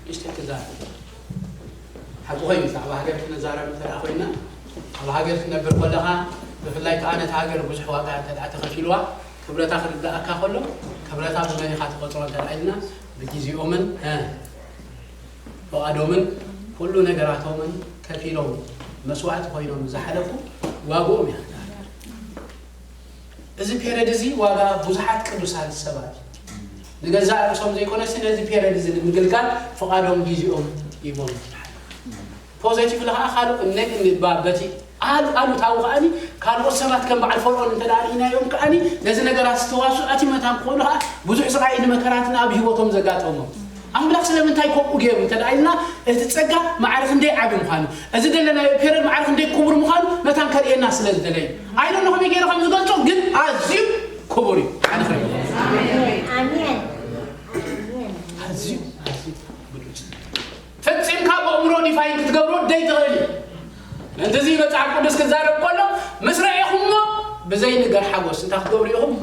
ንእሽተይ ክዛረብ። ሓቂ ኮይኑ፣ ብዛዕባ ሃገር ክንዛረብ እንተ ደኣ ኮይና፣ ኣብ ሃገር ክትነብር ከለኻ፣ ብፍላይ ከኣ ነታ ሃገር ብዙሕ ዋጋ እንተ ደኣ ተኸፊልዋ፣ ክብረታ ክርድኣካ ከሎ፣ ክብረታ ብመን ኢኻ ትቖጽሮ እንተ ደኣ ኢልና፣ ብግዜኦምን፣ እ፣ ፍቓዶምን ኩሉ ነገራቶምን ከፊሎም መስዋእቲ ኮይኖም ዝሓለፉ ዋግኦም እያ። እዚ ፔረድ እዚ ዋጋ ብዙሓት ቅዱሳት ሰባት ንገዛእ ርእሶም ዘይኮነስ ነዚ ፔረድ እዚ ንምግልጋል ፍቓዶም ግዜኦም ሂቦም ዝሓለፉ። ፖዘቲቭ ለኸዓ ካልእ ነ-፣ ባ-፣ በቲ ኣሉ-፣ ኣሉታዊ ከኣኒ ካልኦት ሰባት ከም በዓል ፈርዖን እንተ ደኣ ርኢናዮም ከኣኒ ነዚ ነገራት ዝተዋስኡ ኣቲ መታን ክኾኑ ከኣ ብዙሕ ስቓይ ንመከራትን ኣብ ህይወቶም ዘጋጠሞም። ኣምላኽ ስለምንታይ ከምኡ ገይሩ እንተ ደኣ ኢልና፣ እቲ ጸጋ ማዕረ ክንደይ ዓቢ ምዃኑ፣ እዚ ዘለናዮ ፔረድ ማዕረ ክንደይ ክቡር ምዃኑ መታን ከርእየና ስለ ዝደለየ። ኣይ ዶንት ኖ ከመይ ገይረ ከም ዝገልጾ፣ ግን ኣዝዩ ክቡር እዩ። ኣነ ክርኢ። ኣሜን። ኣዝዩ፣ ኣዝዩ ብሉጽ። ፈጺምካ ብኣእምሮ ዲፋይን ክትገብሮ ደይትኽእል እዩ። ምእንቲ እዚ መጽሓፍ ቅዱስ ክዛረብ ከሎ፣ ምስ ረኤኹሞ ብዘይንገር ሓጎስ እንታይ ክትገብሩ ኢኹም?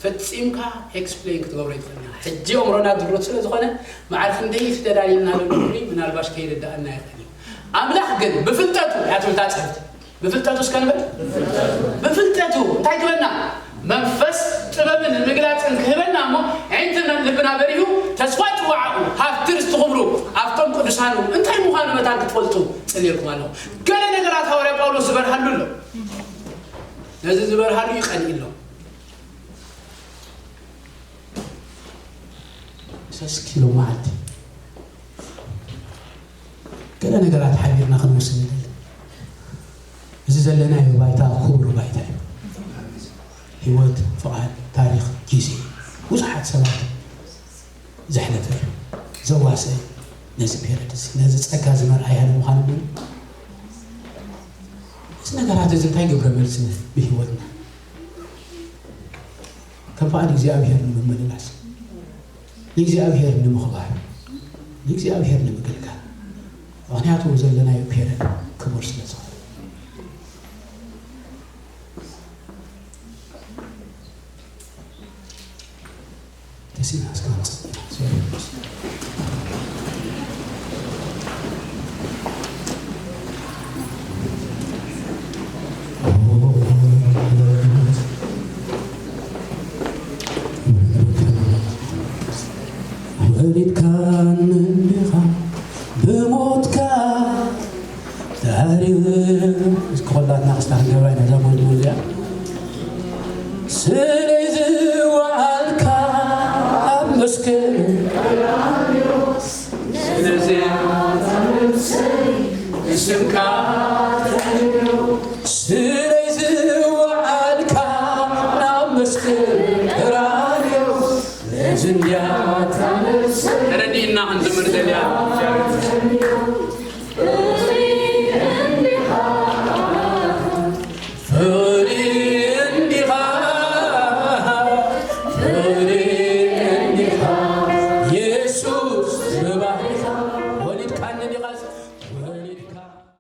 ፈጺምካ ኤክስፕሌን ክትገብሮ ይትኽእል ኢኻ። ሕጂ ኣእምሮና ድሩት ስለ ዝኾነ፣ ማዕረ ክንደይ ተዳሊልና ዘሎ ምናልባሽ ከይርድኣና ይኽእል እዩ። ኣምላኽ ግን ብፍልጠቱ፣ እያ ትብል እታ ጽሕፍቲ። ብፍልጠቱ እስከ ንበል። ብፍልጠቱ እንታይ ክህበና? መንፈስ ጥበብን ምግላጽን ክህበና እሞ፣ ኣዒንትና ልብና በሪሁ፣ ተስፋ ጽዋዓኡ፣ ሃብቲ ርስቲ ክብሩ፣ ኣብቶም ቅዱሳኑ እንታይ ምዃኑ መታን ክትፈልጡ ጽልየልኩም ኣለኹ። ገለ ነገራት ሃዋርያ ጳውሎስ ዝበርሃሉ ኣሎ። ነዚ ዝበርሃሉ እዩ ቀኒኡ ኣሎ። ሰለስተ ኪሎ መዓልቲ ገለ ነገራት ሓቢርና ክንወስን ንደሊ። እዚ ዘለናዮ ባይታ ክቡር ባይታ እዩ። ህይወት፣ ፍቓድ፣ ታሪኽ፣ ግዜ፣ ብዙሓት ሰባት ዘሕለፈ፣ ዘዋሰ፣ ነዚ ፔረድ እዚ፣ ነዚ ጸጋ እዚ መርኣያ ንምዃን እውን፣ እዚ ነገራት እዚ እንታይ ግብረ መልሲ ብህይወትና? ከም ፍቓድ እግዚኣብሔር ንምምልላስ፣ ንእግዚኣብሔር ንምኽባር፣ ንእግዚኣብሔር ንምግልጋል። ምኽንያቱ ዘለናዮ ፔረድ ክቡር ስለ ዝኾነ። ተሲና እስከ ንጸሊ። ተሃሪቡ እስኪ ኩላትና ክስታ ክንገብራ ኢና እዛ መዝሙር እዚኣ። ስለይ ዝወዓልካ ኣብ መስቀል ስለዚያ ንስምካ ስለይ ዝወዓልካ ናብ መስቀል ቀራንዮ ስለዚ እንድያ ተረዲእና ክንዝምር ዘድልያ